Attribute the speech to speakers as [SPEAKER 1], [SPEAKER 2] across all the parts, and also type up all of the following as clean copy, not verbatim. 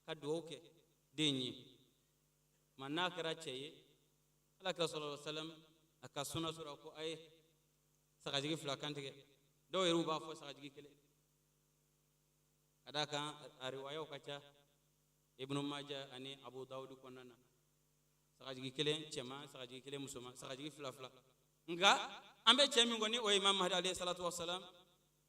[SPEAKER 1] Ka dugawu kɛ den ye. Ma n'a kɛra cɛ ye, Ala kira sallallahu alaihi wasallam a ka sunna sɔrɔ ko a ye sagajigi fila kantigɛ. Dɔw yɛrɛ b'a fɔ sagajigi kelen, ka d'a kan a riwayaw ka ca Ibnu Maja ani Abu Dawud kɔnɔna na, sagajigi kelen cɛman, sagajigi kelen musoman, sagajigi fila fila. Nka an bɛ cɛ min kɔ, ni o ye Imam Mahdi alayhi salatu wasalam,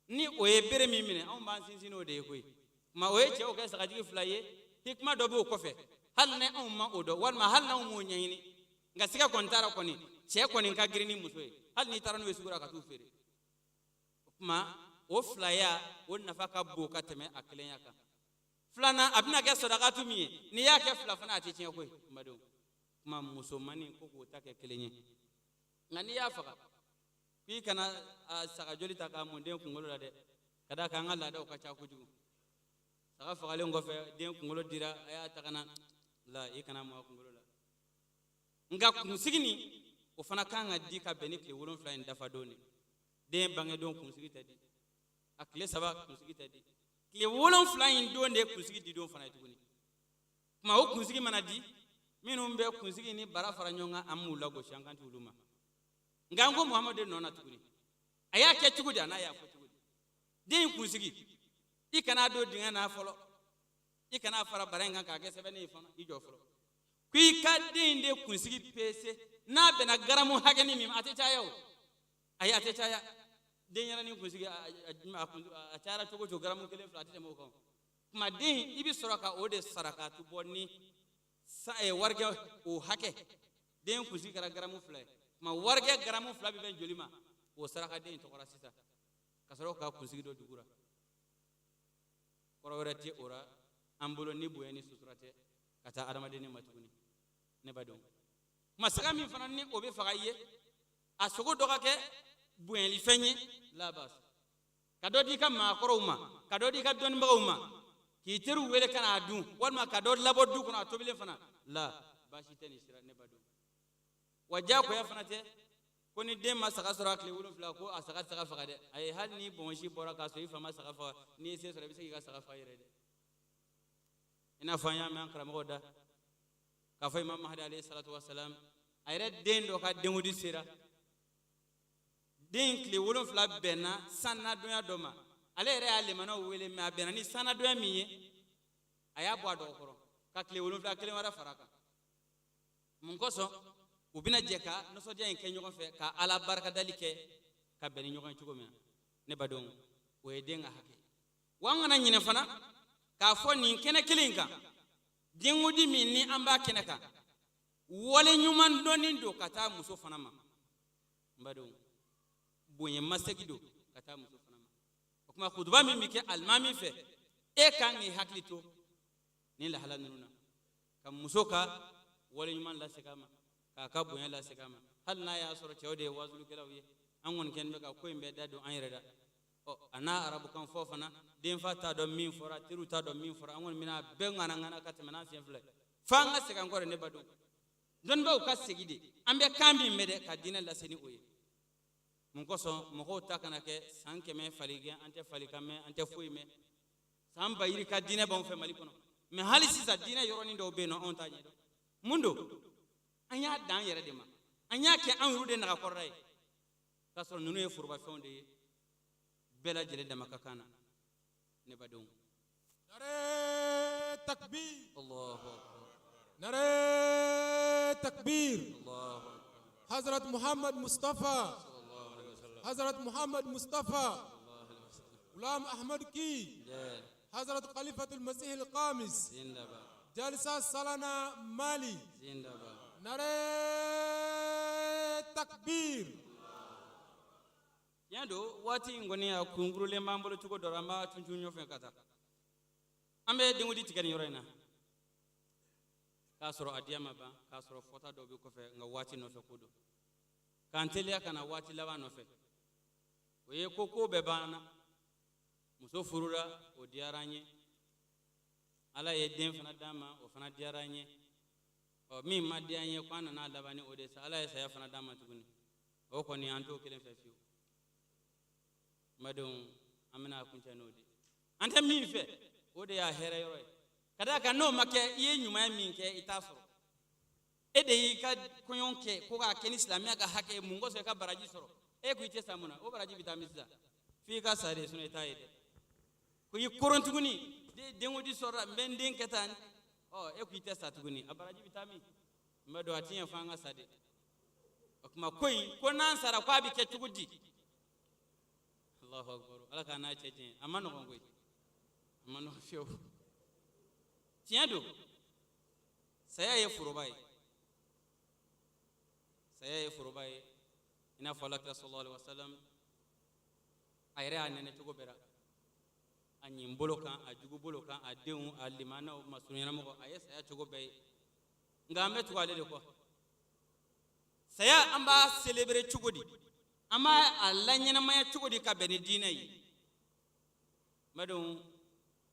[SPEAKER 1] ni o ye bere min minɛ, anw b'an sinsin n'o de ye koyi. Kuma o ye cɛw kɛ sagajigi fila ye, hikima dɔ b'o kɔfɛ, hali ni anw ma o dɔn walima hali n'anw m'o ɲɛɲini, nka siga kɔni t'a la kɔni, cɛ kɔni ka girin ni muso ye, hali n'i taara n'u ye sugu la ka t'u feere. O tuma o filaya o nafa ka bon ka tɛmɛ a kelenya kan. Filanan, a bɛna kɛ sɔdakatu min ye, n'i y'a kɛ fila fana, a tɛ tiɲɛ koyi, n badenw. Kuma musomannin ko k'o ta kɛ kelen ye, nka n'i y'a faga, k'i kana a saga joli ta k'a mun den kunkolo la dɛ, ka d'a kan an ka laadaw ka ca kojugu. Saga fagalen kɔfɛ, den kunkolo dira, a y'a ta ka na la, i kana mun a kunkolo la. Nka kunsigi nin, o fana kan ka di ka bɛn ni tile 7 in dafa don de. Den bangedon kunsigi tɛ di, a tile 3 kunsigi tɛ di, tile 7 in don de ye kunsigi di don fana ye tuguni. Kuma o kunsigi mana di, minnu bɛ kunsigi ni bara fara ɲɔgɔn kan, an m'u lagosi, an kan t'olu ma. Nka an ko Muhamadu de nɔ na tuguni, a y'a kɛ cogo di, a n'a y'a fɔ cogo di? Den kunsigi, i kan'a don dingɛ na fɔlɔ, i kan'a fara bara in kan k'a kɛ sɛbɛnni ye fana, i jɔ fɔlɔ ko i ka den de kunsigi pese, n'a bɛnna garamu hakɛni min ma, a tɛ caya o, ayi, a tɛ caya. Denyɛrɛnin kunsigi, a cayara cogo cogo, garamu kelen fila, a tɛ tɛmɛ o kan. Kuma den, i bɛ sɔrɔ ka o de sarakatu bɔ ni warijɛ o hakɛ. Den kunsigi kɛra garamu 2 ye, kuma warijɛ garamu 2 bɛ bɛn joli ma? K'o saraka den tɔgɔ la sisan, ka sɔrɔ ka kunsigi don dugu la. Kɔrɔ wɛrɛ tɛ o la an bolo ni bonya ni sutura tɛ ka taa adamaden ma tuguni, ne ba dɔn. Kuma saga min fana ni o bɛ faga i ye, a sogo dɔ ka kɛ bonyalifɛn ye, labas ka dɔ di i ka maakɔrɔw ma, ka dɔ di i ka dɔnnibagaw ma, k'i teriw wele ka n'a dun, walima ka dɔ labɔ du kɔnɔ a tobilen fana la, baasi tɛ nin sira, ne ba dɔn. Wa diyagoya fana tɛ ko ni den ma saga sɔrɔ a tile 7 ko a saga tɛ se ka faga dɛ. Ayi, hali ni bɔnsi bɔra k'a sɔrɔ i fa ma saga faga, n'i ye se sɔrɔ, i bɛ se k'i ka saga faga i yɛrɛ dɛ. I n'a fɔ an y'a mɛn an karamɔgɔw da k'a fɔ Imam Mahdi alayhi salatu wasalam, a yɛrɛ den dɔ ka denkundi sera, den tile 7 bɛnna sannadonya dɔ ma. Ale yɛrɛ y'a limanaw wele, mɛ a bɛnna ni sannadonya min ye, a y'a bɔ a dɔgɔkɔrɔ ka tile 7 kelen wɛrɛ fara a kan. Mun kosɔn? U bɛna jɛ ka nisɔndiya in kɛ ɲɔgɔn fɛ, ka Ala barikadali kɛ ka bɛn ni ɲɔgɔn ye cogo min na. Ne badenw, o ye den ka hakɛ. Wa an kana ɲinɛ fana k'a fɔ nin kɛnɛ kelen in kan, denkundi min ni an b'a kɛnɛ kan, wale ɲuman dɔnni don ka taa muso fana ma. N badenw, bonya masegi don ka taa muso fana ma. O tuma kutuba min bɛ kɛ alimami fɛ, e kan k'i hakili to nin lahala ninnu na, ka muso ka wale ɲuman lasegin a ma, k'a ka bonya lasegin a ma, hali n'a y'a sɔrɔ cɛw de ye wajulikɛlaw ye. An kɔni kɛlen bɛ ka ko in bɛɛ da don an yɛrɛ da. Ɔ, a n'a arabukan fɔ fana, denfa t'a dɔn min fɔra, teriw t'a dɔn min fɔra, an kɔni bɛna bɛɛ ŋanaŋana ka tɛmɛ n'an sen filɛ f'an ka segin an kɔ de. Ne badenw, dɔnnibaaw ka segin de, an bɛ kan min mɛn dɛ, ka diinɛ lase ni o ye. Mun kosɔn? Mɔgɔw ta kana kɛ san 100 faligɛn, an tɛ falikan mɛn, an tɛ foyi mɛn. San ba yirika diinɛ b'anw fɛ Mali kɔnɔ, mɛ hali sisan diinɛ yɔrɔnin dɔw bɛ yen nɔ, anw t'a ɲɛdɔn. Mun don? An y'a dan an yɛrɛ de ma, an y'a kɛ anw yɛrɛ de nagakɔrɔla ye, k'a sɔrɔ ninnu ye forobafɛnw de ye, bɛɛ lajɛlen dama ka kan na, ne badenw.
[SPEAKER 2] Nare takbir.
[SPEAKER 1] Allahu akbar.
[SPEAKER 2] Nare takbir.
[SPEAKER 1] Allahu akbar.
[SPEAKER 2] Hazrat Muhammad Mustafa.
[SPEAKER 1] Sallallahu alaihi wasallam.
[SPEAKER 2] Hazrat Muhammad Mustafa.
[SPEAKER 1] Sallallahu alaihi wasallam.
[SPEAKER 2] Ghulam Ahmad ki.
[SPEAKER 1] Jai.
[SPEAKER 2] Hazrat Khalifatul Masih al-Khamis.
[SPEAKER 1] Zindabad.
[SPEAKER 2] Jalsa Salana Mali.
[SPEAKER 1] Zindabad.
[SPEAKER 2] Nare takbir.
[SPEAKER 1] Tiɲɛ don, waati in kɔni a kunkurulen b'an bolo cogo dɔ la, an b'a cuncun ɲɔgɔn fɛ ka taa. An bɛ denkundi tigɛ nin yɔrɔ in na k'a sɔrɔ a diya ma ban, k'a sɔrɔ fɔta dɔw bɛ kɔfɛ, nka waati nɔfɛ ko don, k'an teliya ka na waati laban nɔfɛ. O ye ko ko bɛɛ banna, muso furula, o diyara an ye. Ala ye den fana d'an ma, o fana diyara an ye. Ɔ, min ma diya an ye, ko an nana laban ni o de sa, Ala ye saya fana d'an ma tuguni, o kɔni an t'o kelen fɛ fiyewu. N badenw, an bɛna kuncɛ n'o de. An tɛ min fɛ, o de y'a hɛrɛ yɔrɔ ye. Ka d'a kan n'o ma kɛ, i ye ɲumanya min kɛ, i t'a sɔrɔ. E de y'i ka kɔɲɔ kɛ ko k'a kɛ ni silamɛya ka hakɛ ye, mun kosɔn i ka baraji sɔrɔ? E ko i tɛ sa mun na? O baraji bɛ taa min sisan? F'i ka sa de, sinon i t'a ye dɛ. Ko i koron tuguni, denkundi sɔrɔla, n bɛ n den kɛ tan. Ɔ, e ko i tɛ sa tuguni, a baraji bɛ taa min? N bɛ dɔn a ti ɲɛ f'an ka sa de. O tuma ko in, ko n'an sara ko a bɛ kɛ cogo di? Allahu akbar, Ala k'an n'a cɛ janya. A ma nɔgɔn koyi, a ma nɔgɔn fiyewu. Tiɲɛ don, saya ye foroba ye, saya ye foroba ye. I n'a fɔ Alakira sallallahu alaihi wasallam, a yɛrɛ y'a nɛnɛ cogo bɛɛ la, a ɲin bolo kan, a jugu bolo kan, a denw, a limanaw, masurunyamɔgɔ, a ye saya cogo bɛɛ ye. Nka an bɛ tugu ale de kɔ. Saya, an b'a célébrer cogo di? An b'a a laɲɛnamaya cogo di ka bɛn ni diinɛ ye? N badenw,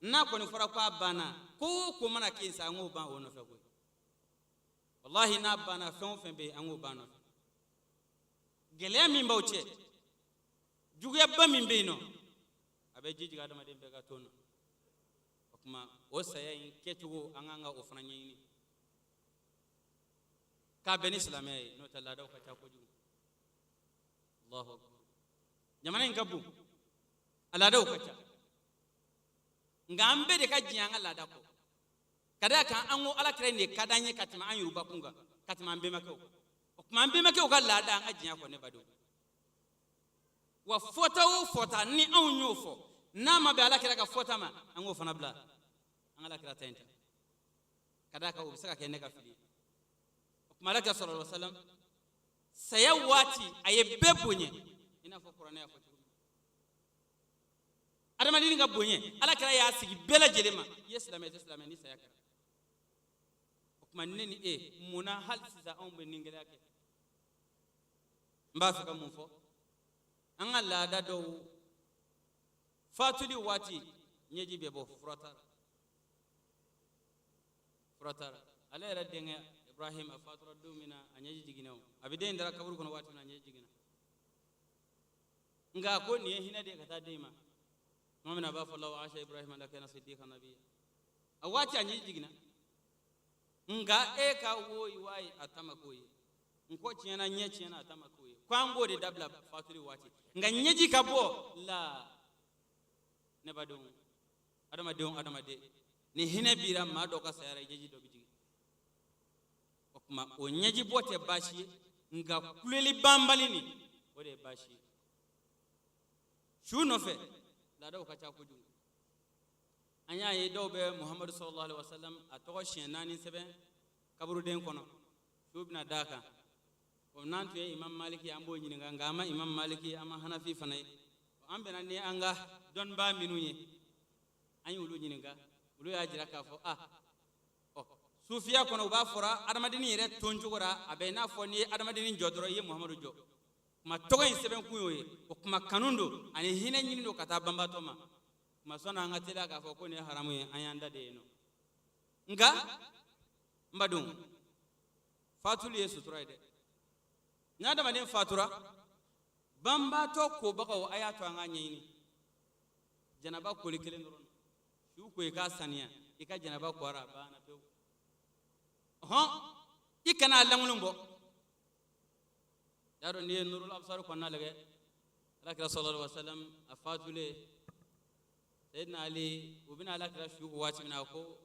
[SPEAKER 1] n'a kɔni fɔra ko a banna, ko o ko mana kɛ yen sa, an k'o ban o nɔfɛ koyi. Walahi, n'a banna, fɛn o fɛn bɛ yen, an k'o ban nɔfɛ. Gɛlɛya min b'aw cɛ, juguyaba min bɛ yen nɔ, a bɛ ji jigin adamaden bɛɛ ka ton na. O tuma, o saya in kɛcogo, an kan ka o fana ɲɛɲini k'a bɛn ni silamɛya ye. N'o tɛ, laadaw ka ca kojugu. Allahu akbar, jamana in ka bon, a laadaw ka ca, nka an bɛɛ de ka jɛn an ka laada kɔ, ka d'a kan an ko Ala kira in de ka d'an ye ka tɛmɛ an yorobakun kan, ka tɛmɛ an bɛnbakɛw kan. O tuma, an bɛnbakɛw ka laada, an ka jɛn a kɔ, ne badenw. Wa fɔta o fɔta ni anw y'o fɔ, n'a ma bɛn Ala kira ka fɔta ma, an k'o fana bila, an ka Ala kira ta in ta, ka d'a kan o bɛ se ka kɛ ne ka fili ye. O tuma, Ala kira sallallahu alaihi wasallam saya waati, a ye bɛɛ bonya, i n'a fɔ kuranɛ y'a fɔ cogo min. Adamaden ka bonya, Ala kira y'a sigi bɛɛ lajɛlen ma, i ye silamɛ, i tɛ silamɛ, ni saya kɛra. O tuma, ne ni e, mun na hali sisan anw bɛ nin gɛlɛya kɛ? N b'a fɛ ka mun fɔ? An ka laada dɔw, fatuli waati, ɲɛji bɛ bɔ, fura t'a la, fura t'a la. Ale yɛrɛ denkɛ Ibrahim, a fatura don min na, a ɲɛji jiginna. O a bɛ den in dara kaburu kɔnɔ waati min na, a ɲɛji jiginna. Nka ko nin ye hinɛ de ye ka taa den ma. Tuma min na a b'a fɔ law asha Ibrahim lakana siddiqan nabiyya, a waati a ɲɛji jiginna. Nka e ka woyi wayi, a ta ma k'o ye. N kɔ tiɲɛna, ɲɛ tiɲɛna, a ta ma k'o ye. Ko an k'o de dabila fatuli waati, nka ɲɛji ka bɔ la. Ne badenw, adamadenw, adamaden ni hinɛ bira maa dɔ ka saya la, ɲɛji dɔ bɛ jigin. O tuma, o ɲɛji bɔ tɛ baasi ye, nka kuleli banbali nin, o de ye baasi ye. Su nɔfɛ laadaw ka ca kojugu. An y'a ye dɔw bɛ Muhamadu sallallahu alaihi wasallam a tɔgɔ siɲɛ 4 sɛbɛn kaburuden kɔnɔ, su bɛna d'a kan. O n'an tun ye Imam Maliki ye, an b'o ɲininka. Nka an ma Imam Maliki ye, an ma Hanafi fana ye. An bɛnna ni an ka dɔnnibaa minnu ye, an y'olu ɲininka, olu y'a jira k'a fɔ ah, ɔ sufiya kɔnɔ, u b'a fɔra adamadennin yɛrɛ ton cogo la, a bɛ i n'a fɔ n'i ye adamadennin jɔ dɔrɔn, i ye Muhamadu jɔ. Kuma tɔgɔ in sɛbɛn kun y'o ye. O kuma kanu don ani hinɛ ɲini don ka taa banbaatɔ ma. Kuma sɔnni an ka teliya k'a fɔ ko nin ye haramu ye, an y'an da de yen nɔ. Nka n badenw, fatuli ye sutura ye dɛ. Ni adamaden fatura, banbaatɔ kobagaw, a y'a to an k'a ɲɛɲini. Janaba koli kelen dɔrɔn, su ko i k'a saniya, i ka janaba ko a banna pewu. Hɔn, i kana a lankolon bɔ. Y'a dɔn, n'i ye Nurul Absar kɔnɔna lajɛ, Alakira sallallahu alaihi wasallam a fatulen, Seyidina Ali, u bɛna Alakira su ko waati min na, a ko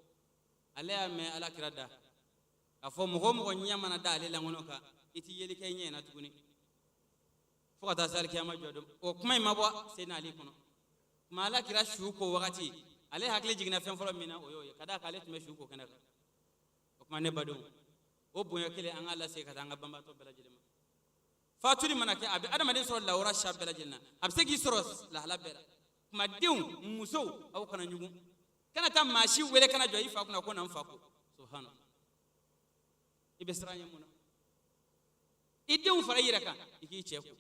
[SPEAKER 1] ale y'a mɛn Alakira da k'a fɔ mɔgɔ o mɔgɔ ɲɛ mana da ale lankolon kan, i ti yeli kɛ i ɲɛ na tuguni fo ka taa se alikiyama jɔ don. O kuma in ma bɔ Seyidina Ali kɔnɔ. Kuma Alakira su ko wagati, ale hakili jiginna fɛn fɔlɔ min na, o y'o ye, ka d'a kan ale tun bɛ su ko kɛnɛ kan. O kuma, ne badenw, o bonya kelen, an k'a lase ka taa an ka banbaatɔ bɛɛ lajɛlen ma. Fatuli mana kɛ, a bɛ adamaden sɔrɔ lawura siya bɛɛ lajɛlen na, a bɛ se k'i sɔrɔ lahala bɛɛ la. Kuma denw, musow, aw kana ɲugun, kana taa maa si wele kana jɔ i fa kunna ko na n fa ko. Subhana, i bɛ siran ɲɛ mun na? I denw fara i yɛrɛ kan, i k'i cɛ ko,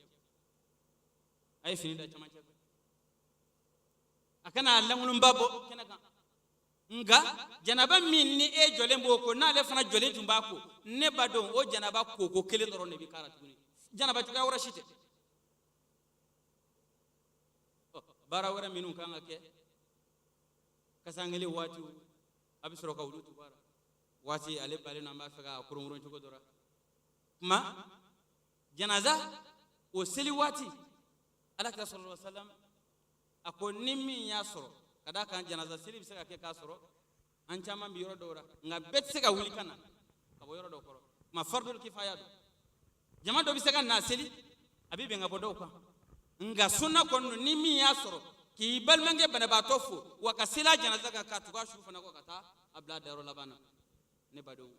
[SPEAKER 1] a ye fini da camancɛ kan, a kana a lankolonba bɔ kɛnɛ kan. Nka janaba min ni e jɔlen b'o ko, n'ale fana jɔlen tun b'a ko, ne ba dɔn, o janaba koko kelen dɔrɔn de bɛ k'a la tuguni, janaba cogoya wɛrɛ si tɛ. Baara wɛrɛ minnu kan ka kɛ kasankelen waatiw, A bɛ sɔrɔ ka wulu tugu a la waati ale balen an b'a fɛ ka koronkoron cogo dɔ la. Kuma janaza o seli waati, Alakira sallallahu alaihi wasallam a ko ni min y'a sɔrɔ, ka d'a kan janaza seli bɛ se ka kɛ k'a sɔrɔ an caman bɛ yɔrɔ dɔw la, nka bɛɛ tɛ se ka wuli ka na ka bɔ yɔrɔ dɔw kɔrɔ. Kuma fardul kifaya don, jama dɔ bɛ se ka na seli, a bɛ bɛn ka bɔ dɔw kan. Nka sunna kɔni don, ni min y'a sɔrɔ k'i balimakɛ banabaatɔ fo wa ka seli a janaza kan, ka tugu a su fana kɔ ka taa a bila a dayɔrɔ laban na. Ne badenw,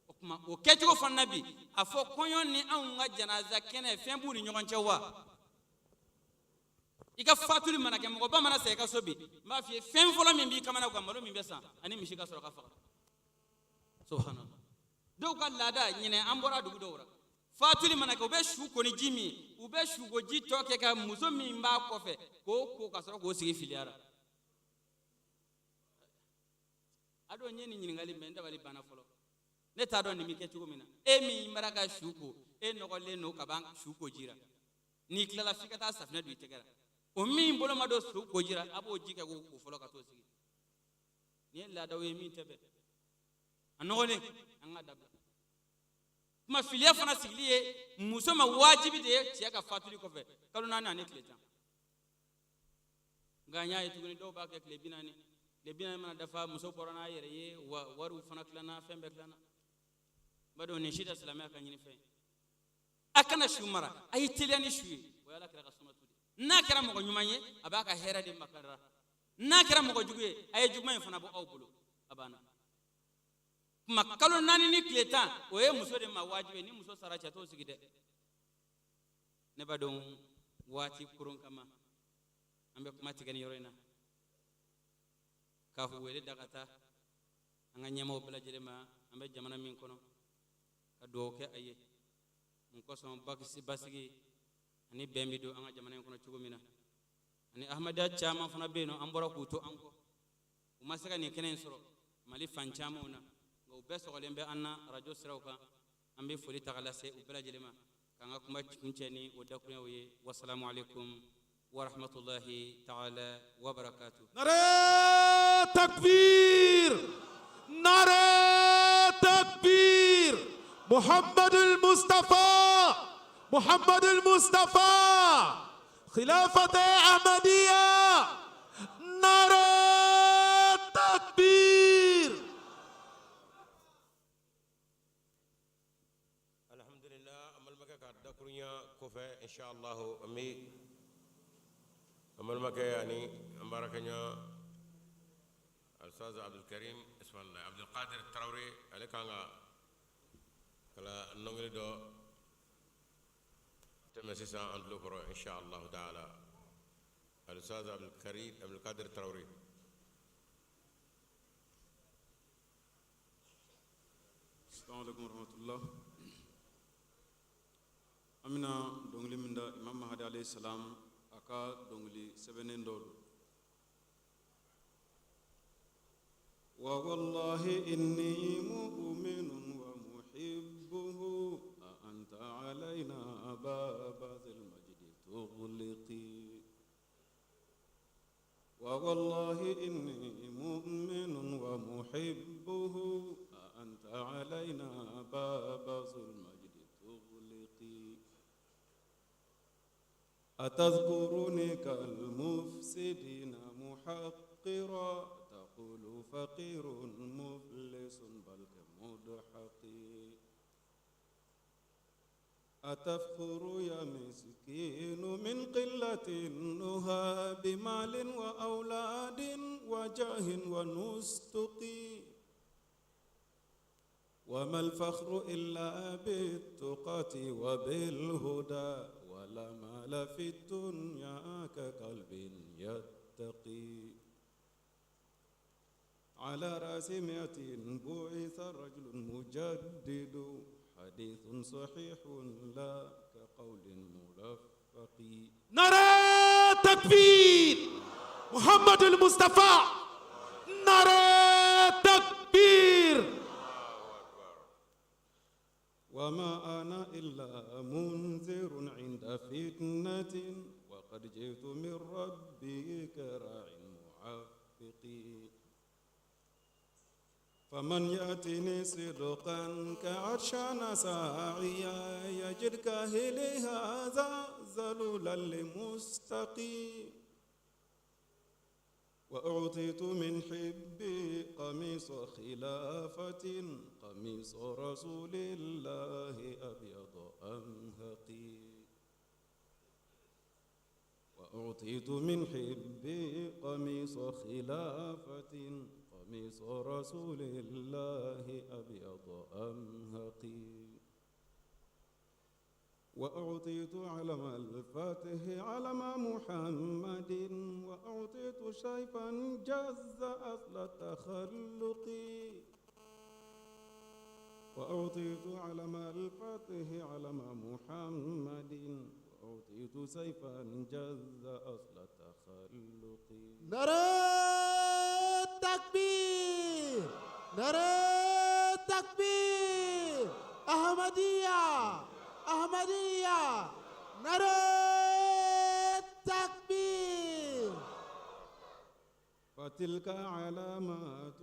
[SPEAKER 1] o tuma o kɛcogo fana na bi, a fɔ kɔɲɔ ni anw ka janaza kɛnɛ, fɛn b'u ni ɲɔgɔn cɛ wa? I ka fatuli mana kɛ, mɔgɔba mana sa i ka so bi, n b'a f'i ye, fɛn fɔlɔ min b'i kamana kan, malo min bɛ san ani misi ka sɔrɔ ka faga. Subhanallah, dɔw ka laada ɲinɛ, an bɔra dugu dɔw la, fatuli mana kɛ, u bɛ su ko ni ji min, u bɛ suko ji tɔ kɛ ka muso min b'a kɔfɛ k'o ko ka sɔrɔ k'o sigi filiyara. A don n ye nin ɲininkali mɛn, n dabali banna fɔlɔ. Ne t'a dɔn nin bɛ kɛ cogo min na. E min bara ka su ko, e nɔgɔlen don ka ban su ko ji la, n'i tilala f'i ka taa safinɛ don i tɛgɛ la. O min bolo ma don su ko ji la, a b'o ji kɛ k'o ko fɔlɔ ka t'o sigi. Nin ye laadaw ye min tɛ bɛn, a nɔgɔlen, an ka dabila. Kuma filiya fana sigili ye muso ma wajibi de ye cɛ ka fatuli kɔfɛ kalo 4 ani tile 10. Nka n y'a ye tuguni, dɔw b'a kɛ tile 40. Tile 40 mana dafa, muso bɔra n'a yɛrɛ ye, wa wariw fana tilanna, fɛn bɛɛ tilanna. N b'a dɔn nin si tɛ silamɛya ka ɲini fɛn ye. A kana su mara, a ye teliya ni su ye. O ye Ala kira ka sunnatu de ye. N'a kɛra mɔgɔ ɲuman ye, a b'a ka hɛrɛ de makara. N'a kɛra mɔgɔ jugu ye, a ye juguman in fana bɔ aw bolo, a banna. Kuma kalo 4 ni tile 10, o ye muso de ma wajibi ye. Ni muso sara, cɛ t'o sigi dɛ. Ne b'a dɔn waati koron kama, an bɛ kuma tigɛ nin yɔrɔ in na k'a fɔ wele da ka taa an ka ɲɛmaaw bɛɛ lajɛlen ma. An bɛ jamana min kɔnɔ, ka dugawu kɛ a ye mun kosɔn, basigi ani bɛn bɛ don an ka jamana in kɔnɔ cogo min na. Ani ahmadiyya caman fana bɛ yen nɔ, an bɔra k'u to an kɔ, u ma se ka nin kɛnɛ in sɔrɔ Mali fan camanw na, nka u bɛɛ sɔgɔlen bɛ an na arajo siraw kan. An bɛ foli ta ka lase u bɛɛ lajɛlen ma, k'an ka kuma kuncɛ ni o dakurunyaw ye. Wasalamu aleykum wa rahmatulahi ta'ala wa barakatuh.
[SPEAKER 3] Nare takbir, nare takbir, Muhammad al-Mustafa, Muhammad al-Mustafa, Khilafat Ahmadiyya, nare takbir.
[SPEAKER 4] Alhamdulillah, an balimakɛ ka dakurunya kɔfɛ, inshallah, an bɛ an balimakɛ ani an baarakɛɲɔgɔn Alustaz Abdulkarim Ismaila Abdulkadir Tarawele, ale kan ka kala nɔngili dɔ tɛmɛ sisan an tulo kɔrɔ, inshallah taala. Alustaz Abdulkarim Abdulkadir Tarawele.
[SPEAKER 5] Assalamu alaikum warahmatullah. An bɛna dɔnkili min da, Imam Mahadi alayhi salam a ka dɔnkili sɛbɛnnen dɔ don. Wa wallahi inni mu'minun wa muhibbuhu a anta alayna baba dhil majdi tughliqi. Wa wallahi inni mu'minun wa muhibbuhu a anta alayna baba dhil majdi tughliqi. أتذكرني كالمفسدين محقرا تقول فقير مفلس بل كمدحقي. أتفخر يا مسكين من قلة النهى بمال وأولاد وجاه ونستق. وما الفخر إلا بالتقاة وبالهدى ولا مال في الدنيا كقلب يتقي. على رأس 100 بعث رجل مجدد حديث صحيح لا كقول ملفق.
[SPEAKER 3] نرى تكبير محمد المصطفى، نرى تكبير.
[SPEAKER 5] وما أنا إلا منذر عند فتنة وقد جئت من ربي كراع معفق. فمن يأتني صدقا كعطشان ساعيا يجد كاهلي هذا ذلولا لمستقيم. وأعطيت من حبي قميص خلافة، قميص رسول الله أبيض أمهقي. وأعطيت من حبي قميص خلافة، قميص رسول الله أبيض أمهقي. وأعطيت علم الفاتح علم محمد، وأعطيت شيفا جز أصل التخلق. وأعطيت علم الفاتح علم محمد، وأعطيت سيفا جز أصل التخلق.
[SPEAKER 3] نرى التكبير، نرى التكبير، أحمدية أحمدية، نرى التكبير.
[SPEAKER 5] فتلك علامات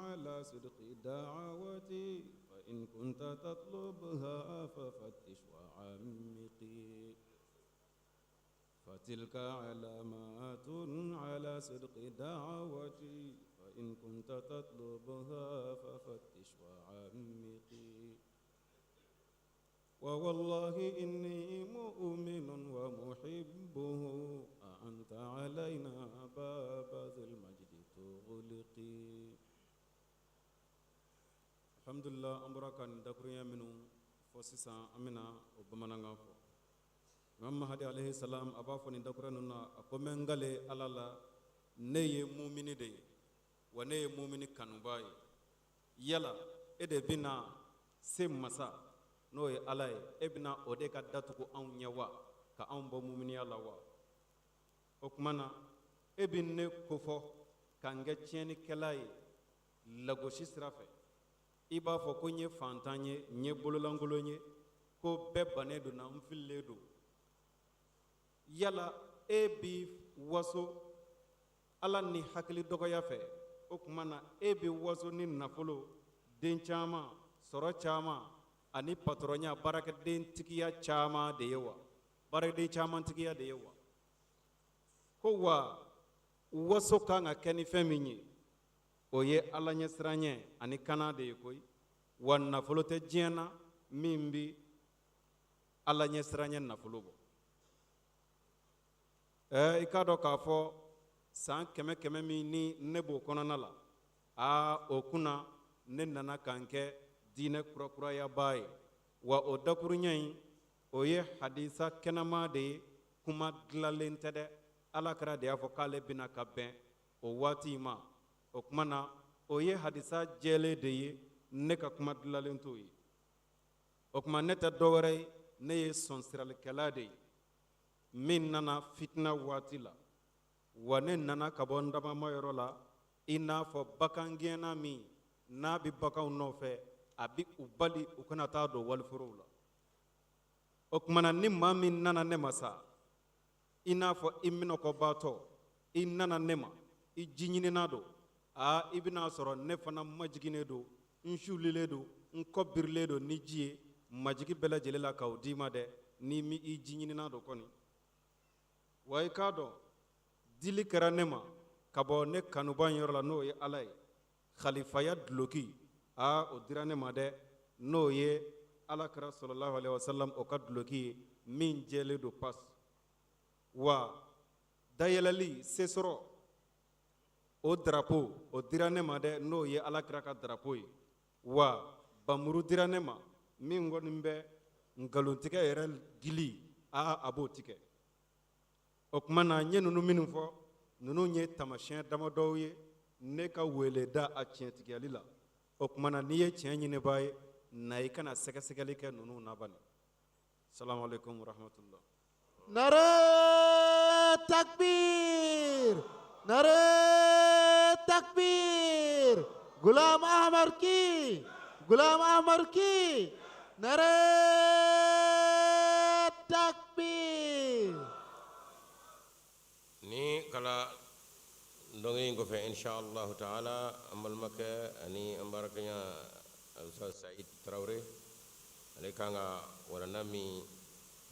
[SPEAKER 5] على صدق دعوتي، فإن كنت تطلبها ففتش وعمقي. فتلك علامات على صدق دعوتي، فإن كنت تطلبها ففتش وعمقي. ووالله إني مؤمن ومحبه، أأنت علينا باب ذي المجد تغلقي. الحمد لله an bɔra ka nin dakurunya minnu fɔ sisan, an bɛna o bamanankan fɔ. Imam Mahadi alayhi salam a b'a fɔ nin dakurunya ninnu na, a ko n bɛ n kale Ala la, ne ye mumini de ye, wa ne ye mumini kanubaa ye. Yala e de bɛna se masa n'o ye Ala ye, e bɛna o de ka datugu anw ɲɛ wa, ka anw bɔ muminiya la wa? O tuma na e bɛ ne kofɔ ka n kɛ tiɲɛnikɛla ye lagosi sira fɛ. I b'a fɔ ko n ye fantan ye, n ye bololankolon ye, ko bɛɛ bannen don na, n fililen don. Yala e bi waso Ala ni hakili dɔgɔya fɛ? O tuma na e bi waso ni nafolo, den caman, sɔrɔ caman ani patɔrɔnya, baarakɛden tigiya caman de ye wa? Baarakɛden caman tigiya de ye wa? Ko wa waso kan ka kɛ ni fɛn min ye, o ye Ala ɲɛsiranɲɛ ani kana de ye koyi. Wa nafolo tɛ diɲɛ na min bi Ala ɲɛsiranɲɛ nafolo bɔ. I k'a dɔn k'a fɔ san kɛmɛ kɛmɛ min ni ne b'o kɔnɔna la, aa o kunna ne nana ka n kɛ diinɛ kurakurayabaa ye. Wa o dakuruɲɛ in, o ye hadisa kɛnɛma de ye, kuma dilanlen tɛ dɛ. Ala kɛra de y'a fɔ k'ale bɛna ka bɛn o waati in ma. O tuma na o ye hadisa jɛlen de ye, ne ka kuma dilanlen t'o ye. O tuma ne tɛ dɔwɛrɛ ye, ne ye sɔnsiralikɛla de ye min nana fitina waati la. Wa ne nana ka bɔ n dabama yɔrɔ la, i n'a fɔ bagangɛnna min n'a bɛ baganw nɔfɛ, a bɛ u bali u kana taa don waliforow la. O tuma na ni maa min nana ne ma sa, i n'a fɔ i minɔgɔbaatɔ, i nana ne ma, i ji ɲinina don, aa i bɛna sɔrɔ ne fana majiginnen don, n sulilen don, n kɔ birilen don ni ji ye, majigi bɛɛ lajɛlen la k'o d'i ma dɛ, n'i mi i ji ɲinina don kɔni. Wa i k'a dɔn dili kɛra ne ma ka bɔ ne kanuba in yɔrɔ la, n'o ye Ala ye. Khalifaya duloki, aa o dira ne ma dɛ, n'o ye Ala kɛra sallallahu alaihi wasallam o ka duloki ye min jɛlen don pas. Wa dayɛlɛli sesɔrɔ o drapeau o dira ne ma dɛ, n'o ye Ala kɛra ka drapeau ye. Wa bamuru dira ne ma min kɔni bɛ nkalontigɛ yɛrɛ gili, aa a b'o tigɛ. O tuma na n ye ninnu minnu fɔ, ninnu ye taamasiyɛn damadɔw ye ne ka weleda a tiɲɛtigiyali la. O tuma na n'i ye tiɲɛ ɲinibaa ye, na i kana sɛgɛsɛgɛli kɛ ninnu na bani. Salamu alaikum warahmatullah.
[SPEAKER 3] Nare takbir, nare takbir, Gulam Ahmad ki, Gulam Ahmad ki, nare takbir.
[SPEAKER 4] Ni kala Dɔnkili in kɔfɛ inshallah taala an balimakɛ ani an baarakɛɲa Ustaz Said Tarawele, ale kan ka walanda min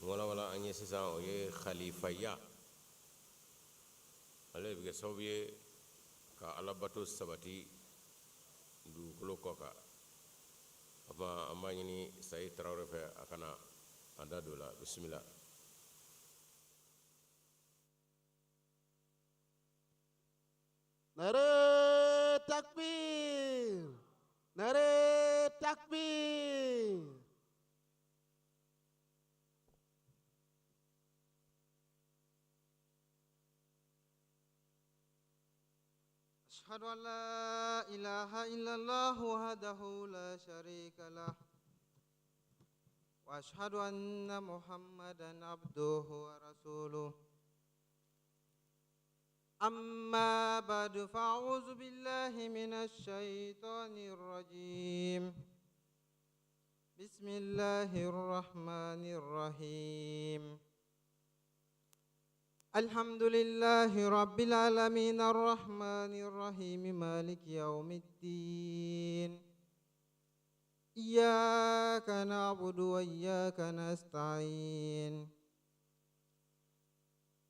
[SPEAKER 4] walawala an ye sisan, o ye khalifaya. Ale de bɛ kɛ sababu ye ka alabato sabati dugukolo kɔ kan. O tuma an b'a ɲini Said Tarawele fɛ a ka na a da don o la. Bisimila.
[SPEAKER 3] Nare takbir. Nare takbir.
[SPEAKER 1] أشهد أن لا إله إلا الله وحده لا شريك له وأشهد أن محمدا عبده ورسوله. أما بعد، فأعوذ بالله من الشيطان الرجيم. بسم الله الرحمن الرحيم. الحمد لله رب العالمين الرحمن الرحيم مالك يوم الدين. إياك نعبد وإياك نستعين.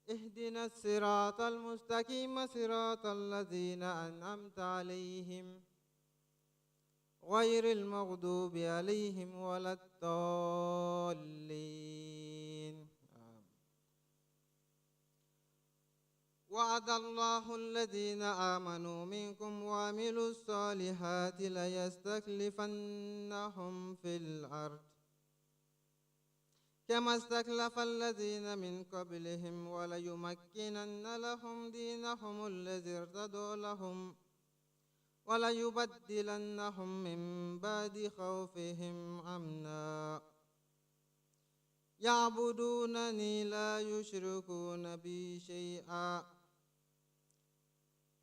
[SPEAKER 1] اهدنا الصراط المستقيم صراط الذين أنعمت عليهم غير المغضوب عليهم ولا الضالين. وعد الله الذين آمنوا منكم وعملوا الصالحات ليستخلفنهم في الأرض كما استخلف الذين من قبلهم وليمكنن لهم دينهم الذي ارتضى لهم وليبدلنهم من بعد خوفهم أمنا. يعبدونني لا يشركون بي شيئا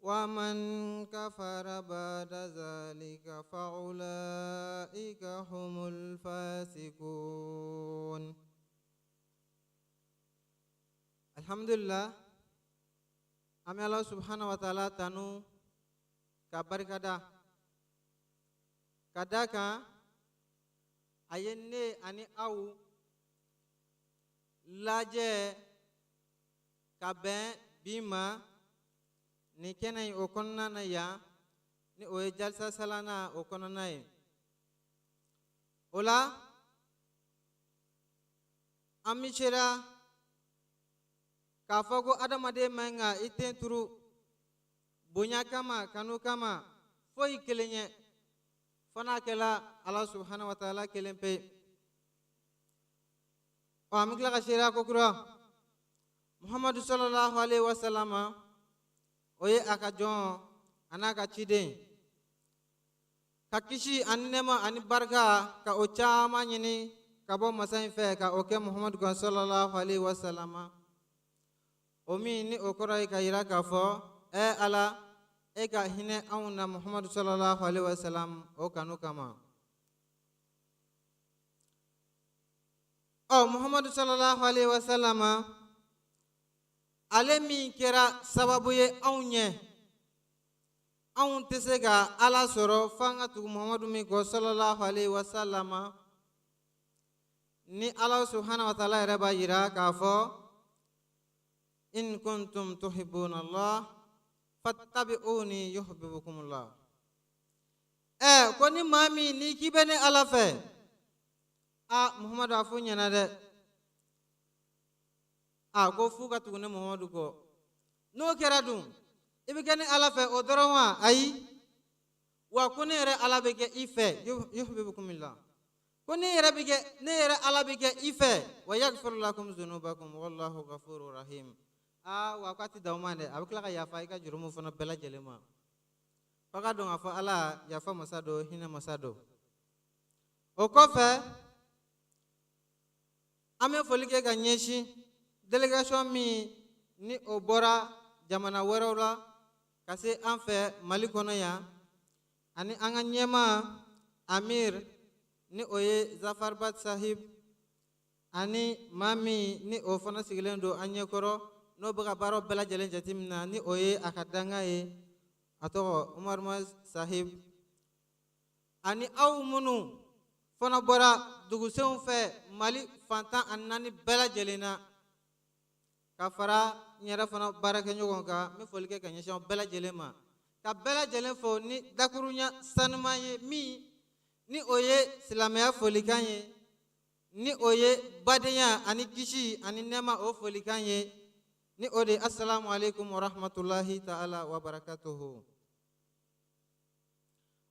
[SPEAKER 1] ومن كفر بعد ذلك فأولئك هم الفاسقون. Alhamdulillah, an bɛ Ala subhanahu wa ta'ala tanu ka barika da ka da kan a ye ne ani aw lajɛ ka bɛn bi ma nin kɛnɛ in o kɔnɔna na yan, ni o ye jalisa salana o kɔnɔna ye. O la an bɛ sera k'a fɔ ko adamaden man ka i ten turu bonya kama, kanu kama, foyi kelen ye fo n'a kɛla Ala subhanahu wa ta'ala kelen pe. Ɔ, an bɛ tila ka seereya ko kura Muhamadu sallallahu alaihi wa sallam, o ye a ka jɔn a n'a ka ciden, ka kisi ani nɛɛma ani barika ka o caman ɲini ka bɔ masa in fɛ ka o kɛ Muhamadu kan sallallahu alaihi wa sallam, o min ni o kɔrɔ ye ka yira k'a fɔ ɛ Ala, e ka hinɛ anw na Muhamadu sallallahu alaihi wa sallam o kanu kama. Ɔ, Muhamadu sallallahu alaihi wa sallam, ale min kɛra sababu ye anw ɲɛ, anw tɛ se ka Ala sɔrɔ f'an ka tugu Muhamadu min kɔ sallallahu alaihi wa sallam, ni Ala subhanahu wa ta'ala yɛrɛ b'a yira k'a fɔ in kuntum tuhibbuna Allah fattabi'uni yuhibbukumullah. Ɛ, ko ni maa min n'i k'i bɛ ne Ala fɛ, a Muhamadu a f'u ɲɛna dɛ, a ko f'u ka tugu ne Muhamadu kɔ. N'o kɛra dun, i bɛ kɛ ne Ala fɛ o dɔrɔn wa? Ayi, wa ko ne yɛrɛ Ala bɛ kɛ i fɛ, yuhibbukumullah, ko ne yɛrɛ bɛ kɛ, ne yɛrɛ Ala bɛ kɛ i fɛ, wa yaghfir lakum dhunubakum wallahu ghafurur rahim. Aa, wa k'a ti dan o ma dɛ, a bɛ tila ka yafa i ka jurumu fana bɛɛ lajɛlen ma. F'a ka dɔn k'a fɔ Ala yafa masa don, hinɛ masa don. O kɔfɛ, an bɛ foli kɛ ka ɲɛsin délégation min ni o bɔra jamana wɛrɛw la ka se an fɛ Mali kɔnɔ yan, ani an ka ɲɛmaa Amir ni o ye Zafarbat Sahib, ani maa min ni o fana sigilen don an ɲɛkɔrɔ, N'o bɛ ka baaraw bɛɛ lajɛlen jateminɛ, ni o ye a ka danga ye, a tɔgɔ Umar Sahib, ani aw minnu fana bɔra dugusenw fɛ Mali fantan ani naani bɛɛ lajɛlen na, ka fara n yɛrɛ fana baarakɛɲɔgɔn kan, n bɛ foli kɛ ka ɲɛsin aw bɛɛ lajɛlen ma, ka bɛɛ lajɛlen fo ni dakurunya sanuman ye, min ni o ye silamɛya folikan ye, ni o ye badenya ani kisi ani nɛɛma o folikan ye, ni o de ye assalamu alaikum wa rahmatulahi ta'ala wa barakatuhu.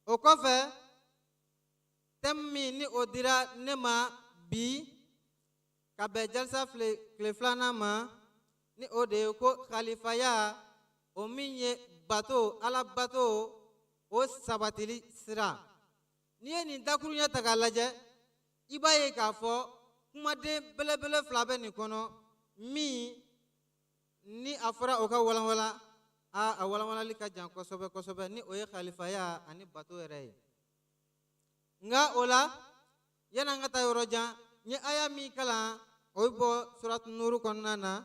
[SPEAKER 1] O kɔfɛ, thème min ni o dira ne ma bi ka bɛn jalisa tile filanan ma, ni o de ye ko khalifaya, o min ye bato, Ala bato o sabatili sira. N'i ye nin dakurunya ta k'a lajɛ, i b'a ye k'a fɔ kumaden belebele fila bɛ nin kɔnɔ, min ni a fɔra o ka walanwalan, a walanwalali ka jan kosɛbɛ kosɛbɛ, ni o ye khalifaya ani bato yɛrɛ ye. Nka o la, yan'an ka taa yɔrɔ jan, n ye aya min kalan, o bɛ bɔ suratu nuru kɔnɔna na,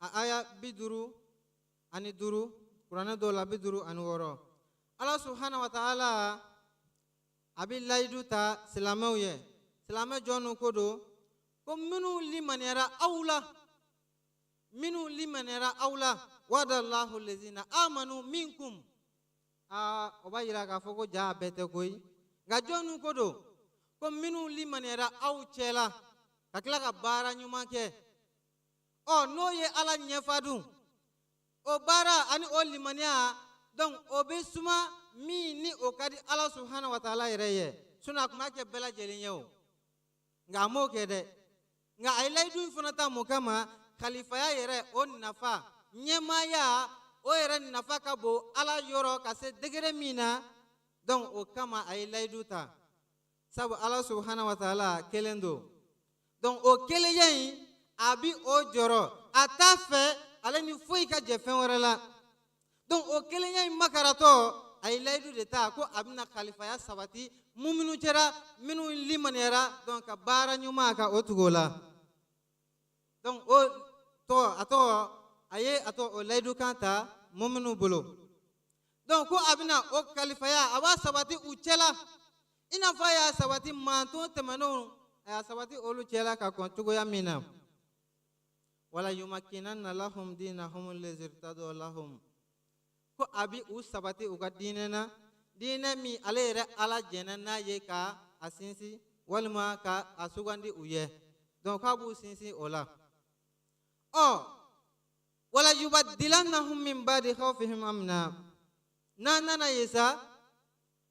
[SPEAKER 1] a aya 55, kuranɛ dɔw la 56. Ala subhanahu wa ta'ala a bɛ layidu ta silamɛw ye, silamɛ jɔnw ko don ko minnu limaniyara aw la, minnu limaniyara aw la, wadallahu lezina amanu minkum. Aa, o b'a yira k'a fɔ ko ja bɛɛ tɛ koyi, nka jɔnw ko don ko minnu limaniyara aw cɛ la ka tila ka baara ɲuman kɛ, ɔ n'o ye Ala ɲɛfa dun, o baara ani o limaniya, donc o bɛ suma min ni o ka di Ala subhanahu wa ta'ala yɛrɛ ye. Sinon a tun b'a kɛ bɛɛ lajɛlen ye o, nka a m'o kɛ dɛ. Nka a ye layidu in fana ta mun kama? Khalifaya yɛrɛ o nafa, ɲɛmaaya o yɛrɛ nafa ka bon Ala yɔrɔ ka se degré min na, donc o kama a ye layidu ta, sabu Ala subhanahu wa ta'ala kelen don. Donc o kelenya in, a bi o jɔrɔ, a t'a fɛ ale ni foyi ka jɛ fɛn wɛrɛ la. Donc o kelenya in makaratɔ, a ye layidu de ta ko a bɛna khalifaya sabati minnu cɛra, minnu limaniyara, donc ka baara ɲuman ka o tugu o la. Donc o tɔgɔ, a tɔgɔ, a ye a tɔgɔ o layidu kan ta muminu bolo. Donc ko a bɛna o kalifaya, a b'a sabati u cɛla, i n'a fɔ a y'a sabati manton tɛmɛnenw, a y'a sabati olu cɛla ka kɔn cogoya min na. Wala yumakkinanna lahum dinahum allazi irtada lahum, ko a bi u sabati u ka diinɛ na, diinɛ min ale yɛrɛ Ala jɛnna n'a ye ka a sinsin walima ka a sugandi u ye, donc k'a b'u sinsin o la. Ɔ wala yubaddilannahum min ba'di khawfihim amna, n'a nana ye sa,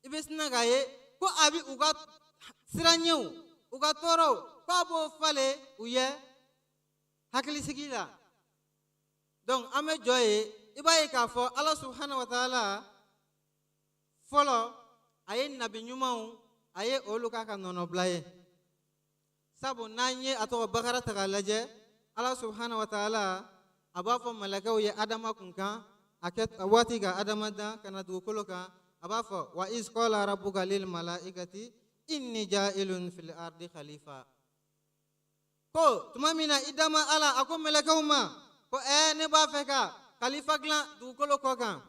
[SPEAKER 1] i bɛ sina k'a ye ko a bi u ka siranɲɛw, u ka tɔɔrɔw, k'a b'o falen u ye hakilisigi la. Donc an bɛ jɔ ye, i b'a ye k'a fɔ Ala subhanahu wa ta'ala fɔlɔ a ye nabi ɲumanw, a ye olu k'a ka nɔnɔbila ye. Sabu n'an ye a tɔgɔ Bakara ta k'a lajɛ, Ala subhanahu wa ta'ala a b'a fɔ malakaw ye Adama kun kan, a kɛ waati ka Adama dan ka na dugukolo kan, a b'a fɔ wa iz qala rabbuka lil malaikati inni ja'ilun fil ardi khalifa. Ko tuma min na i dama Ala a ko mɛlɛkɛw ma ko ne b'a fɛ ka kalifa dilan dugukolo kɔ kan.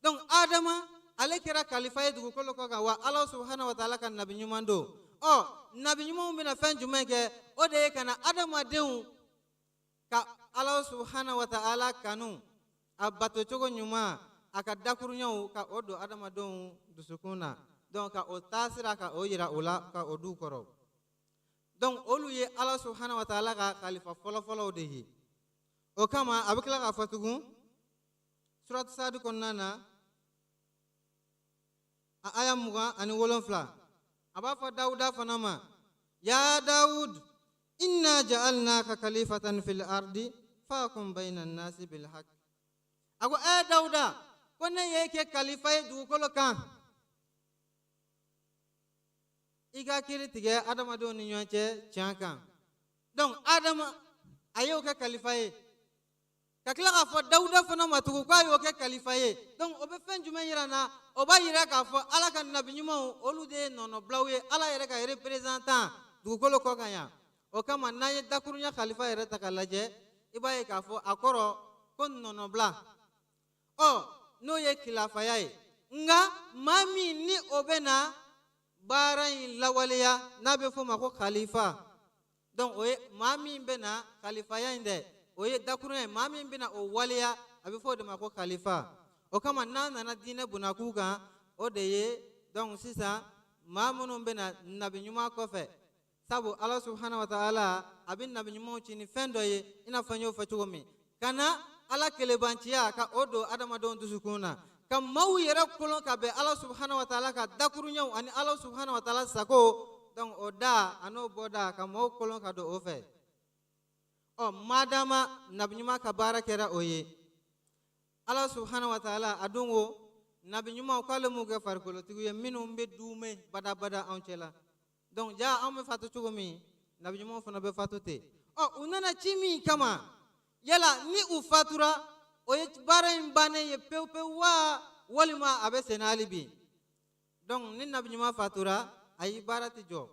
[SPEAKER 1] Donc Adama ale kɛra kalifa ye dugukolo kɔ kan, wa Ala subhanahu wa ta'ala ka nabi ɲuman don. Ɔ nabi ɲumanw bɛna fɛn jumɛn kɛ? O de ye ka na adamadenw ka Ala subhanahu wa ta'ala kanu, a bato cogo ɲuman, a ka dakurunɲɛw ka o don adamadenw dusukun na, donc ka o taasira ka o yira o la, ka o d'u kɔrɔ. Donc olu ye Ala subhanahu wa ta'ala ka kalifa fɔlɔfɔlɔw de ye. O kama a bɛ tila k'a fɔ tugun suratu Sadi kɔnɔna na, a aya 27, a b'a fɔ Dawuda fana ma, ya Dawud inna ja'alnaka khalifatan fil ardi fahkum bayna an-nasi bil haqq. A ko Dawuda, ko ne y'e kɛ kalifa ye dugukolo kan, i ka kiiri tigɛ adamadenw ni ɲɔgɔn cɛ tiɲɛ kan. Donc Adama a y'o kɛ kalifa ye, ka tila k'a fɔ Dawuda fana ma tugun k'a y'o kɛ kalifa ye. Donc o bɛ fɛn jumɛn yira n na? O b'a yira k'a fɔ Ala ka nabi ɲumanw olu de ye nɔnɔbilaw ye, Ala yɛrɛ ka représentant dugukolo kɔ kan yan. O kama n'an ye dakurunya kalifa yɛrɛ ta k'a lajɛ, I b'a ye k'a fɔ a kɔrɔ ko nɔnɔbila. Ɔ n'o ye kilafaya ye, nka maa min ni o bɛ na baara in lawaleya n'a bɛ f'o ma ko khalifa. Donc o ye maa min bɛ na khalifaya in dɛ, o ye dakurunya ye, maa min bɛ na o waleya a bɛ f'o de ma ko khalifa. O kama n'a nana diinɛ bunakun kan, o de ye donc sisan maa minnu bɛ na nabi ɲuman kɔfɛ, sabu Ala subhanahu wa ta'ala a bɛ nabi ɲumanw ci ni fɛn dɔ ye, i n'a fɔ n y'o fɔ cogo min, ka na Ala kelebanciya ka o don adamadenw dusukun na, ka maaw yɛrɛ kolon ka bɛn Ala subhanahu wa ta'ala ka dakurunɲɛw ani Ala subhanahu wa ta'ala sago. Donc o da a n'o bɔda ka maaw kolon ka don o fɛ. Ɔ madama nabi ɲuman ka baara kɛra o ye, Ala subhanahu wa ta'ala a dun ko nabi ɲumanw k'ale m'u kɛ farikolotigiw ye minnu bɛ duumɛ badabada anw cɛ la. Donc ja anw bɛ fatu cogo min, nabi ɲumanw fana bɛ fatu ten. Ɔ u nana ci min kama, yala ni u fatura o ye baara in bannen ye pewu pewu wa, walima a bɛ senna hali bi? Donc ni nabi ɲuman fatura, ayi, baara tɛ jɔ.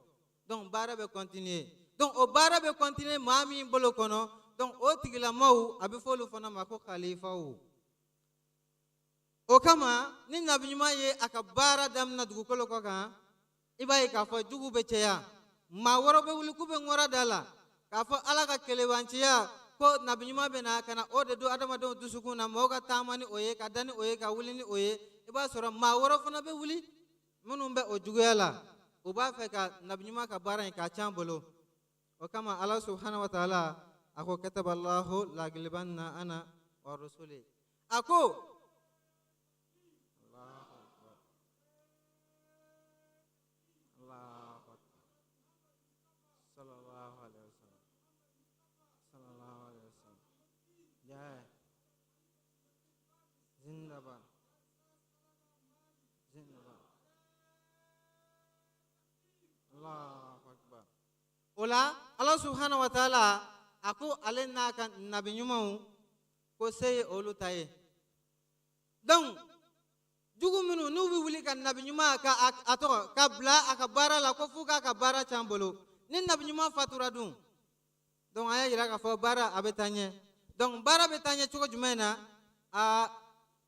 [SPEAKER 1] Donc baara bɛ continuer. Donc o baara bɛ continuer maa min bolo kɔnɔ, donc o tigilamaaw a bɛ fɔ olu fana ma ko khalifaw. O kama ni nabi ɲuman ye a ka baara daminɛ dugukolo kɔ kan, i b'a ye k'a fɔ jugu bɛ caya, maa wɛrɛw bɛ wuli k'u bɛ ŋɔrɔ da la k'a fɔ Ala ka kelebanciya ko nabi ɲuman bɛ na ka na o de don adamadenw dusukun na, mɔgɔw ka taama ni o ye, ka da ni o ye, ka wuli ni o ye. I b'a sɔrɔ maa wɛrɛw fana bɛ wuli minnu bɛ o juguya la, u b'a fɛ ka nabi ɲuman ka baara in k'a can bolo. O kama Ala subhanahu wa ta'ala a ko kataballahu lagilibanna ana wa rusuli. A ko Zindabad, Zindabad, Allahu Akbar. O la Ala subhanahu wa ta'ala a ko ale n'a ka nabi ɲumanw ko se ye olu ta ye. Donc jugu minnu n'u bɛ wuli ka nabi ɲuman ka a tɔgɔ ka bila a ka baara la ko f'u k'a ka baara can bolo, ni nabi ɲuman fatura dun, donc an y'a yira k'a fɔ baara a bɛ taa ɲɛ. Donc baara bɛ taa ɲɛ cogo jumɛn na? Aa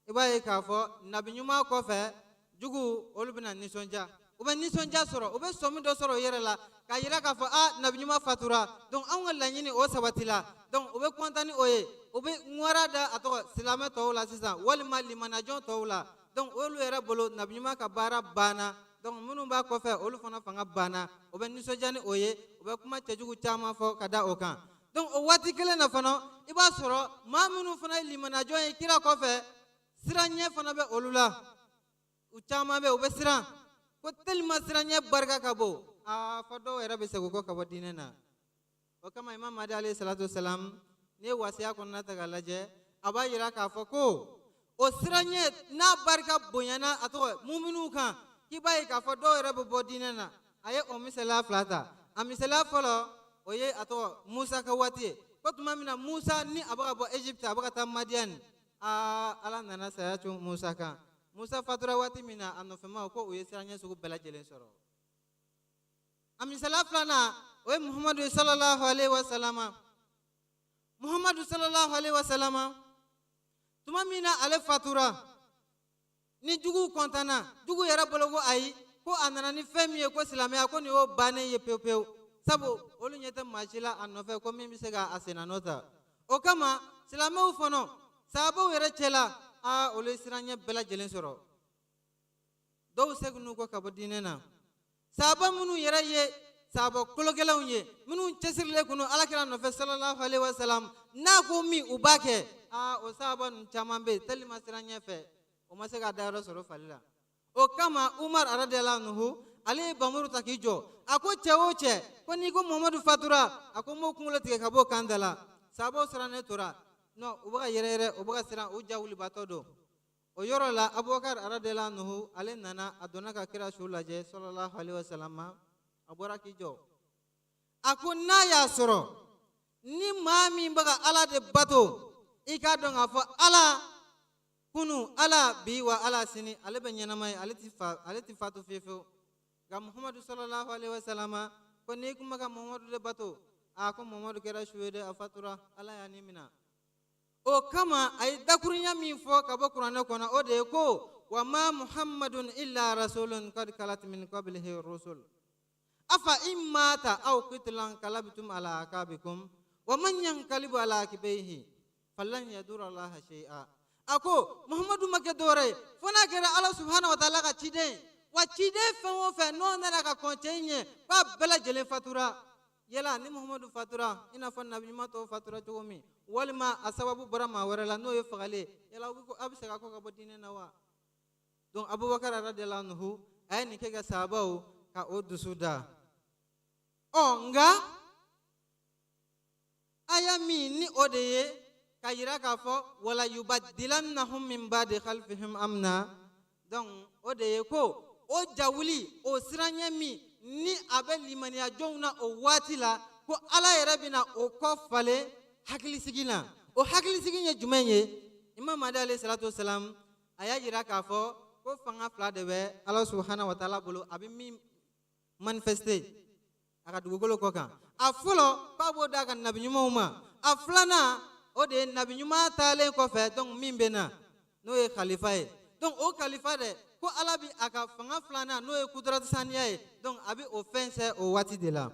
[SPEAKER 1] i b'a ye k'a fɔ nabi ɲuman kɔfɛ jugu olu bɛna nisɔndiya, u bɛ nisɔndiya sɔrɔ, u bɛ sɔmi dɔ sɔrɔ u yɛrɛ la k'a yira k'a fɔ aa nabi ɲuman fatura, donc anw ka laɲini o sabatila. Donc u bɛ kɔntan ni o ye, u bɛ ŋɔra da a tɔgɔ silamɛ tɔw la sisan walima limanajɔn tɔw la. Donc olu yɛrɛ bolo nabi ɲuman ka baara banna, donc minnu b'a kɔfɛ olu fana fanga banna, u bɛ nisɔndiya ni o ye, u bɛ kuma cɛjugu caman fɔ ka da o kan. Donc o waati kelen na fana i b'a sɔrɔ maa minnu fana ye limanajɔn ye kira kɔfɛ, siran ɲɛ fana bɛ olu la, u caman bɛ u bɛ siran ko tellement siran ɲɛ barika ka bon, aa fɔ dɔw yɛrɛ bɛ segin kɔ ka bɔ diinɛ na. O kama Imam Mahdi alayhi salatu wasalam, n'i ye wasiya kɔnɔna ta k'a lajɛ, a b'a yira k'a fɔ ko o siran ɲɛ n'a barika bonyana a tɔgɔ muminuw kan, k'i b'a ye k'a fɔ dɔw yɛrɛ bɛ bɔ diinɛ na. A ye o misaliya fila ta. A misaliya fɔlɔ o ye a tɔgɔ Musa ka waati ye, ko tuma min na Musa ni a bɛ ka bɔ Egypte a bɛ ka taa Madian, aa Ala nana saya cun Musa kan. Musa fatura waati min na a nɔfɛmaw ko u ye siran ɲɛ sugu bɛɛ lajɛlen sɔrɔ. A misaliya filanan o ye Muhamadu sallallahu alaihi wa sallama. Muhamadu sallallahu alaihi wa sallama tuma min na ale fatura, ni juguw kɔntanna, jugu yɛrɛ bolo ko ayi, ko a nana ni fɛn min ye ko silamɛya ko nin y'o bannen ye pewu pewu, sabu olu ɲɛ tɛ maa si la a nɔfɛ ko min bɛ se ka a sennanɔ ta. O kama silamɛw fana sahabaw yɛrɛ cɛ la, aa olu ye siran ɲɛ bɛɛ lajɛlen sɔrɔ, dɔw seginn'u kɔ ka bɔ diinɛ na. Sahaba minnu yɛrɛ ye sahaba kologɛlɛnw ye, minnu cɛsirilen kun don Alakira nɔfɛ sallallahu alaihi wa sallam, n'a ko min u b'a kɛ, aa o sahaba ninnu caman bɛ yen tellement siran ɲɛ fɛ o ma se ka dayɔrɔ sɔrɔ fali la. O kama Umar radiyallahu anhu ale ye bamuru ta k'i jɔ, a ko cɛ o cɛ ko n'i ko Muhamadu fatura, a ko n b'o kunkolo tigɛ ka bɔ o kan da la. Sahabaw sirannen tora, non u bɛ ka yɛrɛ yɛrɛ, u bɛ ka siran, u ja wulibatɔ don. O yɔrɔ la Abubakar radiyallahu anhu ale nana, a donna ka kira su lajɛ sallallahu alaihi wa sallam, a bɔra k'i jɔ, a ko n'a y'a sɔrɔ ni maa min bɛ ka Ala de bato, i k'a dɔn k'a fɔ Ala kunu, Ala bi wa Ala sini, ale bɛ ɲɛnama ye, ale ti fatu fiyewu fiyewu. Nka Muhamadu sallallahu alaihi wa sallam ko n'i kun bɛ ka Muhamadu de bato, A ko Mamadu kɛra su ye dɛ, a fatura, Ala y'a ni minɛ. O kama a ye dakurunya min fɔ ka bɔ kuranɛ kɔnɔ, o de ye ko wa ma Muhammadun illa rasulun qad khalat min qablihi rusul afa in mata aw qutila inqalabtum ala aqabikum wa man yanqalibu ala aqibaihi falan yadurra Allaha shay'a. A ko Muhammadu ma kɛ dɔwɛrɛ ye fo n'a kɛra Ala subhanahu wa ta'ala ka ciden ye. Wa ciden fɛn o fɛn n'o nana ka kɔn cɛ in ɲɛ, k'a bɛɛ lajɛlen fatura. Yala ni Muhammadu fatura i n'a fɔ nabi ɲuman tɔw fatura cogo min, walima a sababu bɔra maa wɛrɛ la n'o ye fagali ye, yala aw bɛ segin a kɔ ka bɔ diinɛ na wa? Donc Abubakar radiyallahu anhu a ye nin kɛ ka sahabaw ka o dusu da. Ɔ nka aya min ni o de ye ka yira k'a fɔ wala yubaddilannahum min ba'di khalfihim amna, donc o de ye ko o jawuli o siranɲɛ min ni a bɛ limaniya jɔnw na o waati la, ko Ala yɛrɛ bɛna o kɔ falen hakilisigi la. O hakilisigi ye jumɛn ye? Imam Mahdi alayhi salatu wasalam a y'a yira k'a fɔ ko fanga fila de bɛ Ala subhanahu wa ta'ala bolo, a bɛ min manifester a ka dugukolo kɔ kan. A fɔlɔ k'a b'o d'a ka nabi ɲumanw ma, a filanan o de ye nabi ɲuman taalen kɔfɛ, donc min bɛ na n'o ye khalifa ye. Donc o khalifa dɛ, ko Ala bi a ka fanga filanan n'o ye kudratu saniya ye, donc a bɛ o fɛnsɛn o waati de la.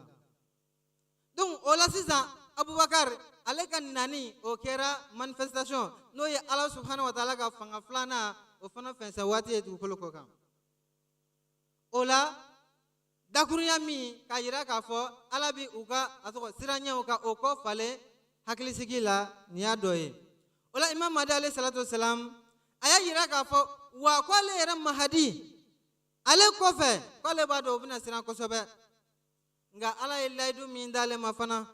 [SPEAKER 1] Donc o la sisan Abubakar ale ka nani o kɛra manifestation n'o ye Ala subhanahu wa ta'ala ka fanga filanan o fana fɛnsɛn waati ye dugukolo kɔ kan. O la dakurunya min k'a yira k'a fɔ Ala bi u ka a tɔgɔ siranɲɛw ka o kɔ falen hakilisigi la, nin y'a dɔ ye. O la Imam Mahdi alayhi salatu wasalam a y'a yira k'a fɔ wa k'ale yɛrɛ Mahadi ale kɔfɛ k'ale b'a dɔn o bɛna siran kosɛbɛ, nka Ala ye layidu min d'ale ma fana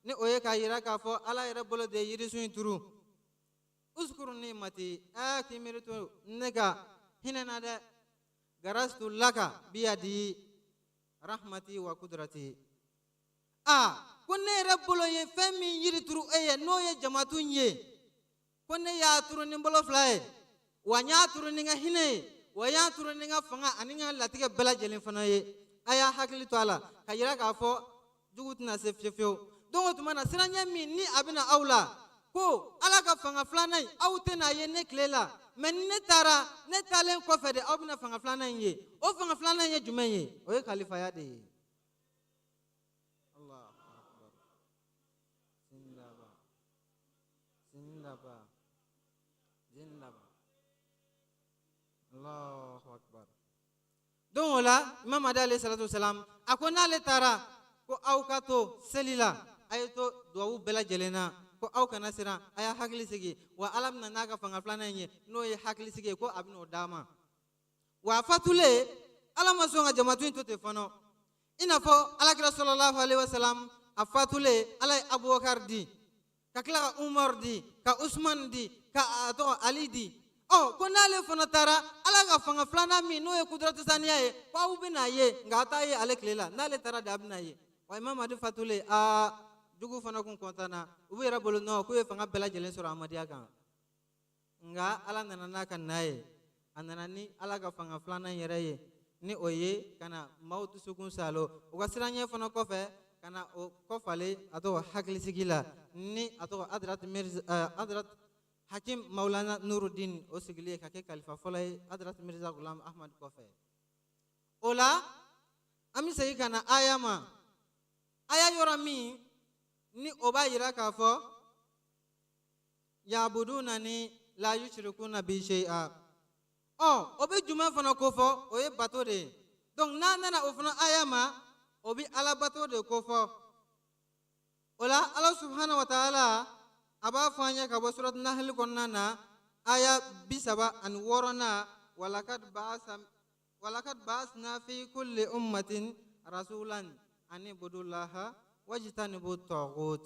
[SPEAKER 1] ni o ye k'a yira k'a fɔ Ala yɛrɛ bolo de ye yirisun in turu. Uskuru ni'mati, aa k'i miiri to ne ka hinɛ na dɛ, garastu laka biyadi rahmati wa kudrati. A ko ne yɛrɛ bolo ye fɛn min yiri turu e ye n'o ye jamatu in ye, ko ne y'a turu ni n bolo fila ye, wa n y'a turu ni n ka hinɛ ye, wa n y'a turu ni n ka fanga ani n ka latigɛ bɛɛ lajɛlen fana ye. A y'a hakili to a la ka yira k'a fɔ jugu tɛna se fiyewu fiyewu. Donc o tuma na siranɲɛ min ni a bɛna aw la, ko Ala ka fanga filanan in aw tɛna ye ne tile la, mɛ ni ne taara, ne taalen kɔfɛ de aw bɛna fanga filanan in ye. O fanga filanan in ye jumɛn ye? O ye kalifaya de ye. Allahu akbar. Zindaba. Zindaba. Zindaba. Allahu akbar. Donc o la Imam Mahdi alayhi salatu wasalam a ko n'ale taara ko aw ka to seli la, a ye to duwawu bɛɛ lajɛlen na, ko aw kana siran, a y'a hakili sigi, wa Ala bɛna n'a ka fanga filanan in ye n'o ye hakili sigi ye, ko a bɛna o d'a ma. Wa a fatulen Ala ma sɔn ka jamatu in to ten fana, i n'a fɔ Alakira sallallahu alaihi wasallam a fatulen Ala ye Abubakar di, ka tila ka Umar di, ka Usman di, ka a tɔgɔ Ali di. Ɔ ko n'ale fana taara Ala ka fanga filanan min n'o ye kudratu saniya ye, ko aw bɛna ye, nka a t'a ye ale tile la, n'ale taara de a bɛna ye. Wa Imam Mahdi fatulen, aa jugu fana kun kɔntan na, u b'u yɛrɛ bolo nɔ k'u ye fanga bɛɛ lajɛlen sɔrɔ Amadiya kan. Nka Ala nana n'a ka na ye, a nana ni Ala ka fanga filanan yɛrɛ ye, ni o ye ka na maaw dusukun salo u ka siranɲɛ fana kɔfɛ, ka na o kɔfalen a tɔgɔ hakilisigi la, ni a tɔgɔ Hadrat Mirza, Hadrat Hakim Maulana Nuruddin o sigilen ka kɛ kalifa fɔlɔ ye Hadrat Mirza Ghulam Ahmad kɔfɛ. O la an bɛ segin ka na aya ma, aya yɔrɔ min ni o b'a yira k'a fɔ yabudunani la yushrikuna bi shay'a. Ɔ o bɛ jumɛn fana kofɔ? O ye bato de ye. Donc n'a nana o fana aya ma, o bɛ Ala bato de kofɔ. O la Ala subhanahu wa ta'ala a b'a fɔ an ye ka bɔ surat Nahl kɔnɔna na aya 36nan, walakad ba'asna fi kulli ummatin rasulan an ibudullaha wajtanibu taghut.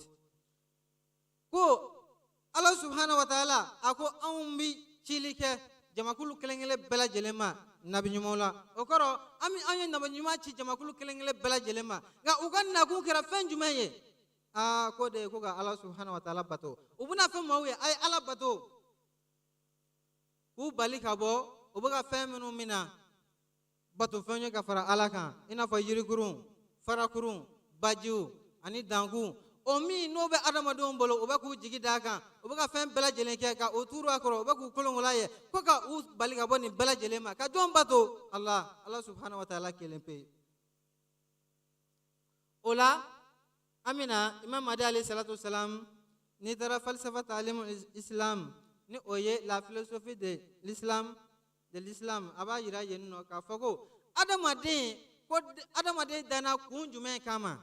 [SPEAKER 1] Ko Ala subhanahu wa ta'ala a ko anw bi cili kɛ jamakulu kelen kelen bɛɛ lajɛlen ma nabi ɲumanw la. O kɔrɔ an ye nabi ɲuman ci jamakulu kelen kelen bɛɛ lajɛlen ma, nka u ka nakun kɛra fɛn jumɛn ye? Aa ko de ye ko ka Ala subhanahu wa ta'ala bato. U bɛna fɛn maaw ye, a ye Ala bato, k'u bali ka bɔ u bɛ ka fɛn minnu mina bato fɛn ye ka fara Ala kan, i n'a fɔ yirikurun, farakurun, bajiw ani dankun o min n'o bɛ adamadenw bolo, u bɛ k'u jigi d'a kan, u bɛ ka fɛn bɛɛ lajɛlen kɛ ka o turu a kɔrɔ, u bɛ k'u kolonkola ye ko ka u bali ka bɔ nin bɛɛ lajɛlen ma, ka jɔn bato? Ala, Ala subhanahu wa taala kelen pe. O la an bɛna Imam Mahdi alayhi salatu salam, n'i taara falsafa ta'alim islam, ni o ye la philosophie de l'islam, a b'a yira yen nɔ k'a fɔ ko adamaden, ko adamaden danna kun jumɛn kama?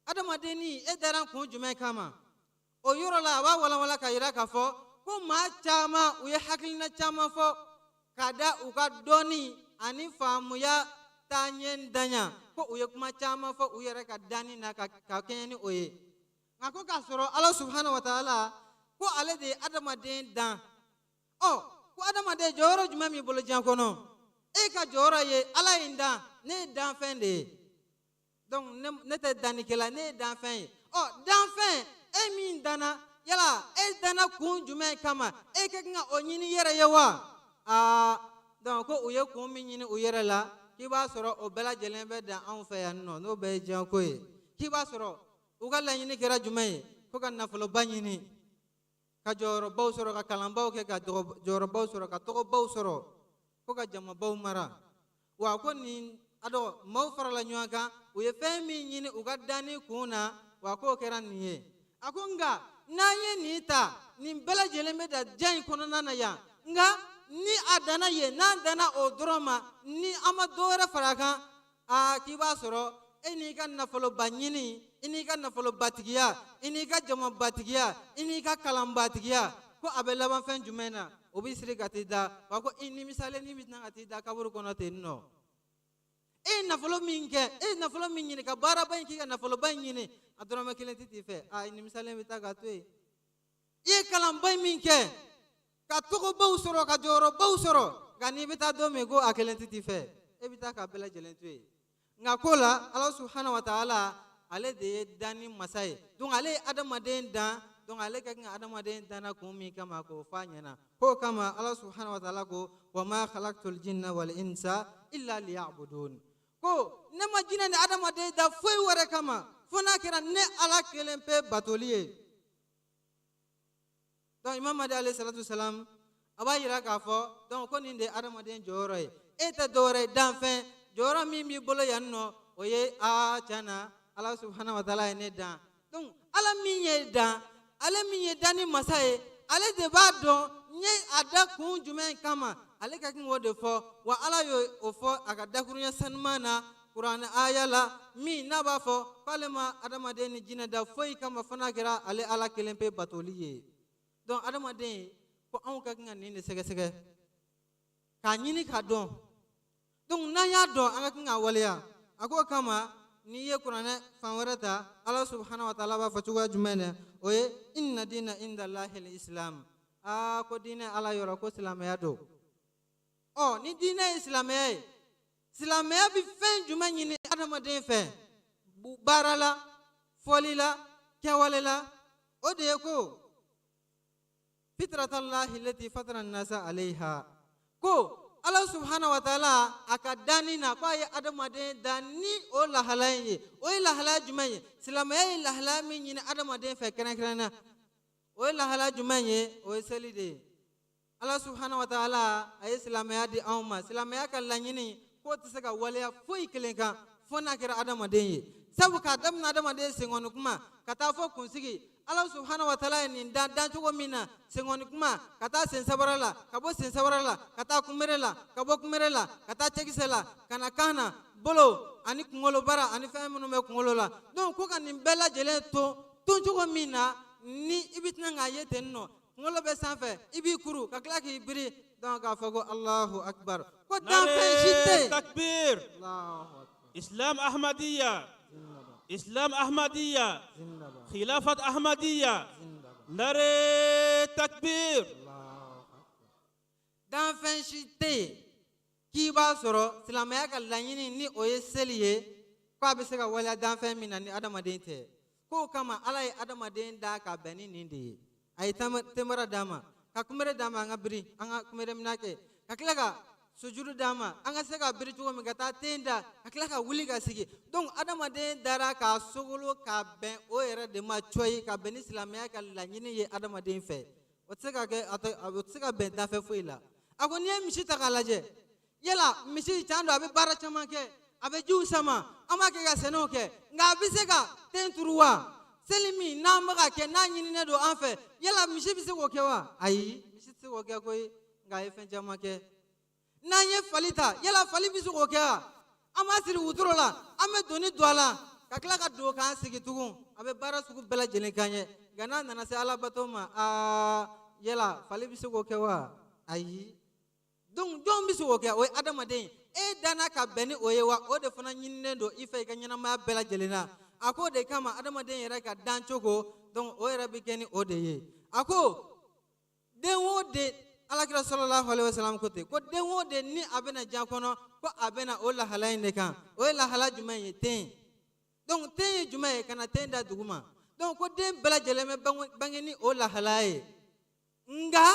[SPEAKER 1] Adamaden ni e dara kun jumɛn kama? O yɔrɔ la, a b'a walawala ka yira k'a fɔ ko maa caman, u ye hakilina caman fɔ ka da u ka dɔnni ani faamuya taaɲɛ danya, ko u ye kuma caman fɔ u yɛrɛ ka danni na ka kɛɲɛ ni o ye. Nka ko k'a sɔrɔ Ala subhanahu wa taala ko ale de ye adamaden dan. Ɔ, ko adamaden jɔyɔrɔ jumɛn b'i bolo diɲɛ kɔnɔ? E ka jɔyɔrɔ ye Ala ye n dan, ne ye danfɛn de ye. Donc ne tɛ dannikɛla, ne ye danfɛn ye. Ɔ, danfɛn e min danna, yala e danna kun jumɛn kama? E ka kan ka o ɲini i yɛrɛ ye wa? Aa, donc ko u ye kun min ɲini u yɛrɛ la, k'i b'a sɔrɔ o bɛɛ lajɛlen bɛ dan anw fɛ yan nɔ, n'o bɛɛ ye diɲɛko ye. K'i b'a sɔrɔ u ka laɲini kɛra jumɛn ye? Ko ka nafoloba ɲini, ka jɔyɔrɔbaw sɔrɔ, ka kalanbaw kɛ, ka jɔyɔrɔbaw sɔrɔ, ka tɔgɔbaw sɔrɔ, ko ka jamabaw mara. Wa ko nin a dɔn maaw farala ɲɔgɔn kan, u ye fɛn min ɲini u ka danni kun na, wa k'o kɛra nin ye. A ko nka n'an ye nin ta, nin bɛɛ lajɛlen bɛ da diɲɛ in kɔnɔna na yan. Nka ni a danna yen, n'an danna o dɔrɔn ma, ni an ma dɔ wɛrɛ fara a kan, aa, k'i b'a sɔrɔ e n'i ka nafoloba ɲini, i n'i ka nafolobatigiya, i n'i ka jamabatigiya, i n'i ka kalanbatigiya, ko a bɛ laban fɛn jumɛn na? O b'i siri ka t'i da. Wa ko i nimisalen ni bɛ tɛna ka t'i da kaburu kɔnɔ ten nɔ. E ye nafolo min kɛ, e ye nafolo min ɲini, ka baaraba in k'i ka nafoloba in ɲini, a dɔrɔmɛ kelen tɛ t'i fɛ. A, i nimisalen bɛ taa k'a to yen. I ye kalanba in min kɛ, ka tɔgɔbaw sɔrɔ, ka jɔyɔrɔbaw sɔrɔ, nka n'i bɛ taa don min, ko a kelen tɛ t'i fɛ, e bɛ taa k'a bɛɛ lajɛlen to yen. Nka ko la Ala subhanahu wa taala, ale de ye danni masa ye. Donc ale ye adamaden dan. Donc ale ka kan ka adamaden danna kun min kama, k'o fɔ a ɲɛna. K'o kama Ala subhanahu wa taala ko: wa ma khalaqtul jinna wal insa illa liya'budun. Ko ne ma jinɛ ni adamaden da foyi wɛrɛ kama, fo n'a kɛra ne Ala kelen pe batoli ye. Donc Imam Mahdi alayhi salatu salam, a b'a yira k'a fɔ donc ko nin de ye adamaden jɔyɔrɔ ye. E tɛ dɔwɛrɛ ye, danfɛn jɔyɔrɔ min b'i bolo yan nɔ, o ye aa, tiɲɛ na, Ala subhanahu wa taala ye ne dan. Donc Ala min ye dan, ale min ye danni masa ye, ale de b'a dɔn n ye a da kun jumɛn kama. Ale ka kan k'o de fɔ. Wa Ala y'o o fɔ a ka dakuruɲɛ sanuman na kuranɛ aya la min n'a b'a fɔ k'ale ma adamaden ni jinɛ da foyi kama, fo n'a kɛra ale Ala kelen pe batoli ye. Donc adamaden, ko anw ka kan ka nin de sɛgɛsɛgɛ k'a ɲini k'a dɔn. Donc n'an y'a dɔn, an ka kan k'a waleya. A k'o kama, n'i ye kuranɛ fan wɛrɛ ta, Ala subhanahu wa taala b'a fɔ cogoya jumɛn na? O ye: inna dina inda Allahi islam. Aa, ko diinɛ Ala yɔrɔ, ko silamɛya don. Ɔ, ni diinɛ ye silamɛya ye, silamɛya bɛ fɛn jumɛn ɲini adamaden fɛ baara la, fɔli la, kɛwale la? O de ye ko fitratallahi lati fatara nasa alayha. Ko Ala subhanahu wa taala a ka danni na, ko a ye adamaden dan ni o lahalaya in ye. O ye lahalaya jumɛn ye? Silamɛya ye lahalaya min ɲini adamaden fɛ kɛrɛnkɛrɛn na, o ye lahalaya jumɛn ye? O ye seli de ye. Ala subhanahu wa taala a ye silamɛya di anw ma. Silamɛya ka laɲini k'o tɛ se ka waleya foyi kelen kan, fo n'a kɛra adamaden ye. Sabu k'a daminɛ adamaden senkɔni kuma ka taa fɔ kunsigi, Ala subhanahu wa taala ye nin dan dancogo min na, senkɔni kuma ka taa sen sabara la, ka bɔ sen sabara la ka taa kunbere la, ka bɔ kunbere la ka taa cɛkisɛ la, ka na kan na, bolo ani kunkolo bara ani fɛn minnu bɛ kunkolo la. Donc ko ka nin bɛɛ lajɛlen to ton cogo min na, ni i bɛ tɛna k'a ye ten nɔ, kunkolo bɛ sanfɛ, i b'i kuru ka tila k'i biri, donc k'a fɔ ko Allahu akbar, ko danfɛn si tɛ yen.
[SPEAKER 6] تكبير.
[SPEAKER 3] Allahu akbar.
[SPEAKER 6] إسلام أحمدية.
[SPEAKER 3] Zindabad.
[SPEAKER 6] إسلام أحمدية.
[SPEAKER 3] Zindabad.
[SPEAKER 6] خلافة أحمدية.
[SPEAKER 3] Zindabad.
[SPEAKER 6] نعرہ تکبیر.
[SPEAKER 3] Allahu akbar.
[SPEAKER 1] Danfɛn si tɛ yen k'i b'a sɔrɔ silamɛya ka laɲini ni o ye seli ye, k'a bɛ se ka waleya danfɛn min na ni adamaden tɛ. K'o kama Ala ye adamaden da ka bɛn ni nin de ye. A ye tenbara d'a ma, ka kunbere d'a ma, an ka biri, an ka kunbere minɛ kɛ, ka tila ka
[SPEAKER 7] sujuru d'an ma an ka se ka biri cogo min ka taa ten da ka tila ka wuli ka sigi. Donc adamaden dara k'a sogolo ka bɛn o yɛrɛ de ma cɔyi, ka bɛn ni silamɛya ka laɲini ye adamaden fɛ. O tɛ se ka kɛ, o tɛ se ka bɛn dafɛ foyi la. A ko n'i ye misi ta k'a lajɛ, yala misi can don, a bɛ baara caman kɛ, a bɛ jiw sama, an b'a kɛ ka sɛnɛw kɛ, nka a bɛ se ka ten turu wa? Seli min n'an bɛ ka kɛ, n'a ɲininen don an fɛ, yala misi bɛ se k'o kɛ wa? Ayi, misi tɛ se k'o kɛ koyi, nka a ye fɛn caman kɛ. N'an ye fali ta, yala fali bɛ se k'o kɛ wa? An b'a siri wotoro la, an bɛ doni don a la ka tila ka don k'an sigi tugun, a bɛ baara sugu bɛɛ lajɛlen k'an ye. Nka n'a nana se alabato ma, aa, yala fali bɛ se k'o kɛ wa? Ayi. Donc jɔn bɛ se k'o kɛ? O ye adamaden ye. E danna ka bɛn ni o ye wa? O de fana ɲininen don i fɛ i ka ɲɛnamaya bɛɛ lajɛlen na. A ko o de kama adamaden yɛrɛ ka dan cogo, donc o yɛrɛ bɛ kɛ ni o de ye. A ko den o den, alakira sallallahu alaihi wasallam ko ten, ko den o den ni a bɛna diɲɛ kɔnɔ, ko a bɛna o lahala in de kan. O ye lahala jumɛn ye? Ten. Donc ten ye jumɛn ye? Ka na ten da duguma. Donc ko den bɛɛ lajɛlen bɛ bange ni o lahala ye. Nka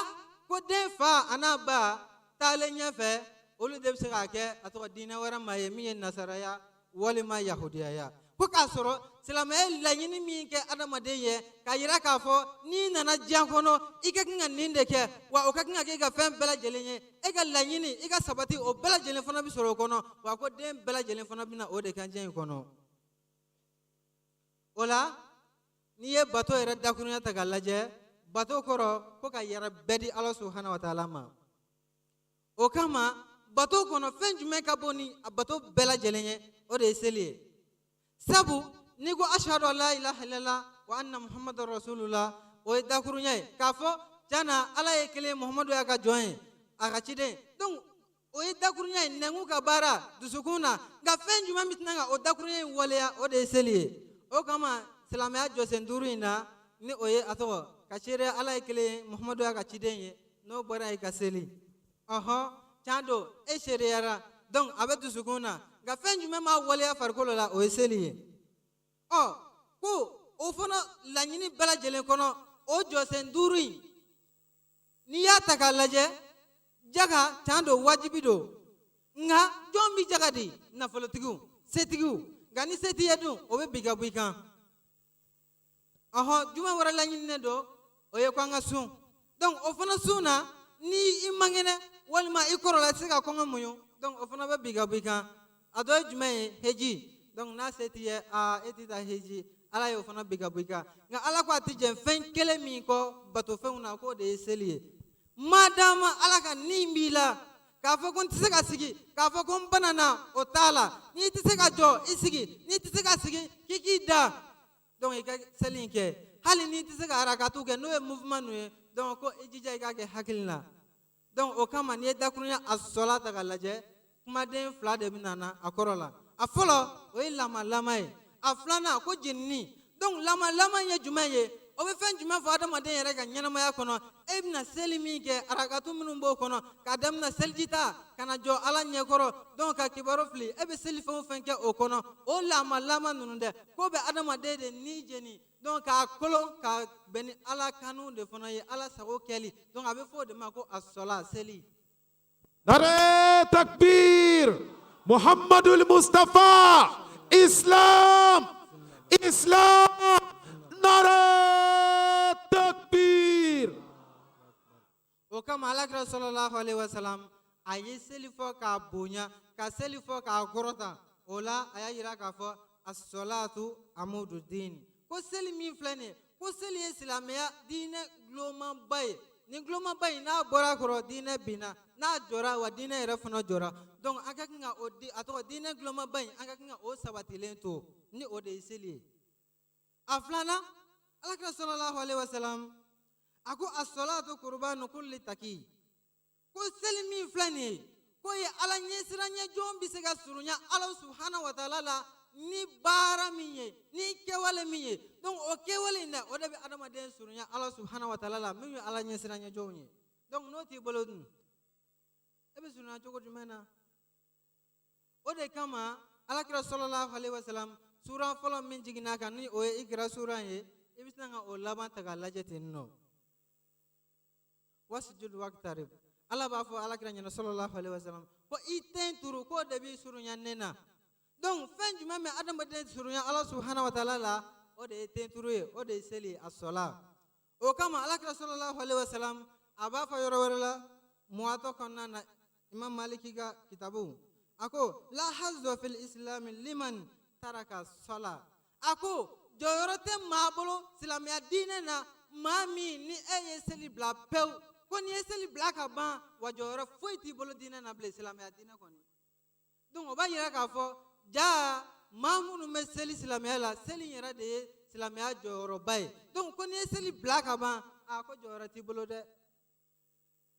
[SPEAKER 7] ko den fa a n'a ba taalen ɲɛfɛ, olu de bɛ se k'a kɛ a tɔgɔ diinɛ wɛrɛ ma ye min ye nasaraya walima yahudiyaya. Ko k'a sɔrɔ silamɛya ye laɲini min kɛ adamaden ye k'a yira k'a fɔ n'i nana diɲɛ kɔnɔ i ka kan ka nin de kɛ, wa o ka kan ka kɛ i ka fɛn bɛɛ lajɛlen ye, e ka laɲini i ka sabati o bɛɛ lajɛlen fana bɛ sɔrɔ o kɔnɔ, wa ko den bɛɛ lajɛlen fana bɛ na o de kan diɲɛ in kɔnɔ. O la n'i ye bato yɛrɛ dakurunya ta k'a lajɛ, bato kɔrɔ ko ka yɛrɛ bɛɛ di Ala subahana wa taala ma. O kama bato kɔnɔ fɛn jumɛn ka bon ni a bato bɛɛ lajɛlen ye? O de ye seli ye. Sabu n'i ko ashhadu an la ilaha illallah wa anna muhammadar rasulullah, o ye dakurunya ye k'a fɔ tiɲɛ Ala ye kelen, Muhammadu y'a ka jɔn ye, a ka ciden. Donc o ye dakurunya ye, nɛnkun ka baara dusukun na. Nka fɛn jumɛn bɛ tɛna ka o dakurunya in waleya? O de ye seli ye. O kama silamɛya jɔsen duuru in na, ni o ye a tɔgɔ ka seereya Ala ye kelen ye, Muhammadu y'a ka ciden ye, n'o bɔra yen ka seli. Ɔhɔn, tiɲɛ don, e seereyara, donc a bɛ dusukun na, nka fɛn jumɛn b'a waleya farikolo la? O ye seli ye. Ɔ ko o fana laɲini bɛɛ lajɛlen kɔnɔ, o jɔsen duuru in, n'i y'a ta k'a lajɛ, jaga tiɲɛ don, wajibi don, nka jɔn bɛ jaga di? Nafolotigiw, setigiw. Nka ni se t'i ye dun, o bɛ bin ka bɔ i kan. Ɔhɔn, jumɛn wɛrɛ laɲininen don? O ye ko an ka sun. Donc o fana sun na, ni i man kɛnɛ walima i kɔrɔla, i tɛ se ka kɔngɔ muɲu, donc o fana bɛ bin ka bɔ i kan. A dɔ ye jumɛn ye? Heji. Donc n'a se t'i ye, aa, e tɛ taa heji, Ala y'o fana bin ka bɔ i kan. Nka Ala ko a tɛ jɛn fɛn kelen min kɔ batofɛnw na, k'o de ye seli ye. Madama Ala ka nin b'i la k'a fɔ ko n tɛ se ka sigi, k'a fɔ ko n banana, o t'a la. N'i tɛ se ka jɔ, i sigi. N'i tɛ se ka sigi, k'i k'i da, donc i ka seli in kɛ. Hali n'i tɛ se ka harakatu kɛ, n'o ye mouvement ninnu ye, donc ko i jija i k'a kɛ hakili la. Donc o kama n'i ye dakurunya a sɔla ta k'a lajɛ, kumaden fila de bɛ na a kɔrɔ la. A fɔlɔ, o ye lamalama ye. A filanan, ko jenini. Donc lamalama ye jumɛn ye? O bɛ fɛn jumɛn fɔ adamaden yɛrɛ ka ɲɛnamaya kɔnɔ? E bɛna seli min kɛ, arakatu minnu b'o kɔnɔ, k'a daminɛ selijita ka na jɔ Ala ɲɛkɔrɔ, donc ka kibaru fili, e bɛ seli fɛn o fɛn kɛ o kɔnɔ, o lamalama ninnu dɛ, k'o bɛ adamaden de ni jeni, donc k'a kolon ka bɛn ni Ala kanu de fana ye, Ala sago kɛli. Donc a bɛ fɔ o de ma ko a sɔla seli.
[SPEAKER 2] Nare takbir, Muhammadul Mustafa, Islam, Islam, Nare takbir.
[SPEAKER 7] O kama alakira sallallahu alaihi wasallam a ye seli fɔ k'a bonya, ka seli fɔ k'a kɔrɔta. O la a y'a yira k'a fɔ as-salatu amudu din, ko seli min filɛ nin ye, ko seli ye silamɛya diinɛ gulomaba ye. Nin gulomaba in, n'a bɔra a kɔrɔ, diinɛ binna. N'a jɔra, wa diinɛ yɛrɛ fana jɔra. Donc an ka kan ka o di, a tɔgɔ diinɛ gulomaba in, an ka kan ka o sabatilen to ni o de ye seli ye. A filanan, alakira sallallahu alaihi wasallam a ko as-salatu qurbanu kulli taki, ko seli min filɛ nin ye, k'o ye Ala ɲɛsiranɲɛ jɔn bɛ se ka surunya Ala subhana wa taala la ni baara min ye, ni kɛwale min ye. Donc o kɛwale in dɛ, o de bɛ adamaden surunya Ala subhana wa taala la, min ye Ala ɲɛsiranɲɛ jɔnw ye. Donc n'o t'i bolo dun, e bɛ surunya cogo jumɛn na? O de kama alakira sallallahu alaihi wasallam, suran fɔlɔ min jiginna kan, ni o ye Ikira suran ye, i bɛ sin ka o laban ta k'a lajɛ ten nɔ, wasjud waqtarib. Ala b'a fɔ Alakira ɲɛna sallallahu alaihi wasallam ko i ten turu k'o de b'i surunya ne na. Donc fɛn jumɛn bɛ adamaden surunya Ala subahana wa taala la? O de ye ten turu ye, o de ye seli a sɔla. O kama Alakira sallallahu alaihi wasallam a b'a fɔ yɔrɔ wɛrɛ la Muwatɔ kɔnɔna na, Imam Maliki ka kitabu, a ko la hazza fil islami liman taraka sɔla. A ko jɔyɔrɔ tɛ maa bolo silamɛya diinɛ na, maa min ni e ye seli bila pewu, ko n'i ye seli bila ka ban, wa jɔyɔrɔ foyi t'i bolo diinɛ na bilen, silamɛya diinɛ kɔni. Donc o b'a yira k'a fɔ jaa maa minnu bɛ seli silamɛya la, seli yɛrɛ de ye silamɛya jɔyɔrɔba ye. Donc ko n'i ye seli bila ka ban, a ko jɔyɔrɔ t'i bolo dɛ.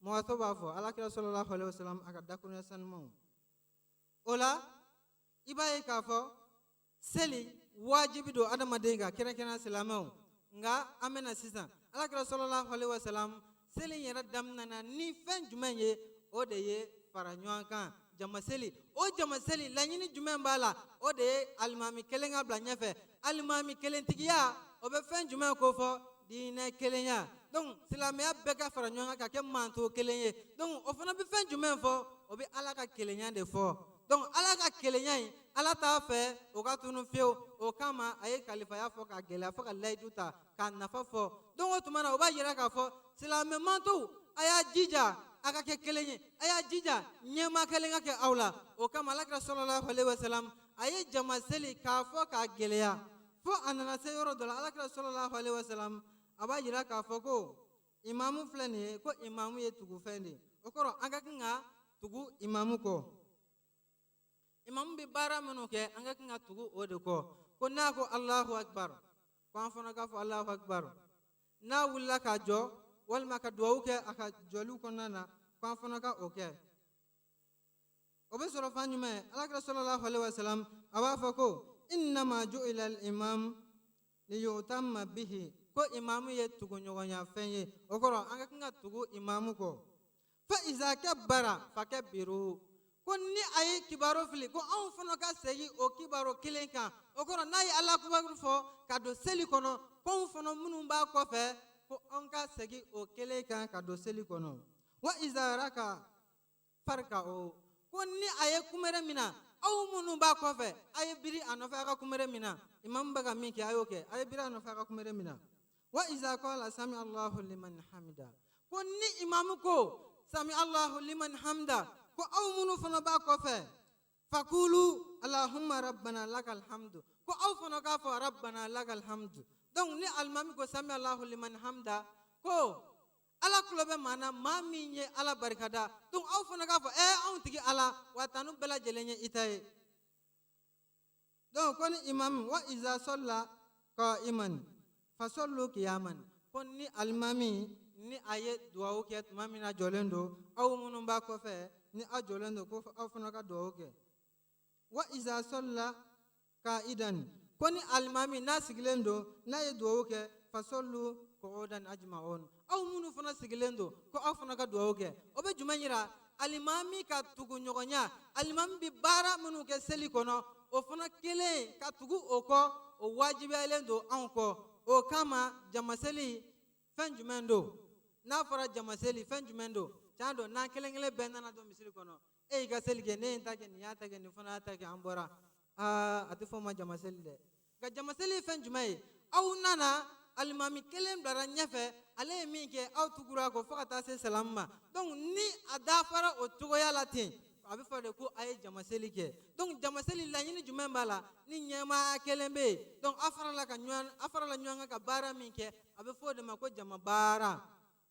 [SPEAKER 7] Mɔgɔtɔ b'a fɔ Alakira sallallahu alaihi wasallam a ka dakurunya sanumanw. O la i b'a ye k'a fɔ seli wajibi don adamaden kan, kɛrɛnkɛrɛnnenya silamɛw. Nka an bɛna sisan Alakira sallallahu alaihi wasallam seli yɛrɛ daminɛna ni fɛn jumɛn ye? O de ye fara ɲɔgɔn kan, jama seli. O jama seli laɲini jumɛn b'a la? O de ye alimami kelen ka bila ɲɛfɛ. Alimami kelentigiya, o bɛ fɛn jumɛn kofɔ? Diinɛ kelenya. Donc silamɛya bɛɛ ka fara ɲɔgɔn kan ka kɛ manto kelen ye. Donc o fana bɛ fɛn jumɛn fɔ? O bɛ Ala ka kelenya de fɔ. Donc Ala ka kelenya in, Ala t'a fɛ o ka tunu fiyewu. O kama a ye kalifaya fɔ ka gɛlɛya, fo ka layidu ta k'a nafa fɔ. Donc o tuma na, o b'a yira k'a fɔ silamɛ mantow, a y'a jija a ka kɛ kelen ye, a y'a jija ɲɛmaa kelen ka kɛ aw la. O kama Alakira sallallahu alaihi wasallam a ye jama seli k'a fɔ k'a gɛlɛya, fo a nana se yɔrɔ dɔ la, Alakira sallallahu alaihi wasallam a b'a yira k'a fɔ ko imamu filɛ nin ye, ko imamu ye tugufɛn de ye. O kɔrɔ, an ka kan ka tugu imamu kɔ. Imamu bɛ baara minnu kɛ, an ka kan ka tugu o de kɔ. Ko n'a ko Alahu akbar, ko an fana k'a fɔ Alahu akbar. N'a wulila k'a jɔ walima ka duwawu kɛ a ka jɔliw kɔnɔna na, ko an fana ka o kɛ. O bɛ sɔrɔ fan jumɛn? Alakira sallallahu alaihi wasallam a b'a fɔ ko innama ju'ila al-imam liyutamma bihi, ko imamu ye tuguɲɔgɔnya fɛn ye. O kɔrɔ, an ka kan ka tugu imamu kɔ. Fa iza kabbara fakabbiru, ko ni a ye kibaru fili, ko anw fana ka segin o kibaru kelen kan. O kɔrɔ, n'a ye Ala kibaru fɔ ka don seli kɔnɔ, ko anw fana minnu b'a kɔfɛ, ko an ka segin o kelen kan ka don seli kɔnɔ. Wa iza raka farka o, ko ni a ye kunbere minɛ, aw minnu b'a kɔfɛ, a ye biri a nɔfɛ a ka kunbere minɛ. Imamu bɛ ka min kɛ, a y'o kɛ, a ye biri a nɔfɛ a ka kunbere minɛ. Wa iza qala sami Allahu liman hamida, ko ni imamu ko sami Allahu liman hamida, ko aw minnu fana b'a kɔfɛ, fakulu allahumma rabbana lakal hamdu, ko aw fana k'a fɔ rabbana lakal hamdu. Donc ni alimami ko sami Allahu liman hamida, ko Ala tulo bɛ maa na, maa min ye Ala barikada. Donc aw fana k'a fɔ anw tigi Ala, wa tanu bɛɛ lajɛlen ye i ta ye. Donc ko ni imamu wa iza salla qa'iman fasallu qiyaman, ko ni alimami ni a ye duwawu kɛ tuma min na jɔlen don, aw minnu b'a kɔfɛ ni aw jɔlen don, ko aw fana ka duwawu kɛ. Wa iza salla qa'idan, ko ni alimami n'a sigilen don, n'a ye duwawu kɛ, fasallu qu'udan ajma'un, aw minnu fana sigilen don, ko aw fana ka duwawu kɛ. O bɛ jumɛn yira? Alimami ka tugu ɲɔgɔnya, alimami bɛ baara minnu kɛ seli kɔnɔ, o fana kelen ka tugu o kɔ, o wajibiyalen don anw kɔ. O kama jamaseli fɛn jumɛn don? N'a fɔra jamaseli fɛn jumɛn don? Tiɲɛ don, n'an kelen kelen bɛɛ nana don misiri kɔnɔ, e y'i ka seli kɛ, ne ye n ta kɛ, nin y'a ta kɛ, nin fana y'a ta kɛ, an bɔra, aa a tɛ fɔ o ma jamaseli dɛ. Nka jamaseli ye fɛn jumɛn ye? Aw nana, alimami kelen bilara ɲɛfɛ, ale ye min kɛ, aw tugura a kɔ fo ka taa se salamu ma. Donc ni a dafara o cogoya la ten, a bɛ fɔ de ko a ye jamaseli kɛ. Donc jamaseli laɲini jumɛn b'a la? Ni ɲɛmaaya kelen bɛ yen, donc aw farala ka ɲɔgɔn, aw farala ɲɔgɔn kan ka baara min kɛ, a bɛ fɔ o de ma ko jama baara.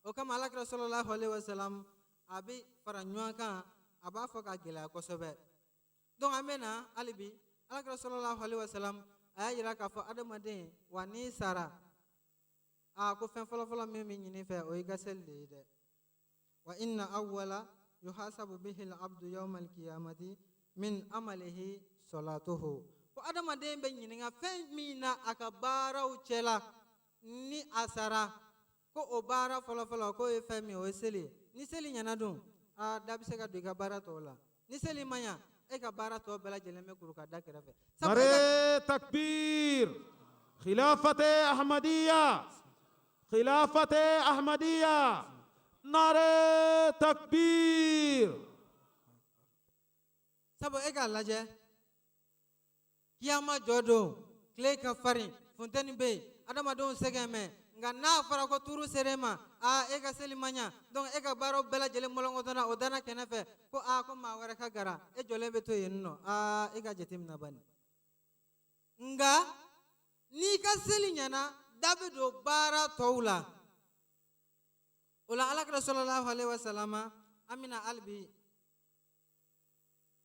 [SPEAKER 7] O kama Alakira sallallahu alaihi wasallam a bɛ fara ɲɔgɔn kan, a b'a fɔ ka gɛlɛya kosɛbɛ. Donc an bɛ na hali bi, Alakira sallallahu alaihi wasallam a y'a yira k'a fɔ adamaden, wa n'i sara, a ko fɛn fɔlɔfɔlɔ min bɛ ɲini fɛ, o y'i ka seli de ye dɛ. Wa inna awwala yuhasabu bihi al-abdu yawma al-qiyamati min amalihi salatuhu, ko adamaden bɛ ɲininka fɛn min na a ka baaraw cɛla ni a sara, ko o baara fɔlɔfɔlɔ k'o ye fɛn min ye, o ye seli ye. Ni seli ɲɛna dun, a da bɛ se ka don i ka baara tɔw la. Ni seli ma ɲa, e ka baara tɔ bɛɛ lajɛlen bɛ kuru ka da kɛrɛfɛ.
[SPEAKER 2] Nare takbir, khilafat Ahmadiyya, khilafat Ahmadiyya. Nare takbir.
[SPEAKER 7] Sabu e k'a lajɛ, kiyama jɔ don, tile ka farin, funteni bɛ yen, adamadenw sɛgɛn mɛ, nka n'a fɔra ko turu sera e ma, aa, e ka seli ma ɲa, donc e ka baaraw bɛɛ lajɛlen mɔlɔnkɔtɔna o danna kɛnɛ fɛ, ko aa, ko maa wɛrɛ ka gara, e jɔlen bɛ to yen nɔ. Aa, e ka jateminɛ bani. Nka n'i ka seli ɲɛna, da bɛ don baara tɔw la. O la, Alakira sallallahu alaihi wasallam, an bɛna hali bi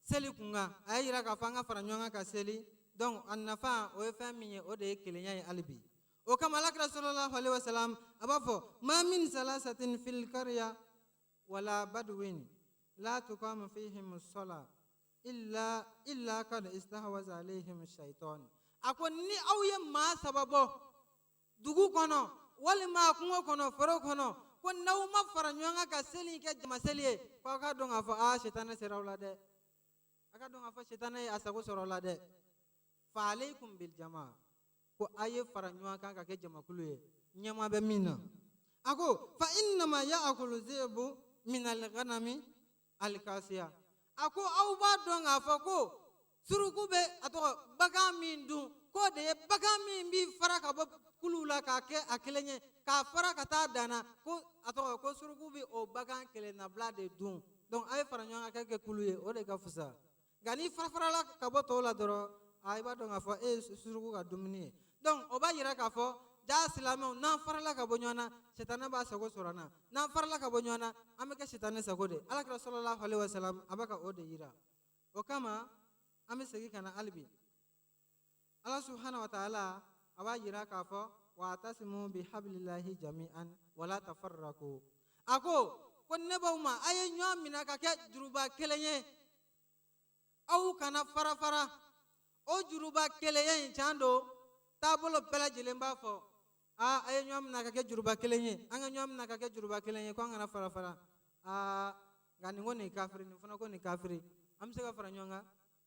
[SPEAKER 7] seli kun kan. A y'a yira k'a fɔ an ka fara ɲɔgɔn kan ka seli. Donc a nafa, o ye fɛn min ye, o de ye kelenya ye hali bi. O kama, Alakira sallallahu alaihi wasallam a b'a fɔ: ma min salasatin fil qarya wala badwin la tuqamu fihim sola illa kad istahwaza alaihim shaitan. A ko ni aw ye maa saba bɔ dugu kɔnɔ walima kungo kɔnɔ, foro kɔnɔ, ko n'aw ma fara ɲɔgɔn kan ka seli kɛ jama seli ye, ko aw ka dɔn k'a fɔ aa, sitanɛ sera aw la dɛ. A ka dɔn k'a fɔ sitanɛ ye a sago sɔrɔ aw la dɛ. Fa aleikum bil jama, ko a ye fara ɲɔgɔn kan ka kɛ jamakulu ye, ɲɛma bɛ min na. A ko fa innama ya'kulu zi'bu min al-ghanami al-kasiya. A ko aw b'a dɔn k'a fɔ ko suruku bɛ a tɔgɔ bagan min dun, k'o de ye bagan min bi fara ka bɔ kulu la k'a kɛ a kelen ye, k'a fara ka taa dan na, ko a tɔgɔ ko suruku bi o bagan kelen nabila de dun. Donc a ye fara ɲɔgɔn kan ka kɛ kulu ye, o de ka fisa. Nka n'i farafarala ka bɔ tɔw la dɔrɔn, a i b'a dɔn k'a fɔ e ye suruku ka dumuni ye. Donc o b'a yira k'a fɔ jaa, silamɛw, n'an farala ka bɔ ɲɔgɔn na, sitanɛ b'a sago sɔrɔ an na. N'an farala ka bɔ ɲɔgɔn na, an bɛ kɛ sitanɛ sago de. Alakira sallallahu alaihi wasallam a bɛ ka o de yira. O kama, an bɛ segin ka na hali bi. Ala subhanahu wa ta'ala a b'a yira k'a fɔ: wa atasimu bi hablillahi jami'an wala tafarraqu. A ko ko ne b'aw ma, a ye ɲɔgɔn minɛ ka kɛ juruba kelen ye, aw kana fara fara. O juruba kelenya in, can don, taabolo bɛɛ lajɛlen b'a fɔ aa, a ye ɲɔgɔn minɛ ka kɛ juruba kelen ye, an ka ɲɔgɔn minɛ ka kɛ juruba kelen ye, ko an kana fara fara. Aa, nka nin ko nin kafiri, nin fana ko nin kafiri, an bɛ se ka fara ɲɔgɔn kan?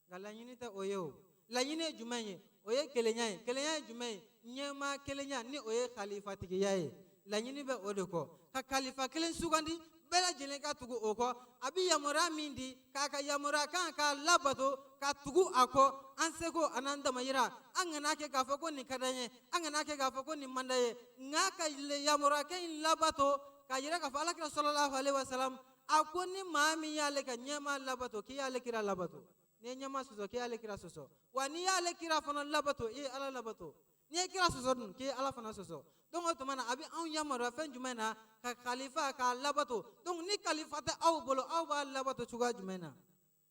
[SPEAKER 7] Nka laɲini tɛ o ye. O laɲini ye jumɛn ye? O ye kelenya ye. Kelenya ye jumɛn ye? Ɲɛmaa kelenya, ni o ye kalifatigiya ye. Laɲini bɛ o de kɔ, ka kalifa kelen sugandi, bɛɛ lajɛlen ka tugu o kɔ. A bɛ yamaruya min di, k'a ka yamaruya kan k'a labato, ka tugu a kɔ an seko an'an damayira. An kana kɛ k'a fɔ ko nin ka d'an ye, an kana kɛ k'a fɔ ko nin man d'an ye, nka ka yamaruya kɛ in labato, k'a yira k'a fɔ Alakira sallallahu alaihi wasallam a ko ni maa min y'ale ka ɲɛmaa labato, k'i y'ale kira labato. N'i ye ɲɛmaa sɔsɔ, k'i y'ale kira sɔsɔ. Wa n'i y'ale kira fana labato, i ye Ala labato. N'i ye kira sɔsɔ dun, k'i ye Ala fana sɔsɔ. Donc o tuma na, a bɛ anw yamaruya fɛn jumɛn na? Ka kalifa k'a labato. Donc ni kalifa tɛ aw bolo, aw b'a labato cogoya jumɛn na?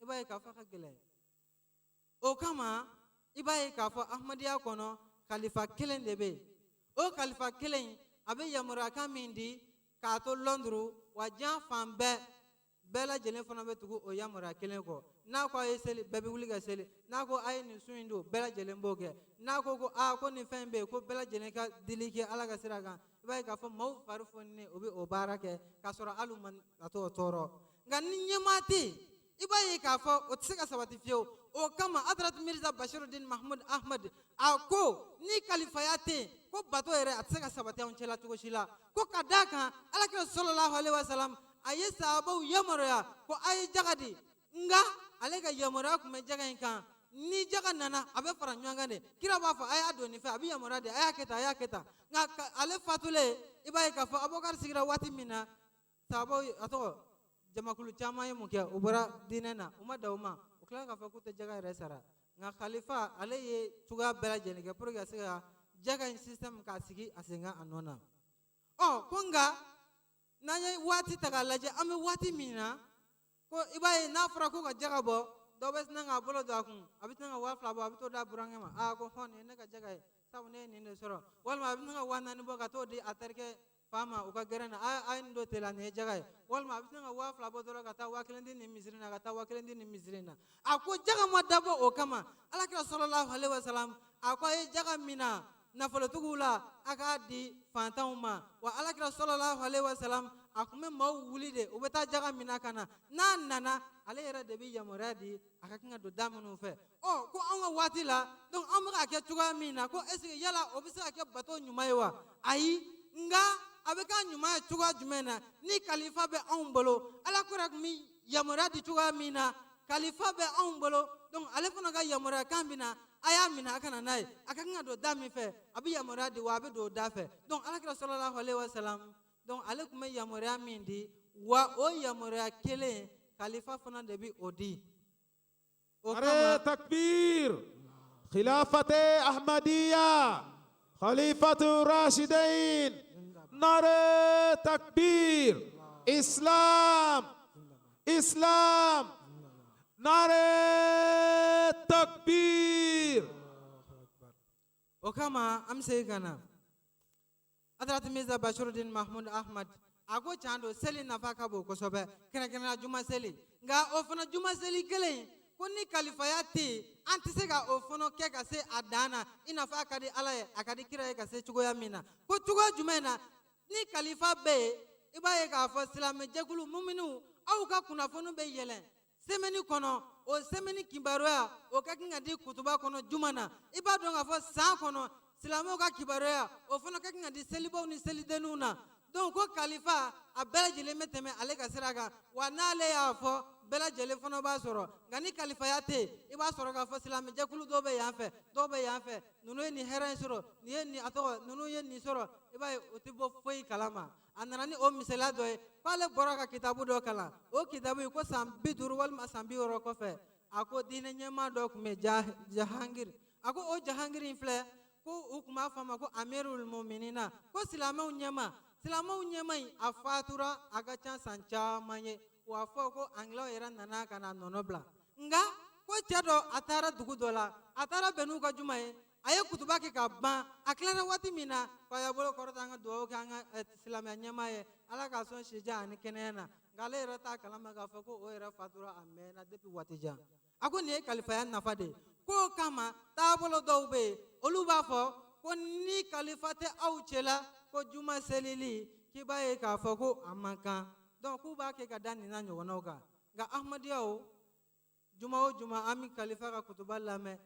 [SPEAKER 7] I b'a ye k'a fɔ a ka gɛlɛn. O kama, i b'a ye k'a fɔ Ahmadiyya kɔnɔ, kalifa kelen de bɛ yen. O kalifa kelen in, a bɛ yamaruyakan min di k'a to Lɔnduru wa diɲɛ fan bɛɛ, bɛɛ lajɛlen fana bɛ tugu o yamaruya kelen kɔ. N'a ko a ye seli, bɛɛ bɛ wuli ka seli. N'a ko a ye nin sun in don, bɛɛ lajɛlen b'o kɛ. N'a ko ko aa, ko nin fɛn in bɛ yen, ko bɛɛ lajɛlen ka dili kɛ Ala ka sira kan, i b'a ye k'a fɔ maaw fari foninen, o bɛ o baara kɛ k'a sɔrɔ hali u ma a t'o tɔɔrɔ. Nka ni ɲɛmaa tɛ yen, i b'a ye k'a fɔ o tɛ se ka sabati fiyewu. O kama, Hadrat Mirza Bashiruddin Mahmud Ahmad a ko ni kalifaya tɛ yen, ko bato yɛrɛ a tɛ se ka sabati anw cɛla cogo si la. Ko ka d'a kan, Alakira sallallahu alaihi wasallam a ye sahabaw yamaruya ko a ye jaga di, nka ale ka yamaruya tun bɛ jaga in kan. Ni jaga nana, a bɛ fara ɲɔgɔn kan de. Kira b'a fɔ a y'a don nin fɛ, a bɛ yamaruya di, a y'a kɛ tan, a y'a kɛ tan. Nka ale fatulen, i b'a ye k'a fɔ Abubakar sigira waati min na, sahabaw, a tɔgɔ jamakulu caman ye mun kɛ? U bɔra diinɛ na, u ma dan o ma, u tilala k'a fɔ k'u tɛ jaga yɛrɛ sara. Nka khalifa, ale ye cogoya bɛɛ lajɛlen kɛ pour que ka se ka jaga in système k'a sigi a sen kan a nɔ na. Ɔ, ko nka n'an ye waati ta k'a lajɛ, an bɛ waati min na, ko i b'a ye n'a fɔra ko ka jaga bɔ, dɔ bɛ sina k'a bolo don a kun, a bɛ sina ka 2000 bɔ, a bɛ t'o d'a burankɛ ma. Aa, ko hɔn, nin ye ne ka jaga ye, sabu ne ye nin de sɔrɔ. Walima a bɛ sina ka 4000 bɔ ka t'o di a terikɛ fa ma u ka gɛrɛn na: a ye nin don tela, nin ye jaga ye. Walima a bɛ sina ka 2000 bɔ dɔrɔn ka taa 1000 di nin misiri na, ka taa 1000 di nin misiri na. A ko jaga ma dabɔ o kama. Alakira sallallahu alaihi wasallam a ko a ye jaga mina nafolotigiw la, a k'a di fantanw ma. Wa Alakira sallallahu alaihi wasallam a tun bɛ maaw wuli de, u bɛ taa jaga mina ka na. N'a nana, ale yɛrɛ de bɛ yamaruya di a ka kan ka don da minnu fɛ. Ɔ, ko anw ka waati la, donc an bɛ k'a kɛ cogoya min na, ko est ce que yala o bɛ se ka kɛ bato ɲuman ye wa? Ayi. Nka A bɛ k'a ɲuman ye cogoya jumɛn na ni kalifa bɛ anw bolo? Ala kura tun bɛ yamaruya di cogoya min na, kalifa bɛ anw bolo, donc ale fana ka yamaruya kan bɛ na, a y'a minɛ, a ka na n'a ye. A ka kan ka don da min fɛ, a bɛ yamaruya di, wa a bɛ don o da fɛ. Donc Alakira sallallahu alaihi wa sallam, donc ale tun bɛ yamaruya min di, wa o yamaruya kelen, kalifa fana de bɛ o di. O
[SPEAKER 2] نعرہ
[SPEAKER 7] kama
[SPEAKER 2] تکبیر، خلافت احمدیہ، خلیفۃ الراشدین، نعرہ تکبیر، اسلام، اسلام، نعرہ تکبیر۔
[SPEAKER 7] O kama an bɛ segin ka na Hadrati Mirza Bashiruddin Mahmud Ahmad, a ko can don, seli nafa ka bon kosɛbɛ, kɛrɛnkɛrɛnnenya juma seli. Nka o fana juma seli kelen in, ko ni kalifaya tɛ yen, an tɛ se ka o fana kɛ ka se a dan na i n'a fɔ a ka di Ala ye, a ka di kira ye ka se cogoya min na. Ko cogoya jumɛn na? Ni kalifa bɛ yen, i b'a ye k'a fɔ silamɛjɛkulu muminiw, aw ka kunnafoni bɛ yɛlɛn semaine kɔnɔ. O semaine kibaruya, o ka kan ka di kutuba kɔnɔ juma na. I b'a dɔn k'a fɔ san kɔnɔ silamɛw ka kibaruya, o fana ka kan ka di selibaw ni selidenninw na. Donc ko kalifa, a bɛɛ lajɛlen bɛ tɛmɛ ale ka sira kan, wa n'ale y'a fɔ, bɛɛ lajɛlen fana b'a sɔrɔ. Nka ni kalifaya tɛ yen, i b'a sɔrɔ k'a fɔ silamɛjɛkulu dɔw bɛ yan fɛ, dɔw bɛ yan fɛ, ninnu ye nin hɛrɛ in sɔrɔ, nin ye nin, a tɔgɔ, ninnu ye nin sɔrɔ, i b'a ye o tɛ bɔ foyi kalama. A nana ni o misaliya dɔ ye k'ale bɔra ka kitabu dɔ kalan. O kitabu in, ko san 50 walima san 60 kɔfɛ, a ko diinɛ ɲɛmaa dɔ tun bɛ, Jahangir. A ko o Jahangir in filɛ, ko u tun b'a fɔ a ma ko Amirul Muminina, ko silamɛw ɲɛmaa. Silamɛw ɲɛmaa in, a fatura a ka ca san caman ye, wa fɔ ko angilaw yɛrɛ nana ka na nɔnɔ bila. Nka ko cɛ dɔ, a taara dugu dɔ la, a taara bɛn n'u ka juma ye, a ye kutuba kɛ ka ban. A tilara waati min na, k'a y'a bolo kɔrɔta, an ka dugawu kɛ an ka silamɛya ɲɛmaa ye, Ala k'a sɔn sijan ani kɛnɛya na. Nka ale yɛrɛ t'a kalama k'a fɔ ko o yɛrɛ fatura a mɛnna depuis waati jan. A ko nin ye kalifaya nafa de ye. K'o kama taabolo dɔw bɛ yen, olu b'a fɔ ko ni kalifa tɛ aw cɛla, ko juma selili, k'i b'a ye k'a fɔ ko a man kan. Donc k'u b'a kɛ ka da nin n'a ɲɔgɔnnaw kan. Nka ahmadiyaw, juma o juma, an bɛ kalifa ka kutuba lamɛn.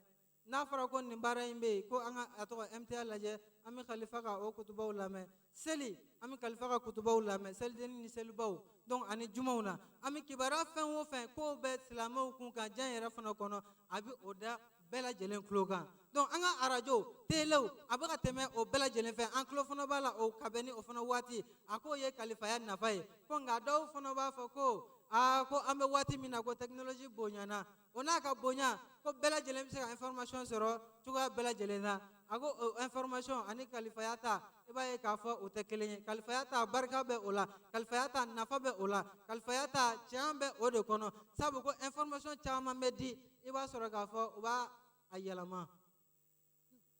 [SPEAKER 7] N'a fɔra ko nin baara in bɛ yen, ko an ka a tɔgɔ MTA lajɛ, an bɛ kalifa ka o kutubaw lamɛn. Seli, an bɛ kalifa ka kutubaw lamɛn, selidenni ni selibaw, donc ani jumaw na. An bɛ kibaruya fɛn o fɛn k'o bɛ silamɛw kun kan diɲɛ yɛrɛ fana kɔnɔ, a bɛ o da bɛɛ lajɛlen tulo kan. Donc an ka arajo, telew, a bɛ ka tɛmɛ o bɛɛ lajɛlen fɛ, an tulo fana b'a la o ka bɛn ni o fana waati. A k'o ye kalifaya nafa ye. Ko nka dɔw fana b'a fɔ ko aa, ko an bɛ waati min na, ko technologie bonyana, o n'a ka bonya, ko bɛɛ lajɛlen bɛ se ka information sɔrɔ cogoya bɛɛ lajɛlen na. A ko o information ani kalifaya ta, i b'a ye k'a fɔ o tɛ kelen ye. Kalifaya ta, barika bɛ o la, kalifaya ta, nafa bɛ o la, kalifaya ta, tiɲɛ bɛ o de kɔnɔ. Sabu ko information caman bɛ di, i b'a sɔrɔ k'a fɔ u b'a a yɛlɛma.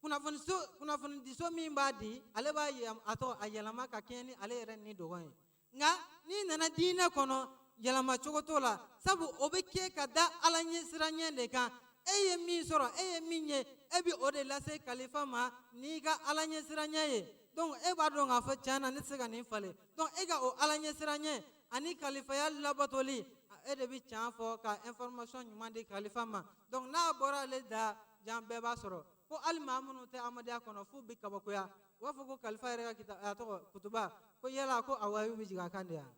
[SPEAKER 7] Kunnafoniso, kunnafonidiso min b'a di, ale b'a a tɔgɔ a yɛlɛma ka kɛɲɛ ni ale yɛrɛ ni dɔgɔn ye. Nka n'i nana diinɛ kɔnɔ, yɛlɛma cogo t'o la, sabu o bɛ kɛ ka da Ala ɲɛsiranɲɛ de kan. E ye min sɔrɔ, e ye min ye, e bɛ o de lase kalifa ma n'i ka Ala ɲɛsiranɲɛ ye. Donc e b'a dɔn k'a fɔ tiɲɛ na, ne tɛ se ka nin falen. Donc e ka o Ala ɲɛsiranɲɛ ani kalifaya labatoli, e de bɛ tiɲɛ fɔ ka information ɲuman di kalifa ma. Donc n'a bɔra ale da, jan bɛɛ b'a sɔrɔ ko hali maa minnu tɛ amadenya kɔnɔ, f'u bɛ kabakoya, u b'a fɔ ko kalifa yɛrɛ ka kita, a tɔgɔ kutuba, ko yala ko a wayu bɛ jigin a kan de yan?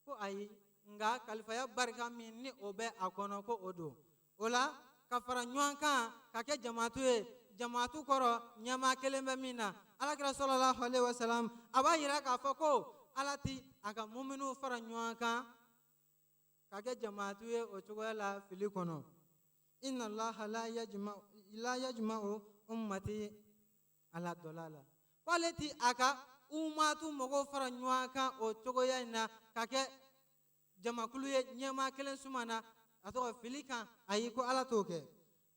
[SPEAKER 7] Ko ayi, nka kalifaya barika min ni o bɛ a kɔnɔ, ko o don. O la, ka fara ɲɔgɔn kan ka kɛ jamaatu ye, jamaatu kɔrɔ ɲɛmaa kelen bɛ min na. Alakira sallallahu alaihi wasallam, a b'a yira k'a fɔ ko Ala ti a ka muminiw fara ɲɔgɔn kan ka kɛ jamaatu ye o cogoya la fili kɔnɔ. Inna Allaha la yajma la yajma'u ummati ala dalala. K'ale ti a ka umatu mɔgɔw fara ɲɔgɔn kan o cogoya in na ka kɛ jamakulu ye ɲɛmaa kelen suma na, a tɔgɔ fili kan. Ayi, ko Ala t'o kɛ.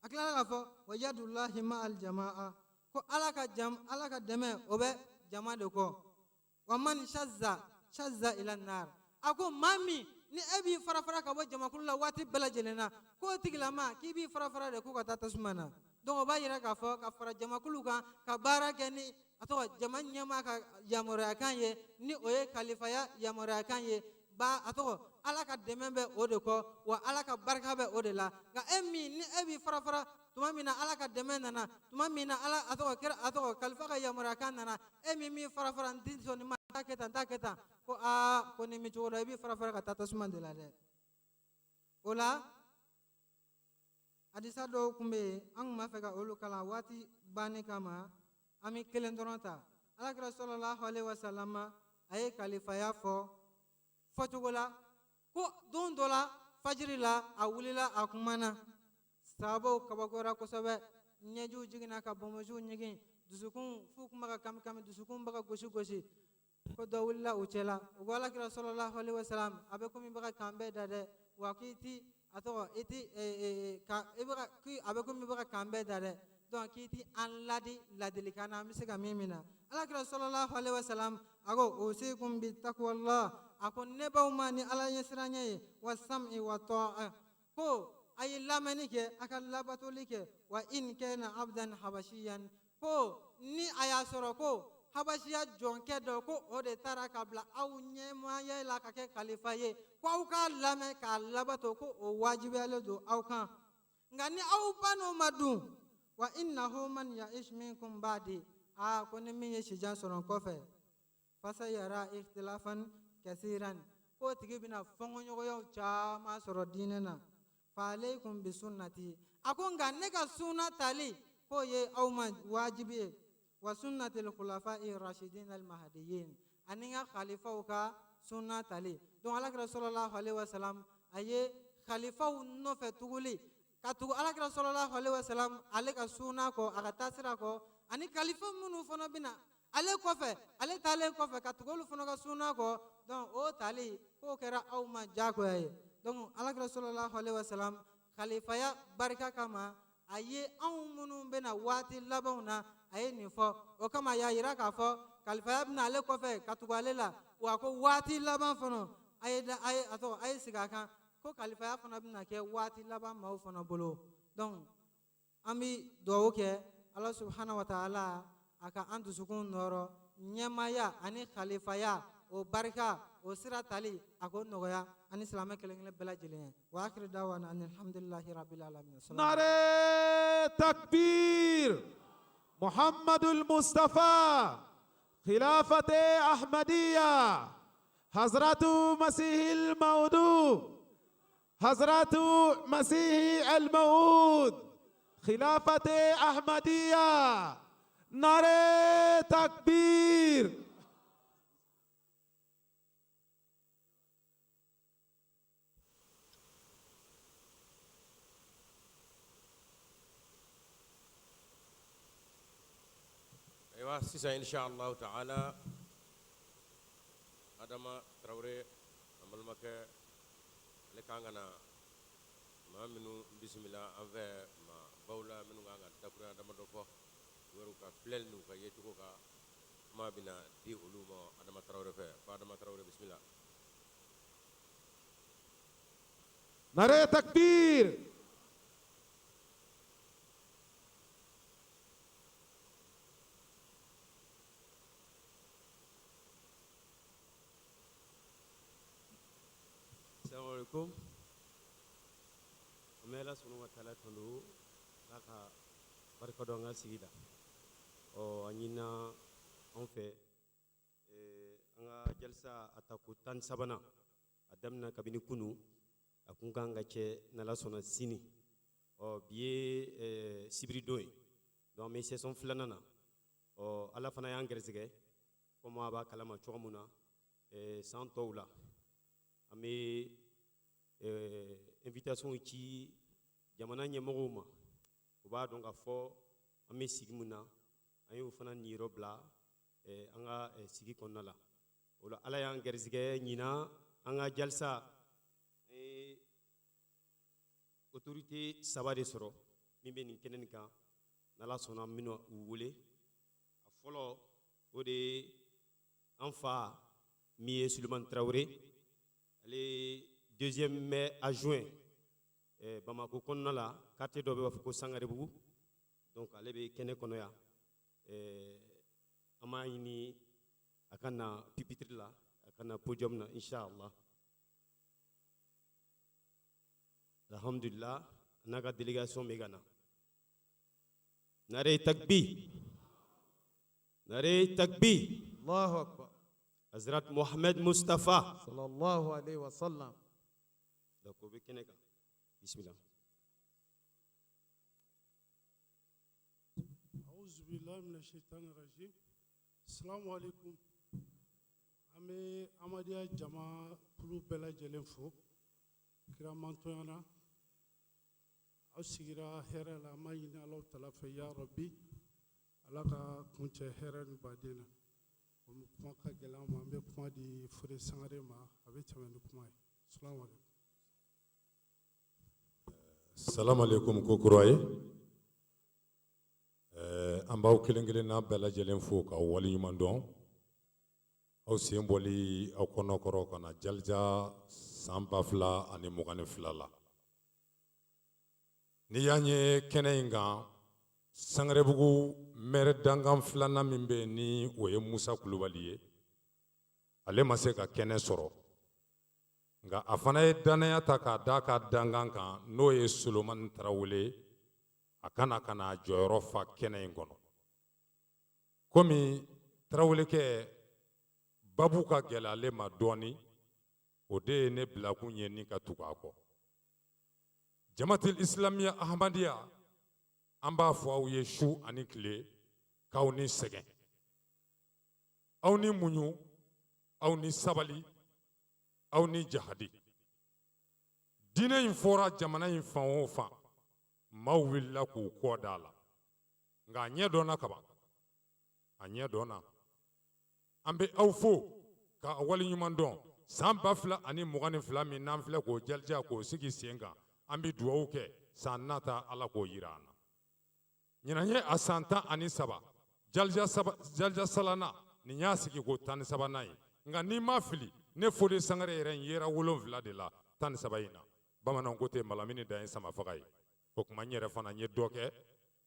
[SPEAKER 7] A tilala k'a fɔ wa yadullahi ma al jamaa, ko Ala ka jam, Ala ka dɛmɛ, o bɛ jama de kɔ. Wa man shazza shazza ila nar. A ko maa min ni e b'i fara fara ka bɔ jamakulu la waati bɛɛ lajɛlen na, k'o tigilama k'i b'i fara fara de ko ka taa tasuma na. Donc o b'a yira k'a fɔ ka fara jamakulu kan ka baara kɛ ni a tɔgɔ jama ɲɛmaa ka yamaruya kan ye, ni o ye kalifaya yamaruya kan ye, ba a tɔgɔ Ala ka dɛmɛ bɛ o de kɔ, wa Ala ka barika bɛ o de la. Nka e min ni e b'i fara fara, tuma min na Ala ka dɛmɛ nana, tuma min na Ala a tɔgɔ kira, a tɔgɔ kalifa ka yamaruya kan nana, e min m'i fara fara, n ti sɔn nin ma. t'a kɛ tan n t'a kɛ tan ko aa ko ni mi cogo dɔ i b'i fara fara ka taa tasuma de la dɛ. O la hadisa dɔw tun bɛ yen, an tun b'a fɛ ka olu kalan, waati banni kama an bɛ kelen dɔrɔn ta. Alakira sallallahu alaihi wasallam a ye kalifaya fɔ fɔcogo la ko don dɔ la fajiri la, a wulila, a kumana, sahabaw kabakoyara kosɛbɛ, ɲɛjiw jiginna ka bɔnbɔnsiw ɲigin, dusukun f'u kun bɛ ka kami kami, dusukun bɛ ka gosi gosi. Ko dɔ wulila u cɛla, u ko alakira sallallahu alaihi wasallam, a bɛ komi bɛ ka kan bɛɛ da dɛ, wa k'i ti a tɔgɔ i ti ka i bɛ ka k'i a bɛ komi bɛ ka kan bɛɛ da dɛ, donc k'i ti an ladi ladilikan na an bɛ se ka min minɛ. Alakira sallallahu alaihi wasallam a ko usikum bi taqwallah, a ko ne b'aw ma ni Ala ɲɛsiranɲɛ ye, wa sam'i wa ta'a, ko a ye lamɛnni kɛ, a ka labatoli kɛ, wa in kana abdan habashiyan, ko ni a y'a sɔrɔ ko habasiya jɔnkɛ dɔ ko o de taara ka bila aw ɲɛmaaya la ka kɛ kalifa ye, ko aw k'a lamɛn k'a labato, ko o wajibiyalen don aw kan. Nka ni aw ba n'o ma dun, wa innahu man ya'ish minkum ba'di, aa ko ni min ye sijan sɔrɔ n kɔfɛ, fasayara ikhtilafan kasiran, k'o tigi bɛna fɔnkɔɲɔgɔnyaw caman sɔrɔ diinɛ na, fa alaykum bi sunnati, a ko nka ne ka sunna tali k'o ye aw ma wajibi ye, wa sunnatil khulafa'i rashidin al mahdiyin, ani n ka khalifaw ka sunna tali. Donc alakira sallallahu alaihi wasallam a ye khalifaw nɔfɛ tuguli ka tugu alakira sallallahu alaihi wasallam ale ka sunna kɔ, a ka taasira kɔ, ani khalifa minnu fana bɛna ale kɔfɛ, ale taalen kɔfɛ, ka tugu olu fana ka sunna kɔ. Donc o tali k'o kɛra aw ma diyagoya ye. Donc alakira sallallahu alaihi wasallam khalifaya barika kama a ye anw minnu bɛna waati labanw na, a ye nin fɔ. O kama a y'a yira k'a fɔ kalifaya bɛna ale kɔfɛ ka tugu ale la, wa ko waati laban fana a ye da a ye a tɔgɔ a ye sigi a kan ko kalifaya fana bɛna kɛ waati laban maaw fana bolo. Donc an bɛ dugawu kɛ Ala subahana wa taala a ka an dusukun nɔrɔ ɲɛmaaya ani kalifaya o barika o sira tali a k'o nɔgɔya ani silamɛ kelen kelen bɛɛ lajɛlen ye. Wa akhiru dawana ani alhamdulilahi rabbil alamin.
[SPEAKER 2] نعرة تكبير محمد المصطفى خلافة أحمدية حضرة مسيح الموعود حضرة مسيح الموعود خلافة أحمدية نعرة تكبير.
[SPEAKER 4] Ayiwa, sisan insha allahu taala Adama Tarawele, an balimakɛ, ale kan ka na maa minnu bisimila an fɛ maa baw la minnu kan ka dakurunya damadɔ fɔ u yɛrɛw ka filɛli n'u ka yecogo ka kuma bɛna di olu ma Adama Tarawele fɛ. Ko Adama Tarawele, bisimila.
[SPEAKER 2] نعرة تكبير.
[SPEAKER 8] Assalamu alaikum. An bɛ Ala subahana wa taala tanu k'a ka barika dɔn an ka sigi la. Ɔ a ɲinina anw fɛ an ka jalisa a tako 13nan, a daminɛ kabini kunu, a kun kan ka cɛ n'Ala sɔnna sini. Ɔ bi ye sibiridon ye, donc an bɛ session filanan na. Ɔ Ala fana y'an gɛrɛsɛgɛ komi a b'a kalama cogo min na, san tɔw la an bɛ invitation ci jamana ɲɛmɔgɔw ma, u b'a dɔn k'a fɔ an bɛ sigi min na, an y'o fana niyɔrɔ bila an ka sigi kɔnɔna la. O la Ala y'an gɛrɛsɛgɛ ɲinan an ka jalisa an ye autorité saba de sɔrɔ min bɛ nin kɛnɛ nin kan. N'Ala sɔnna n bɛna u wele. A fɔlɔ o de ye an fa min ye Sulemani Tarawele, ale ye deuxième maire adjoint Bamako kɔnɔna la, quartier dɔ bɛ b'a fɔ ko Sangarebugu. Donc ale bɛ kɛnɛ kɔnɔ yan. An b'a ɲini a ka na pupitre la, a ka na podium na inshallah. Alhamdulillah, a n'a ka délégation bɛ ka na. Nare takbir, nare takbir.
[SPEAKER 2] Allahu akbar.
[SPEAKER 8] Hazrat Mohamed Mustafa.
[SPEAKER 3] Sallallahu alaihi wasallam.
[SPEAKER 8] Donc o bɛ kɛnɛ kan, bisimila.
[SPEAKER 9] أعوذ بالله من الشيطان الرجيم. السلام عليكم. An bɛ Amadiya jama kulu bɛɛ lajɛlen fo kira mantɔnya na. Aw sigira hɛrɛ la, an b'a ɲini Alahu taala fɛ, ya Rabi, Ala ka kuncɛ hɛrɛ ni baden na. Komi kuma ka gɛlɛn an ma, an bɛ kuma di Fode Sangare ma, a bɛ tɛmɛ ni kuma ye. Salamu aleykum.
[SPEAKER 10] Salamu aleykum ko kura ye. An b'aw kelen kelenna bɛɛ lajɛlen fo k'aw waleɲuman dɔn, aw sen bɔli aw kɔnɔkɔrɔ ka na jalija san 2022 la. N'i y'an ye kɛnɛ in kan, Sangarebugu mɛrɛ dankan filanan min bɛ yen, ni o ye Musa Kulubali ye, ale ma se ka kɛnɛ sɔrɔ, nka a fana ye dannaya ta k'a d'a ka dankan kan, n'o ye Solomani Tarawele, a kana ka na jɔyɔrɔ fa kɛnɛ in kɔnɔ. Komi Tarawelekɛ babu ka gɛlɛ ale ma dɔɔni, o de ye ne bilakun ye ni ka tugu a kɔ. Jamatil Islamiya Ahmadiyya, an b'a fɔ aw ye su ani tile k'aw ni sɛgɛn, aw ni muɲu, aw ni sabali, aw ni jahadi. Diinɛ in fɔra jamana in fan o fan, maaw wulila k'u kɔ da a la, nka a ɲɛ dɔnna kaban, a ɲɛ dɔnna. An bɛ aw fo ka waleɲuman dɔn. San 2022 min n'an filɛ k'o jalija k'o sigi sen kan, an bɛ dugawu kɛ san nata Ala k'o yira an na. Ɲinan ye a san 13, jalija salana nin y'a sigi ko 13nan ye. Nka n'i ma fili, ne Fode Sangare yɛrɛ n yera 7 de la 13 in na. Bamananw ko ten, malamini dan ye samafaga ye. O tuma n yɛrɛ fana n ye dɔ kɛ.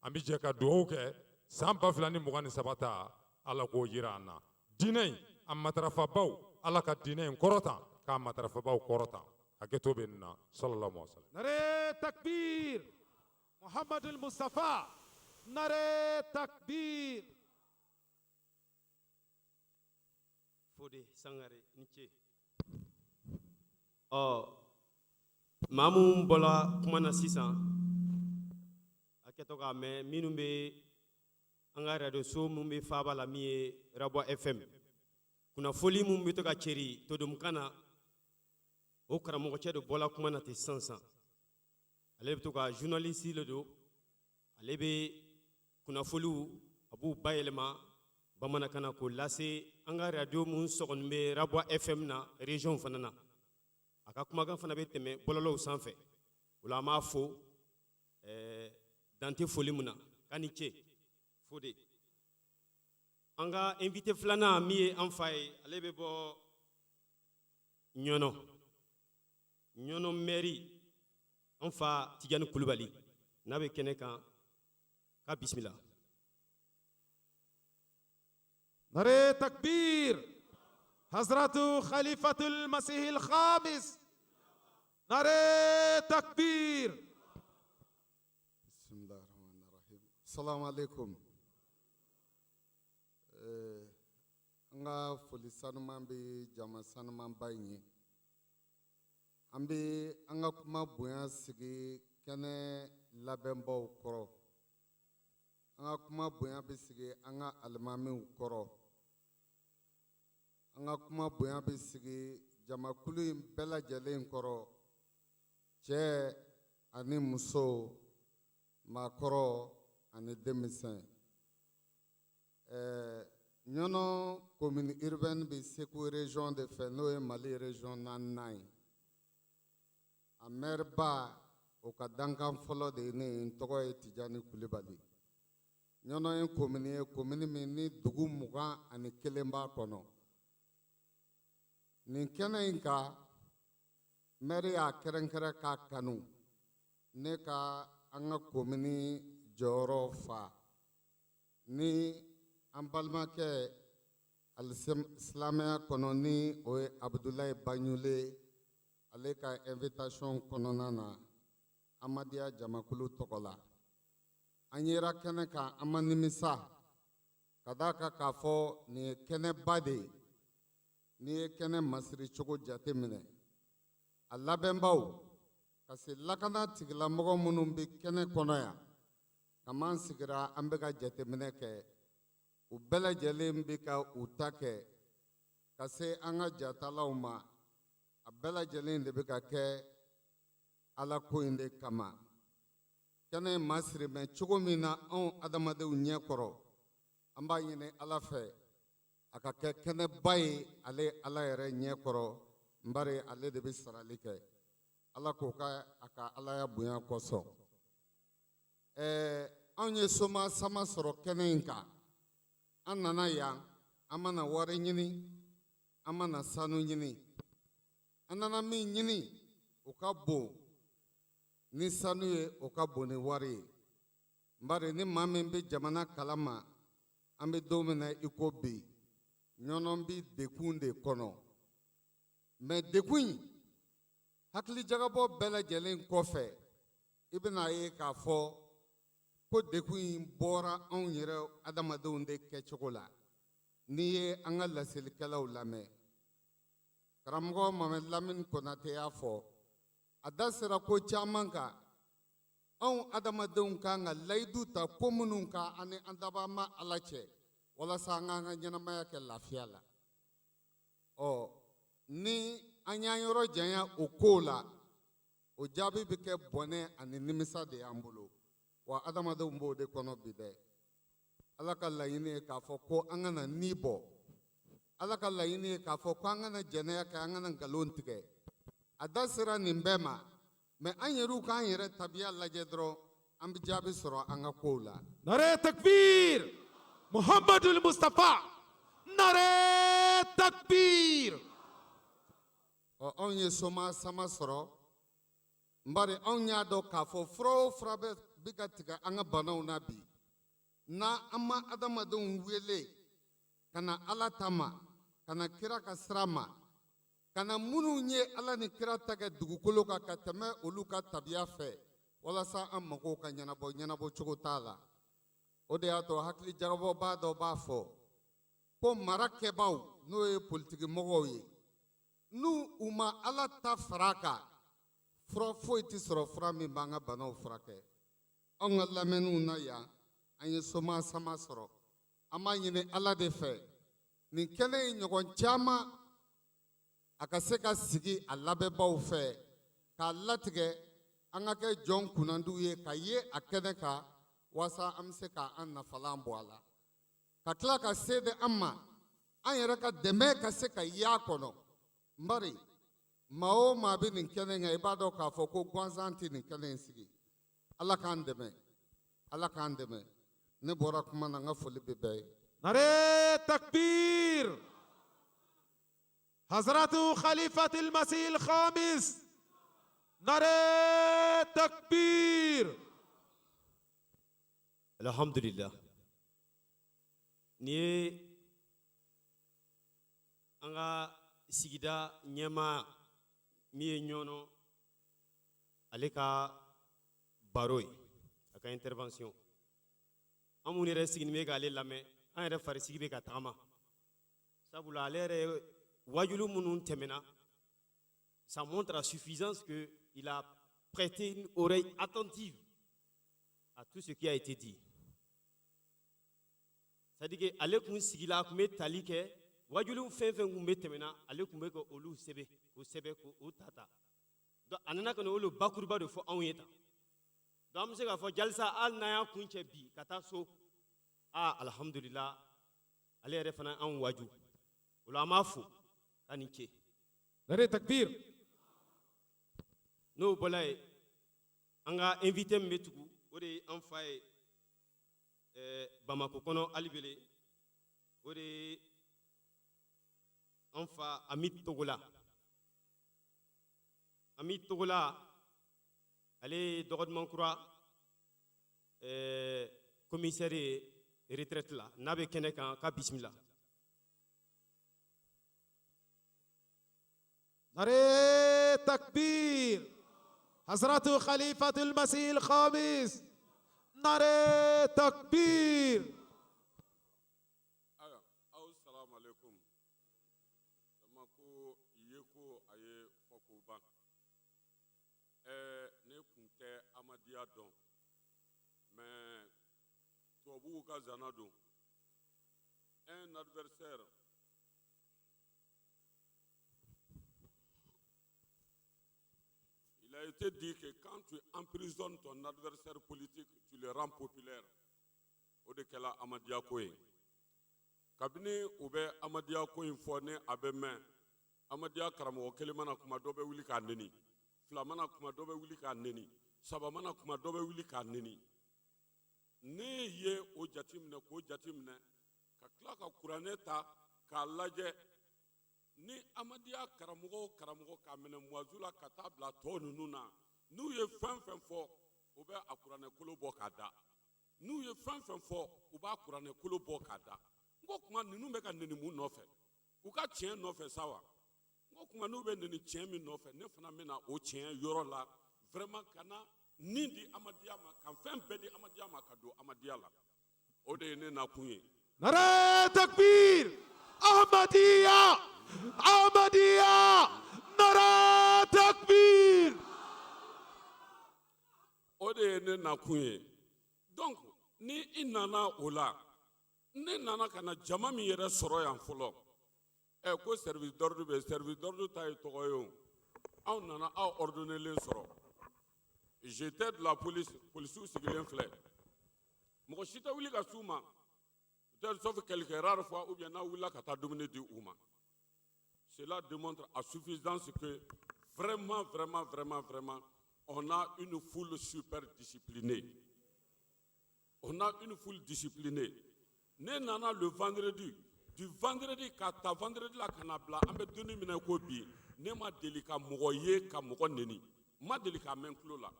[SPEAKER 10] An bɛ jɛ ka dugawu kɛ san 2023 ta, Ala k'o yira an na. Diinɛ in a matarafabaw, Ala ka diinɛ in kɔrɔta k'a matarafabaw kɔrɔta. Hakɛto bɛ nin na. Sallallahu alaihi wasallam.
[SPEAKER 2] Nare takbir. Muhammadul Mustafa. Nare takbir.
[SPEAKER 8] Fode Sangare ni ce. Ɔ, maa minnu bɔra kuma na sisan, a kɛtɔ k'a mɛn, minnu bɛ an ka radio min bɛ faaba la, min ye Rabwa FM, kunnafoli min bɛ to ka ceri todomukan na, o karamɔgɔcɛ de bɔla kuma na ten sisan sisan. Ale bɛ to ka journaliste le don, ale bɛ kunnafoliw a b'u bayɛlɛma bamanankan na k'o lase an ka radio mun sɔgɔnin bɛ Rabwa FM na région fana na. A ka kumakan fana bɛ tɛmɛ bɔlɔlɔw sanfɛ. O la an b'a fo dan tɛ foli mun na, k'a ni ce Fode. An ka invité filanan min ye an fa ye, ale bɛ bɔ Ɲɔnɔ, Ɲɔnɔ mairie, an fa Tijani Kulubali, n'a bɛ kɛnɛ kan, k'a bisimila.
[SPEAKER 2] Nare takbir. Hazratu Khalifatul Masih al-Khamis. Nare takbir.
[SPEAKER 11] Bismillahirrahmanirrahim. Assalamu alaikum. An ka foli sanuman bɛ jama sanumanba in ye. An bɛ an ka kuma bonya sigi kɛnɛ labɛnbaw kɔrɔ. An ka kuma bonya bɛ sigi an ka alimamiw kɔrɔ. An ka kuma bonya bɛ sigi jamakulu in bɛɛ lajɛlen kɔrɔ, cɛ ani muso, maakɔrɔ ani denmisɛn. Ɲɔnɔ commune urbaine bɛ Segu région de fɛ, n'o ye Mali région naaninan ye. A maire ba, o ka dankan fɔlɔ de ye ne ye, n tɔgɔ ye Tijani Kulibali. Ɲɔnɔ ye commune ye, commune min ni dugu 21 b'a kɔnɔ. Nin kɛnɛ in kan, maire y'a kɛrɛnkɛrɛn k'a kanu ne ka an ka commune jɔyɔrɔ fa ni an balimakɛ silamɛya kɔnɔ, ni o ye Abudulayi Baɲule, ale ka invitation kɔnɔna na Amadiya jamakulu tɔgɔ la. An yera kɛnɛ kan, an ma nimisa ka d'a kan k'a fɔ nin ye kɛnɛba de ye. N'i ye kɛnɛ masiri cogo jate minɛ, a labɛnbaw ka se lakana tigilamɔgɔ minnu bɛ kɛnɛ kɔnɔ yan, kaman sigira an bɛ ka jateminɛ kɛ, u bɛɛ lajɛlen bɛ ka u ta kɛ ka se an ka jatalaw ma. A bɛɛ lajɛlen de bɛ ka kɛ Ala ko in de kama. Kɛnɛ in masiri mɛ cogo min na anw adamadenw ɲɛ kɔrɔ, an b'a ɲini Ala fɛ a ka kɛ kɛnɛba ye ale Ala yɛrɛ ɲɛ kɔrɔ, n bari ale de bɛ sarali kɛ. Ala k'o ka a ka Alaya bonya kosɔn. Anw ye soma sama sɔrɔ kɛnɛ in kan. An nana yan, an ma na wari ɲini, an ma na sanu ɲini. An nana min ɲini, o ka bon ni sanu ye, o ka bon ni wari ye. Bari ni maa min bɛ jamana kalama, an bɛ don min na i ko bi, ɲɔnɔ bɛ dekun de kɔnɔ. Mɛ dekun in, hakilijagabɔ bɛɛ lajɛlen kɔfɛ, i bɛna ye k'a fɔ ko dekun in bɔra anw yɛrɛ adamadenw de kɛcogo la. N'i ye an ka laselikɛlaw lamɛn, karamɔgɔ Mohamed Lamine Konate y'a fɔ, a da sera ko caman kan. Anw adamadenw kan ka layidu ta ko minnu kan an ni an dabama Ala cɛ, walasa an k'an ka ɲɛnamaya kɛ lafiya la. Ɔ ni an y'an yɔrɔ janya o kow la, o jaabi bɛ kɛ bɔnɛ ani nimisa de y'an bolo. Wa adamadenw b'o de kɔnɔ bi dɛ. Ala ka laɲini ye k'a fɔ ko an kana ni bɔ. Ala ka laɲini ye k'a fɔ ko an kana jɛnɛya kɛ, an kana nkalon tigɛ. A da sera nin bɛɛ ma, mɛ an yɛrɛw k'an yɛrɛ tabiya lajɛ dɔrɔn, an bɛ jaabi sɔrɔ an ka kow la.
[SPEAKER 2] Nare takbir! Muhammadul Mustafa! Nare takbir!
[SPEAKER 11] Ɔ anw ye soma sama sɔrɔ, n bari anw y'a dɔn k'a fɔ fura o fura bɛ bi ka tigɛ an ka banaw na bi, n'an ma adamadenw wele ka na Ala ta ma, ka na kira ka sira ma, ka na minnu ye Ala ni kira ta kɛ dugukolo kan ka tɛmɛ olu ka tabiya fɛ, walasa an magow ka ɲɛnabɔ, ɲɛnabɔ cogo t'a la. O de y'a to hakili jagabɔbaa dɔ b'a fɔ ko mara kɛbaaw, n'o ye politikimɔgɔw ye, n'u u ma Ala ta fara a kan, fura foyi tɛ sɔrɔ fura min b'an ka banaw furakɛ. Anw ka lamɛnniw na yan, an ye soma sama sɔrɔ. An b'a ɲini Ala de fɛ nin kɛnɛ in ɲɔgɔn caman a ka se ka sigi a labɛnbaw fɛ k'a latigɛ, an ka kɛ jɔn kunnandiw ye ka ye a kɛnɛ kan, walasa an bɛ se k'an nafalan bɔ a la, ka tila ka se di an ma, an yɛrɛ ka dɛmɛ ka se ka y'a kɔnɔ. N bari maa o maa bɛ nin kɛnɛ kan, i b'a dɔn k'a fɔ ko gansan tɛ nin kɛnɛ in sigi. Ala k'an dɛmɛ, Ala k'an dɛmɛ. Ne bɔra kuma na, n ka foli bɛ bɛɛ ye.
[SPEAKER 2] Nare takbir! Hazratu Khalifatul Masih al-Khamis! Nare takbir!
[SPEAKER 8] Alhamdulillah. Nin ye an ka sigida ɲɛmaa min ye Ɲɔnɔ, ale ka baro ye, a ka intervention. An minnu yɛrɛ sigilen bɛ k'ale lamɛn, an yɛrɛ farisigi bɛ ka tagama, sabula ale yɛrɛ wajulu minnu tɛmɛna, ça montre à suffisance que il a prêté une oreille attentive à tout ce qui a été dit. C'est-à-dire que ale kun sigila, a kun bɛ tali kɛ wajulu fɛn fɛn kun bɛ tɛmɛna, ale kun bɛ ka olu sɛbɛn, k'o sɛbɛn, k'o ta ta. Donc a nana ka na olu bakuruba de fɔ anw ye tan. Donc an bɛ se k'a fɔ jalisa, hali n'an y'a kun cɛ bi ka taa so, aa alhamdulillah, ale yɛrɛ fana anw waju o la, an b'a fo k'a ni ce.
[SPEAKER 2] Nare takbir!
[SPEAKER 8] N'o bɔla yen, an ka invité min bɛ tugu, o de ye an fa ye Bamako kɔnɔ alibele, o de ye an fa Amit Togola. Amit Togola, ale ye dɔgɔduman kura commissaire ye retraite la. N'a bɛ kɛnɛ kan, k'a bisimila.
[SPEAKER 2] Nare takbir! Hazratu Khalifatul Masih al-Khamis! Nare takbir!
[SPEAKER 12] Ayiwa, aw salamu aleykum. Jama ban. Ɛɛ, ne kun tɛ Amadiya dɔn, mais tubabuw ka zana don. Un adversaire Il a été dit que quand tu emprisonnes ton adversaire politique, tu le rends populaire. O de kɛla Amadiya ko ye. Kabini u bɛ Amadiya ko in fɔ, ni a bɛ mɛn, Amadiya karamɔgɔ kelen mana kuma, dɔ bɛ wuli k'a neni, fila mana kuma, dɔ bɛ wuli k'a neni, saba mana kuma, dɔ bɛ wuli k'a neni. Ne ye o jateminɛ k'o jateminɛ ka tila ka kuranɛ ta k'a lajɛ. Ni Amadiya karamɔgɔ o karamɔgɔ, k'a minɛ Muwazu la ka taa bila tɔ ninnu na, n'u ye fɛn fɛn fɔ, u bɛ a kuranɛ kolo bɔ k'a da. N'u ye fɛn fɛn fɔ, u b'a kuranɛ kolo bɔ k'a da. N ko kuma, ninnu bɛ ka neni mun nɔfɛ? U ka tiɲɛ nɔfɛ sa wa? N ko kuma, n'u bɛ neni tiɲɛ min nɔfɛ, ne fana bɛna o tiɲɛ yɔrɔ la vraiment ka na nin di Amadiya ma, ka fɛn bɛɛ di Amadiya ma, ka don Amadiya la. O de ye ne nakun ye.
[SPEAKER 2] Nare takbir! Ahmadiyya! Ahmadiyya! Nare takbir!
[SPEAKER 12] O de ye ne nakun ye. Donc ni i nana o la, ne nana ka na jama min yɛrɛ sɔrɔ yan fɔlɔ, ɛ, ko service d'ordre bɛ, service d'ordre ta ye tɔgɔ ye. O anw nana aw ordonnelen sɔrɔ. J'étais de la police, polisiw sigilen filɛ, mɔgɔ si tɛ wuli ka s'u ma, peut-être sauf quelques rares fois, ou bien n'a wulila ka taa dumuni di u ma. Cela démontre à suffisance que vraiment, vraiment, vraiment, vraiment, on a une foule super disciplinée. On a une foule disciplinée. Ne nana le vendredi, du vendredi ka ta vendredi la ka na bila an bɛ donni minɛ ko bi, ne ma deli ka mɔgɔ ye ka mɔgɔ neni, n ma deli k'a mɛn tulo la.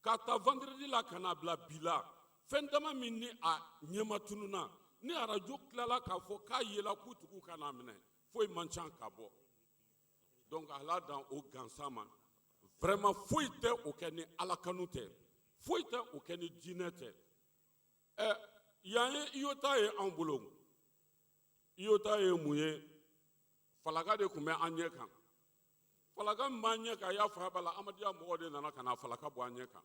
[SPEAKER 12] Ka ta vendredi la ka na bila bi la, fɛn dama min ni a ɲɛma tununna, ni arajo tilala k'a fɔ k'a yela k'u tigiw ka n'a minɛ, foyi man ca ka bɔ. Donc ala dan o gansan ma, vraiment foyi tɛ o kɛ ni Ala kanu tɛ, foyi tɛ o kɛ ni diinɛ tɛ. Ɛ, yan ye IOTA ye anw bolo. IOTA ye mun ye? Falaka de tun bɛ an ɲɛ kan. Falaka min b'an ɲɛ kan, i y'a fɔ a b'a la, Amadiya mɔgɔw de nana ka na falaka bɔ an ɲɛ kan.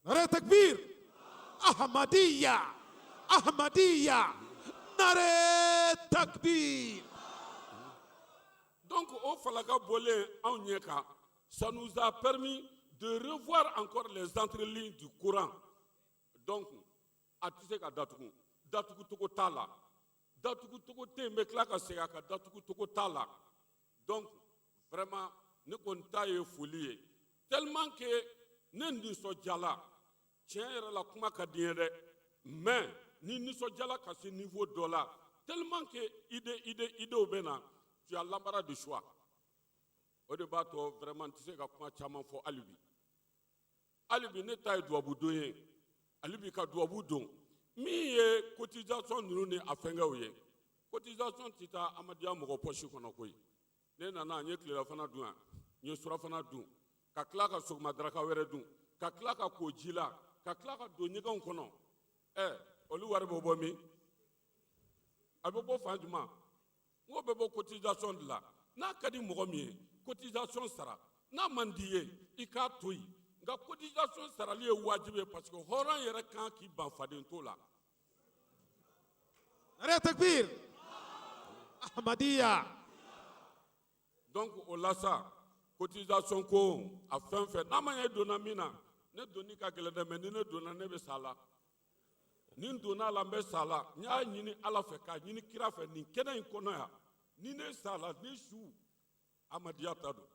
[SPEAKER 2] Nare takbir! Ahmadiyya! Ahmadiyya! Nare takbir!
[SPEAKER 12] Donc o falaka bɔlen anw ɲɛ kan, ça nous a permis de revoir encore les entrelignes du Coran. Donc a tɛ se ka datugu, datugu cogo t'a la, datugu cogo tɛ yen, n bɛ tila ka segin a kan, datugu cogo t'a la. Donc vraiment, ne kɔni ta ye foli ye, tellement que ne nisɔndiyala tiɲɛ yɛrɛ la. Kuma ka di n ye dɛ, mais ni nisɔndiyala ka se niveau dɔ la, tellement que idée idée idéew bɛ na, tu as l'embarras du choix. O de b'a to vraiment n tɛ se ka kuma caman fɔ hali bi. Hali bi ne ta ye dubabu don ye, hali bi ka dubabu don. Min ye cotisation ninnu ni a fɛnkɛw ye, cotisation tɛ taa Amadiya mɔgɔ poche kɔnɔ koyi. Ne nana, n ye tilelafana dun yan, n ye surafana dun, ka tila ka sɔgɔma daraka wɛrɛ dun, ka tila ka ko ji la, ka tila ka don ɲɛgɛnw kɔnɔ. Ɛ, olu wari bɛ bɔ min? A bɛ bɔ fan jumɛn? N ko bɛ bɔ cotisation de la. N'a ka di mɔgɔ min ye, cotisation sara. N'a man di ye, i k'a to yen. Nka cotisation sarali ye wajibi ye, parce que hɔrɔn yɛrɛ kan k'i ban faden to la.
[SPEAKER 2] Nare takbir! Ahmadiyya!
[SPEAKER 12] Donc o la sa, cotisation ko, a fɛn fɛn n'a ma ɲɛ, i donna min na, ne donni ka gɛlɛn dɛ, mais ni ne donna, ne bɛ sa la. Ni n donna a la, n bɛ sa la. N y'a ɲini Ala fɛ k'a ɲini kira fɛ nin kɛnɛ in kɔnɔ yan, ni ne sa la, ni su Amadiya ta don,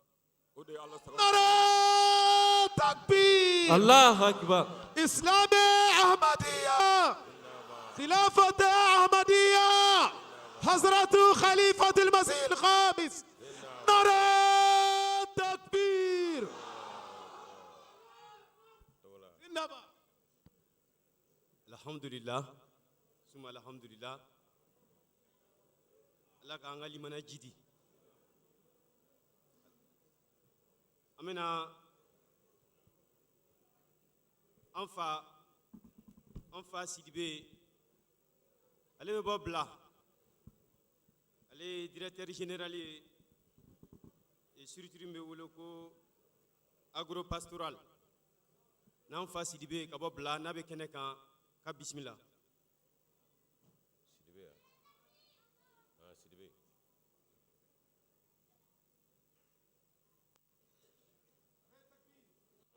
[SPEAKER 12] o de ye Ala sara.
[SPEAKER 2] Nare takbir!
[SPEAKER 6] الله أكبر.
[SPEAKER 2] إسلام أحمدية، خلافة أحمدية، حضرة خليفة المسيح الخامس، نare takbir! إنما
[SPEAKER 8] Alhamdulillah, suma alhamdulillah. Ala k'an ka limana jidi. An bɛna an fa Sidibe, ale bɛ bɔ bila, ale ye directeur général ye. Structure min bɛ wele ko agropastoral, n'an fa Sidibe ka bɔ Bila, n'a bɛ kɛnɛ kan, ka bisimila.
[SPEAKER 4] Sidibe ya, ah, Sidibe.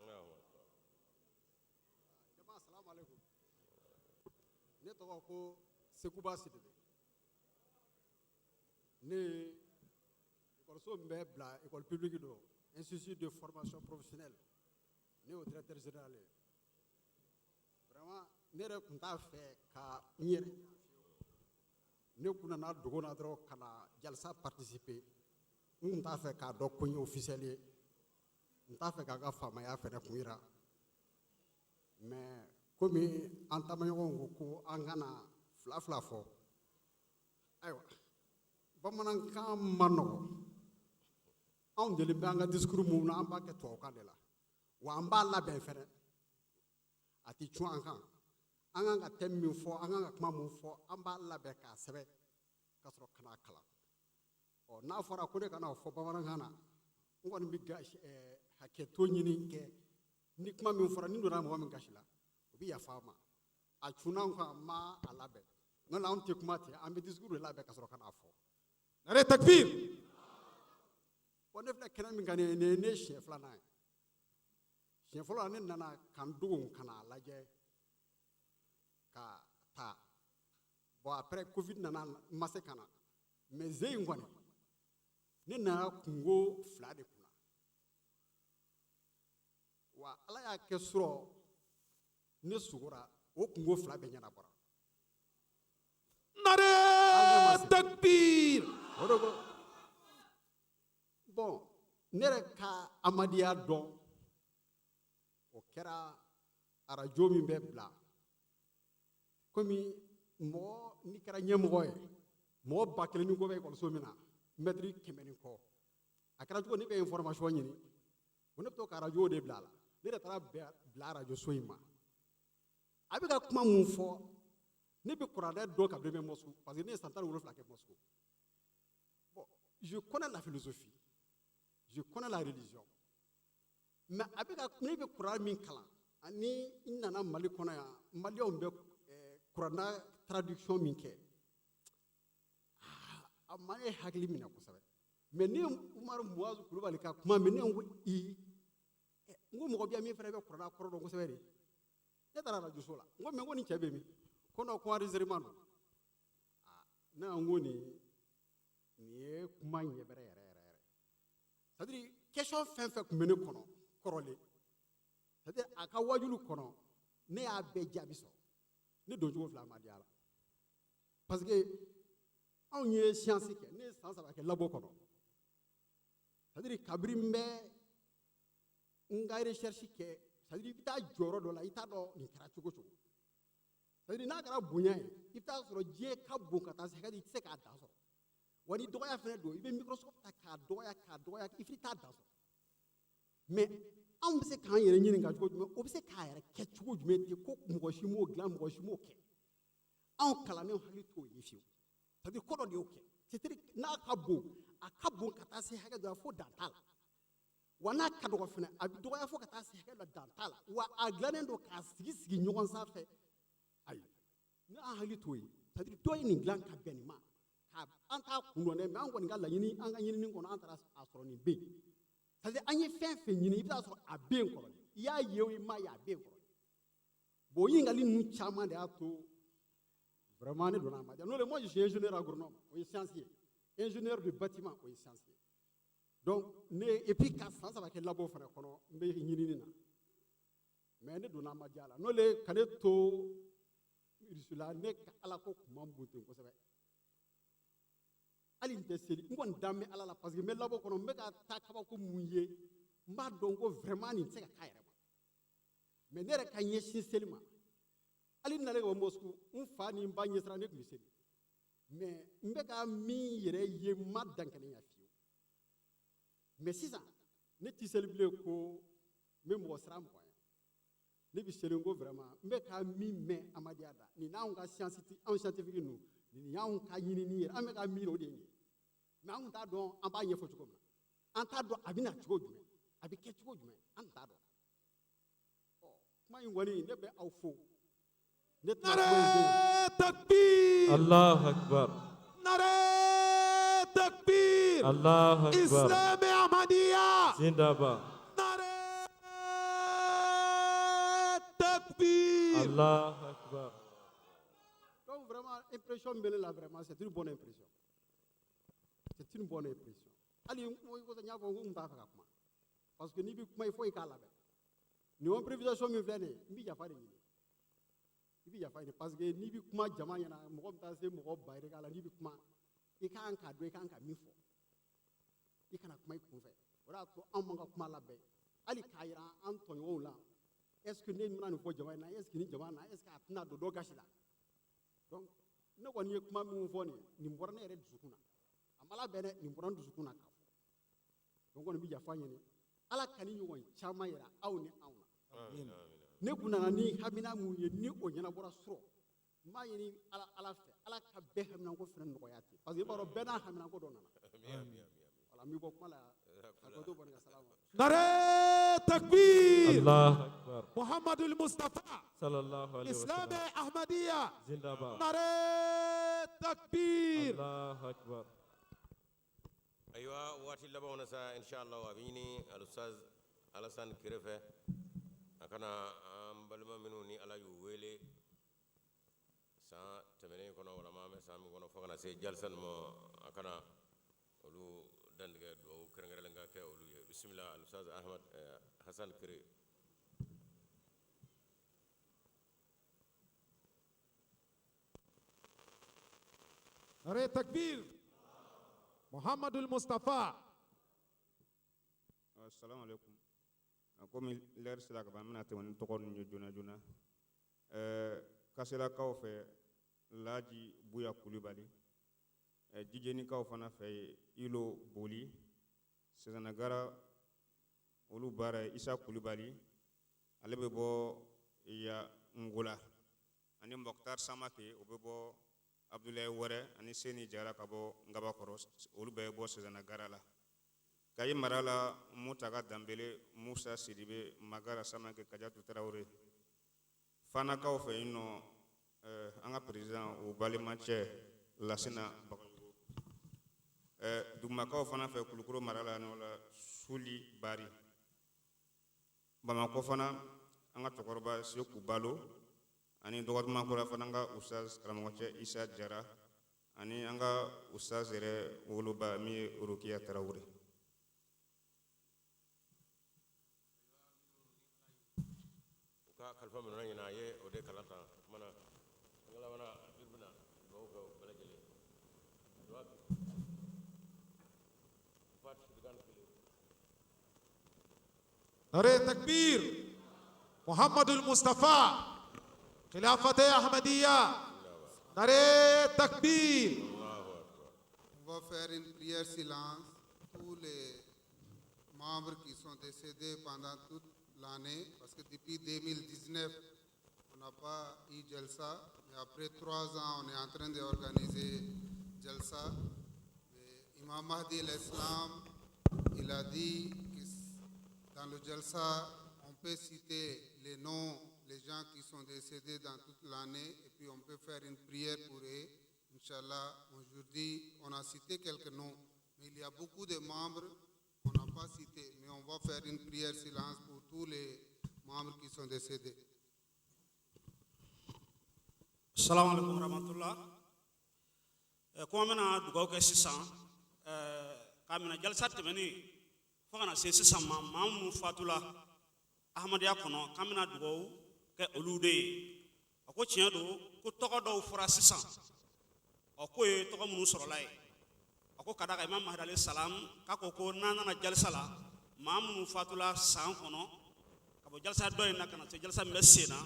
[SPEAKER 4] Allahu akbar.
[SPEAKER 13] Jama, salamu alaikum. Ne tɔgɔ ko Sekuba Sidibe. Ne ye ekɔliso min bɛ Bila, école publique don, institut de formation professionnelle, ne y'o directeur général ye. Vraiment, ne yɛrɛ tun t'a fɛ ka n yɛrɛ, ne kun nana dogo na dɔrɔn ka na jalisa participer. N kun t'a fɛ k'a dɔn ko n ye officiel ye, n t'a fɛ k'a ka faamaya fɛnɛ kun yira, mais komi an taamaɲɔgɔnw ko ko an kana fila fila fɔ, ayiwa, bamanankan ma nɔgɔ. Anw deli bɛ an ka discours mun na, an b'a kɛ tubabukan de la, wa an b'a labɛn fɛnɛ, a tɛ cun an kan. An kan ka thème min fɔ, an kan ka kuma mun fɔ, an b'a labɛn k'a sɛbɛn ka sɔrɔ ka n'a kalan. Ɔ, n'a fɔra ko ne ka n'a fɔ bamanankan na, n kɔni bɛ hakɛto ɲini kɛ. Ni kuma min fɔra, ni donna mɔgɔ min gasi la, o bɛ yafa a ma. A cunna n kan, n ma a labɛn. N'o tɛ, anw tɛ kuma ten, an bɛ discours de labɛn ka sɔrɔ ka n'a fɔ.
[SPEAKER 2] Nare takbir.
[SPEAKER 13] Bon, ne filɛ kɛnɛ min kan nin ye, nin ye ne siɲɛ filanan ye. Siɲɛ fɔlɔ la, ne nana ka n dogo ka n'a lajɛ ka taa. Bon, après Covid nana, n ma se ka na. Mais ze in kɔni, ne nana kungo fila de kunna, wa Ala y'a kɛ sɔrɔ ne sugora, o kungo fila bɛɛ ɲɛnabɔra.
[SPEAKER 2] Nare takbir.
[SPEAKER 13] O de ko, bon, ne yɛrɛ ka Amadiya dɔn, o kɛra arajo min bɛ Bila. Komi mɔgɔ n'i kɛra ɲɛmɔgɔ ye, mɔgɔ 1000 ni kɔ bɛ ekɔliso min na, mɛtiri 100 ni kɔ, a kɛra cogo ne bɛ information ɲini, o ne bɛ to ka arajo de bila a la. Ne yɛrɛ taara bila arajoso in ma. A bɛ ka kuma mun fɔ, ne bɛ kuranɛ dɔn kabini bɛ Moscou, parce que ne ye san 17 kɛ Moscou. Bon, je connais la philosophie, je connais la religion, mais a bɛ ka, ne bɛ kuran min kalan, ani n nana Mali kɔnɔ yan, maliyɛnw bɛ kuranɛ traduction min kɛ, a ma ne hakili minɛ kosɛbɛ. Mais ne ye Umaru Muazu Kulubali ka kuma mɛn, ne ko i n ko mɔgɔ bɛ yan min fana bɛ kuranɛ kɔrɔ dɔn kosɛbɛ de. Ne taara arajoso la, n ko mais, n ko nin cɛ bɛ min? Ko non, ko enregistrement don. Ah, ne ko nin ye kuma ɲɛbɛrɛ yɛrɛ yɛrɛ yɛrɛ. C'est à dire, question fɛn fɛn tun bɛ ne kɔnɔ kɔrɔlen, c'est à dire a ka wajulu kɔnɔ, ne y'a bɛɛ jaabi sɔrɔ. Ne don cogo fila ma diya la, parce que anw ye science kɛ, ne ye san 3 kɛ labo kɔnɔ. C'est à dire, kabiri n bɛ n ka recherche kɛ, c'est à dire i bɛ taa jɔyɔrɔ dɔ la, i t'a dɔn nin kɛra cogo cogo. C'est à dire, n'a kɛra bonya ye, i bɛ taa sɔrɔ diɲɛ ka bon ka taa se hakɛ, i tɛ se k'a dan sɔrɔ. Wa ni dɔgɔya fana don, i bɛ microscope ta k'a dɔgɔya, k'a dɔgɔya, i fana t'a dan sɔrɔ. Mais anw bɛ se k'an yɛrɛ ɲininka cogo jumɛn, o bɛ se k'a yɛrɛ kɛ cogo jumɛn ten, ko mɔgɔ si m'o dilan, mɔgɔ si m'o kɛ? Anw kalannenw hakili t'o ye fiyewu. C'est à dire, ko dɔ de y'o kɛ. C'est à dire, n'a ka bon, a ka bon ka taa se hakɛ dɔ la fo dan t'a la, wa n'a ka dɔgɔ fana, a bɛ dɔgɔya fo ka taa se hakɛ dɔ la, dan t'a la, wa a dilannen don k'a sigi sigi ɲɔgɔn sanfɛ. Ayi, ni an hakili t'o ye. C'est à dire, dɔ ye nin dilan ka bɛn nin ma, ka an t'a kun dɔn dɛ, mais an kɔni ka laɲini, an ka ɲinini kɔnɔ, an taara a sɔrɔ nin bɛ yen. C'est à dire, an ye fɛn fɛn ɲini, i bɛ taa sɔrɔ a bɛ yen kɔrɔlen. I y'a ye o, i m'a ye, a bɛ yen kɔrɔlen. Bon, o ɲininkali ninnu caman de y'a to vraiment ne donna a ma diya. N'o tɛ, moi je suis ingénieur agronome, o ye science ye, ingénieur de bâtiment, o ye science ye. Donc ne, et puis ka san 3 kɛ labo fana kɔnɔ, n bɛ ɲinini na, mais ne donna a ma diya la. N'o le ka ne to Russie la, ne ka Ala ko kun man bon ten kosɛbɛ. Hali n tɛ seli, n kɔni dan bɛ Ala la, parce que n bɛ labo kɔnɔ, n bɛ ka taa kabako mun ye, n b'a dɔn ko vraiment nin tɛ se ka k'a yɛrɛ ma. Mais ne yɛrɛ ka ɲɛsin seli ma, hali n nalen ka bɔ Moscou, n fa ni n ba ɲɛsira, ne tun bɛ seli, mais n bɛ ka min yɛrɛ ye, n ma dankɛnɛya fiyewu. Mais sisan ne tɛ seli bilen ko n bɛ mɔgɔ siran mɔgɔ ɲɛ. Ne bɛ seli ko vraiment n bɛ ka min mɛn Amadiya da nin n'anw ka science, anw scientifique ninnu, nin y'anw ka ɲinini ye, an bɛ ka min o de ye nin ye. Mais an tun t'a dɔn an b'a ɲɛfɔ cogo min na. An t'a dɔn a bɛ na cogo jumɛn, a bɛ kɛ cogo jumɛn, an t'a dɔn. Ɔ, kuma in kɔni, ne bɛ aw fo. Ne tɛna kuma in janya.
[SPEAKER 2] Takbir.
[SPEAKER 5] Allahu Akbar.
[SPEAKER 2] Nare takbir.
[SPEAKER 5] Allahu Akbar.
[SPEAKER 2] Islam Ahmadiyya.
[SPEAKER 5] Zindaba.
[SPEAKER 2] Takbir.
[SPEAKER 5] Allahu Akbar.
[SPEAKER 13] Donc vraiment, impression min bɛ ne la, vraiment, c'est une bonne impression. C'est une bonne impression. Hali n ko n y'a fɔ n ko n t'a fɛ ka kuma. Parce que n'i bɛ kuma, il faut i k'a labɛn. Nin improvisation min filɛ nin ye, n bɛ yafa de ɲini. I bɛ yafa ɲini parce que n'i bɛ kuma jama ɲɛna, mɔgɔ bɛ taa se mɔgɔ ba yirika la, n'i bɛ kuma, i ka kan k'a dɔn i ka kan ka min fɔ. I kana kuma i kunfɛ. O de y'a to anw m'an ka kuma labɛn. Hali k'a yira an tɔɲɔgɔnw la, est ce que ne bɛna nin fɔ jama in na, est ce que nin jama na, est ce que a tɛna don dɔ gasi la? Donc ne kɔni ye kuma min fɔ nin ye, nin bɔra ne yɛrɛ dusukun na. A ma labɛn dɛ, nin bɔra n dusukun na k'a fɔ. Donc n kɔni bɛ yafa ɲini. Ala ka ni ɲɔgɔn caman yira aw ni anw na. Ne kun nana ni hamina mun ye, ni o ɲɛnabɔra sɔrɔ, n b'a ɲini Ala, Ala fɛ, Ala ka bɛɛ haminanko fana nɔgɔya ten. Parce que i b'a dɔn bɛɛ n'a haminanko dɔ nana. Voilà, n bɛ bɔ kuma la ka dɔ to bɔ nin ka salama.
[SPEAKER 2] Nare takbir.
[SPEAKER 5] Allahu Akbar.
[SPEAKER 2] Muhammadul Mustafa.
[SPEAKER 5] Sallallahu alaihi
[SPEAKER 2] Islam
[SPEAKER 5] wasallam.
[SPEAKER 2] Ahmadiyya.
[SPEAKER 5] Zindaba.
[SPEAKER 2] Nare takbir.
[SPEAKER 5] Allahu Akbar.
[SPEAKER 4] Ayiwa, waati labanw na sa, inshallah, a bɛ ɲini alustaz Alassane Kere fɛ a kana an balima minnu ni Ala y'u wele san tɛmɛnen kɔnɔ walama an bɛ san min kɔnɔ fo kana se jalisa nin ma, a kana olu dantigɛ, dugawu kɛrɛnkɛrɛnlen ka kɛ olu ye. Bisimila, alustaz Ahmad Hassan Kere.
[SPEAKER 2] Nare takbir. Muhammadul Mustafa.
[SPEAKER 14] Assalamu alaikum. Komi lɛri sera ka ban, n bɛna tɛmɛ ni tɔgɔ ninnu ye joona joona. Kaselakaw fɛ, Laji Buya Kulibali. Jijenikaw fana fɛ yen, Ilo Boli. Sɛzanagara olu baara ye Isa Kulibali, ale bɛ bɔ ya Ngola, ani Mokhtar Samake, o bɛ bɔ Abdoulaye Wɛrɛ, ani Seni Jara ka bɔ Ngabakɔrɔ, olu bɛɛ bɛ bɔ Sɛzanagara la. Kayi mara la, Mutaga Danbele, Musa Sidibe, Magara Samake, Kajatu Tarawele. Fanakaw fɛ yen nɔ, an ka président o balimacɛ Lasina Bagayogo. Dugumakaw fana fɛ Kulukoro mara la nɔ la, Suli Bari. Bamakɔ fana, an ka cɛkɔrɔba Seku Balo, ani dɔgɔdumankura fana, an ka ustaz karamɔgɔcɛ Isa Jara, ani an ka ustaz yɛrɛ woloba min ye Rokiya Tarawele.
[SPEAKER 4] U ka kalifa minɛ ɲina, a ye o de kalan tan. O kumana an ka labanna i bɛna dugawu kɛ o bɛɛ lajɛlen. Dugawu kɛ. Fatiha kelen.
[SPEAKER 2] Nare takbir. Muhammadul Mustafa. Khilafat Ahmadiyya. Nare takbir.
[SPEAKER 11] On va faire une prière silence. Tous les membres qui sont décédés pendant toute l'année, parce que depuis 2019, on n'a pas eu Jalsa. Mais après 3 ans, on est en train d'organiser Jalsa. Mais Imam Mahdi l'Islam, il a dit que dans le Jalsa, on peut citer les noms, les gens qui sont décédés dans toute l'année, et puis on peut faire une prière pour eux. Inch'Allah, aujourd'hui, on a cité quelques noms, mais il y a beaucoup de membres qu'on n'a pas cités, mais on va faire une prière silence pour tous les membres qui sont décédés.
[SPEAKER 15] Salamu alaikum rahmatullah. Ko an bɛna dugawu kɛ sisan k'a minɛ jalisa tɛmɛnen fo ka na se sisan ma, maa minnu fatula ahmadenya kɔnɔ, k'an bɛna dugawu kɛ olu de ye. A ko tiɲɛ don ko tɔgɔ dɔw fɔra sisan, ɔ k'o ye tɔgɔ minnu sɔrɔla ye. A ko ka da kan Imam Mahdi alayhi salam k'a ko ko n'an nana jalisa la, maa minnu fatula san kɔnɔ ka bɔ jalisa dɔ in na ka na se jalisa min bɛ sen na,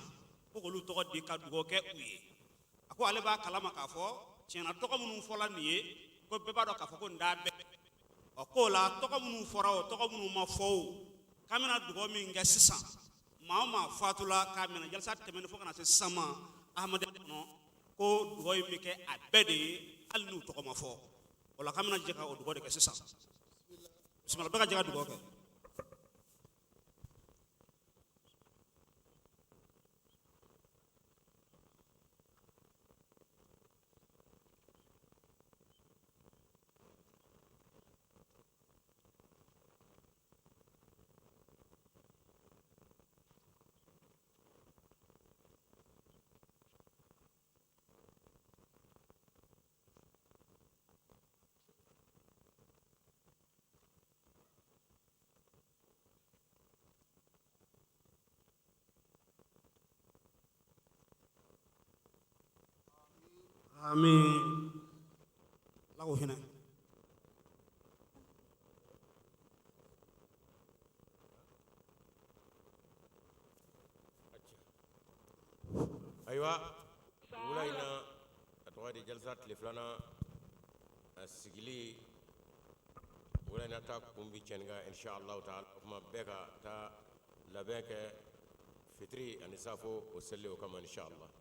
[SPEAKER 15] ko k'olu tɔgɔ di ka dugawu kɛ u ye. A ko ale b'a kalama k'a fɔ tiɲɛna tɔgɔ minnu fɔla nin ye, ko bɛɛ b'a dɔn k'a fɔ ko nin t'a bɛɛ. Ɔ k'o la tɔgɔ minnu fɔra o, tɔgɔ minnu ma fɔ o, k'an bɛna dugawu min kɛ sisan, maa o maa fatula k'a minɛ jalisa tɛmɛnen fo ka na se sisan ma ahmadenya kɔnɔ, ko dugawu in bɛ kɛ a bɛɛ de ye hali n'u tɔgɔ ma fɔ. O la k'an bɛna jɛ ka o dugawu de kɛ sisan. Bisimila, bɛɛ ka jɛ ka dugawu kɛ. Amin. Ala k'o hinɛ.
[SPEAKER 4] Ayiwa, wula in na, a tɔgɔ di, jalisa tile filanan a sigili, wula in na ta kun bi cɛnin kan, inshallah taala. O kuma bɛɛ ka taa labɛn kɛ fitiri ani safo o seli o kama, inshallah.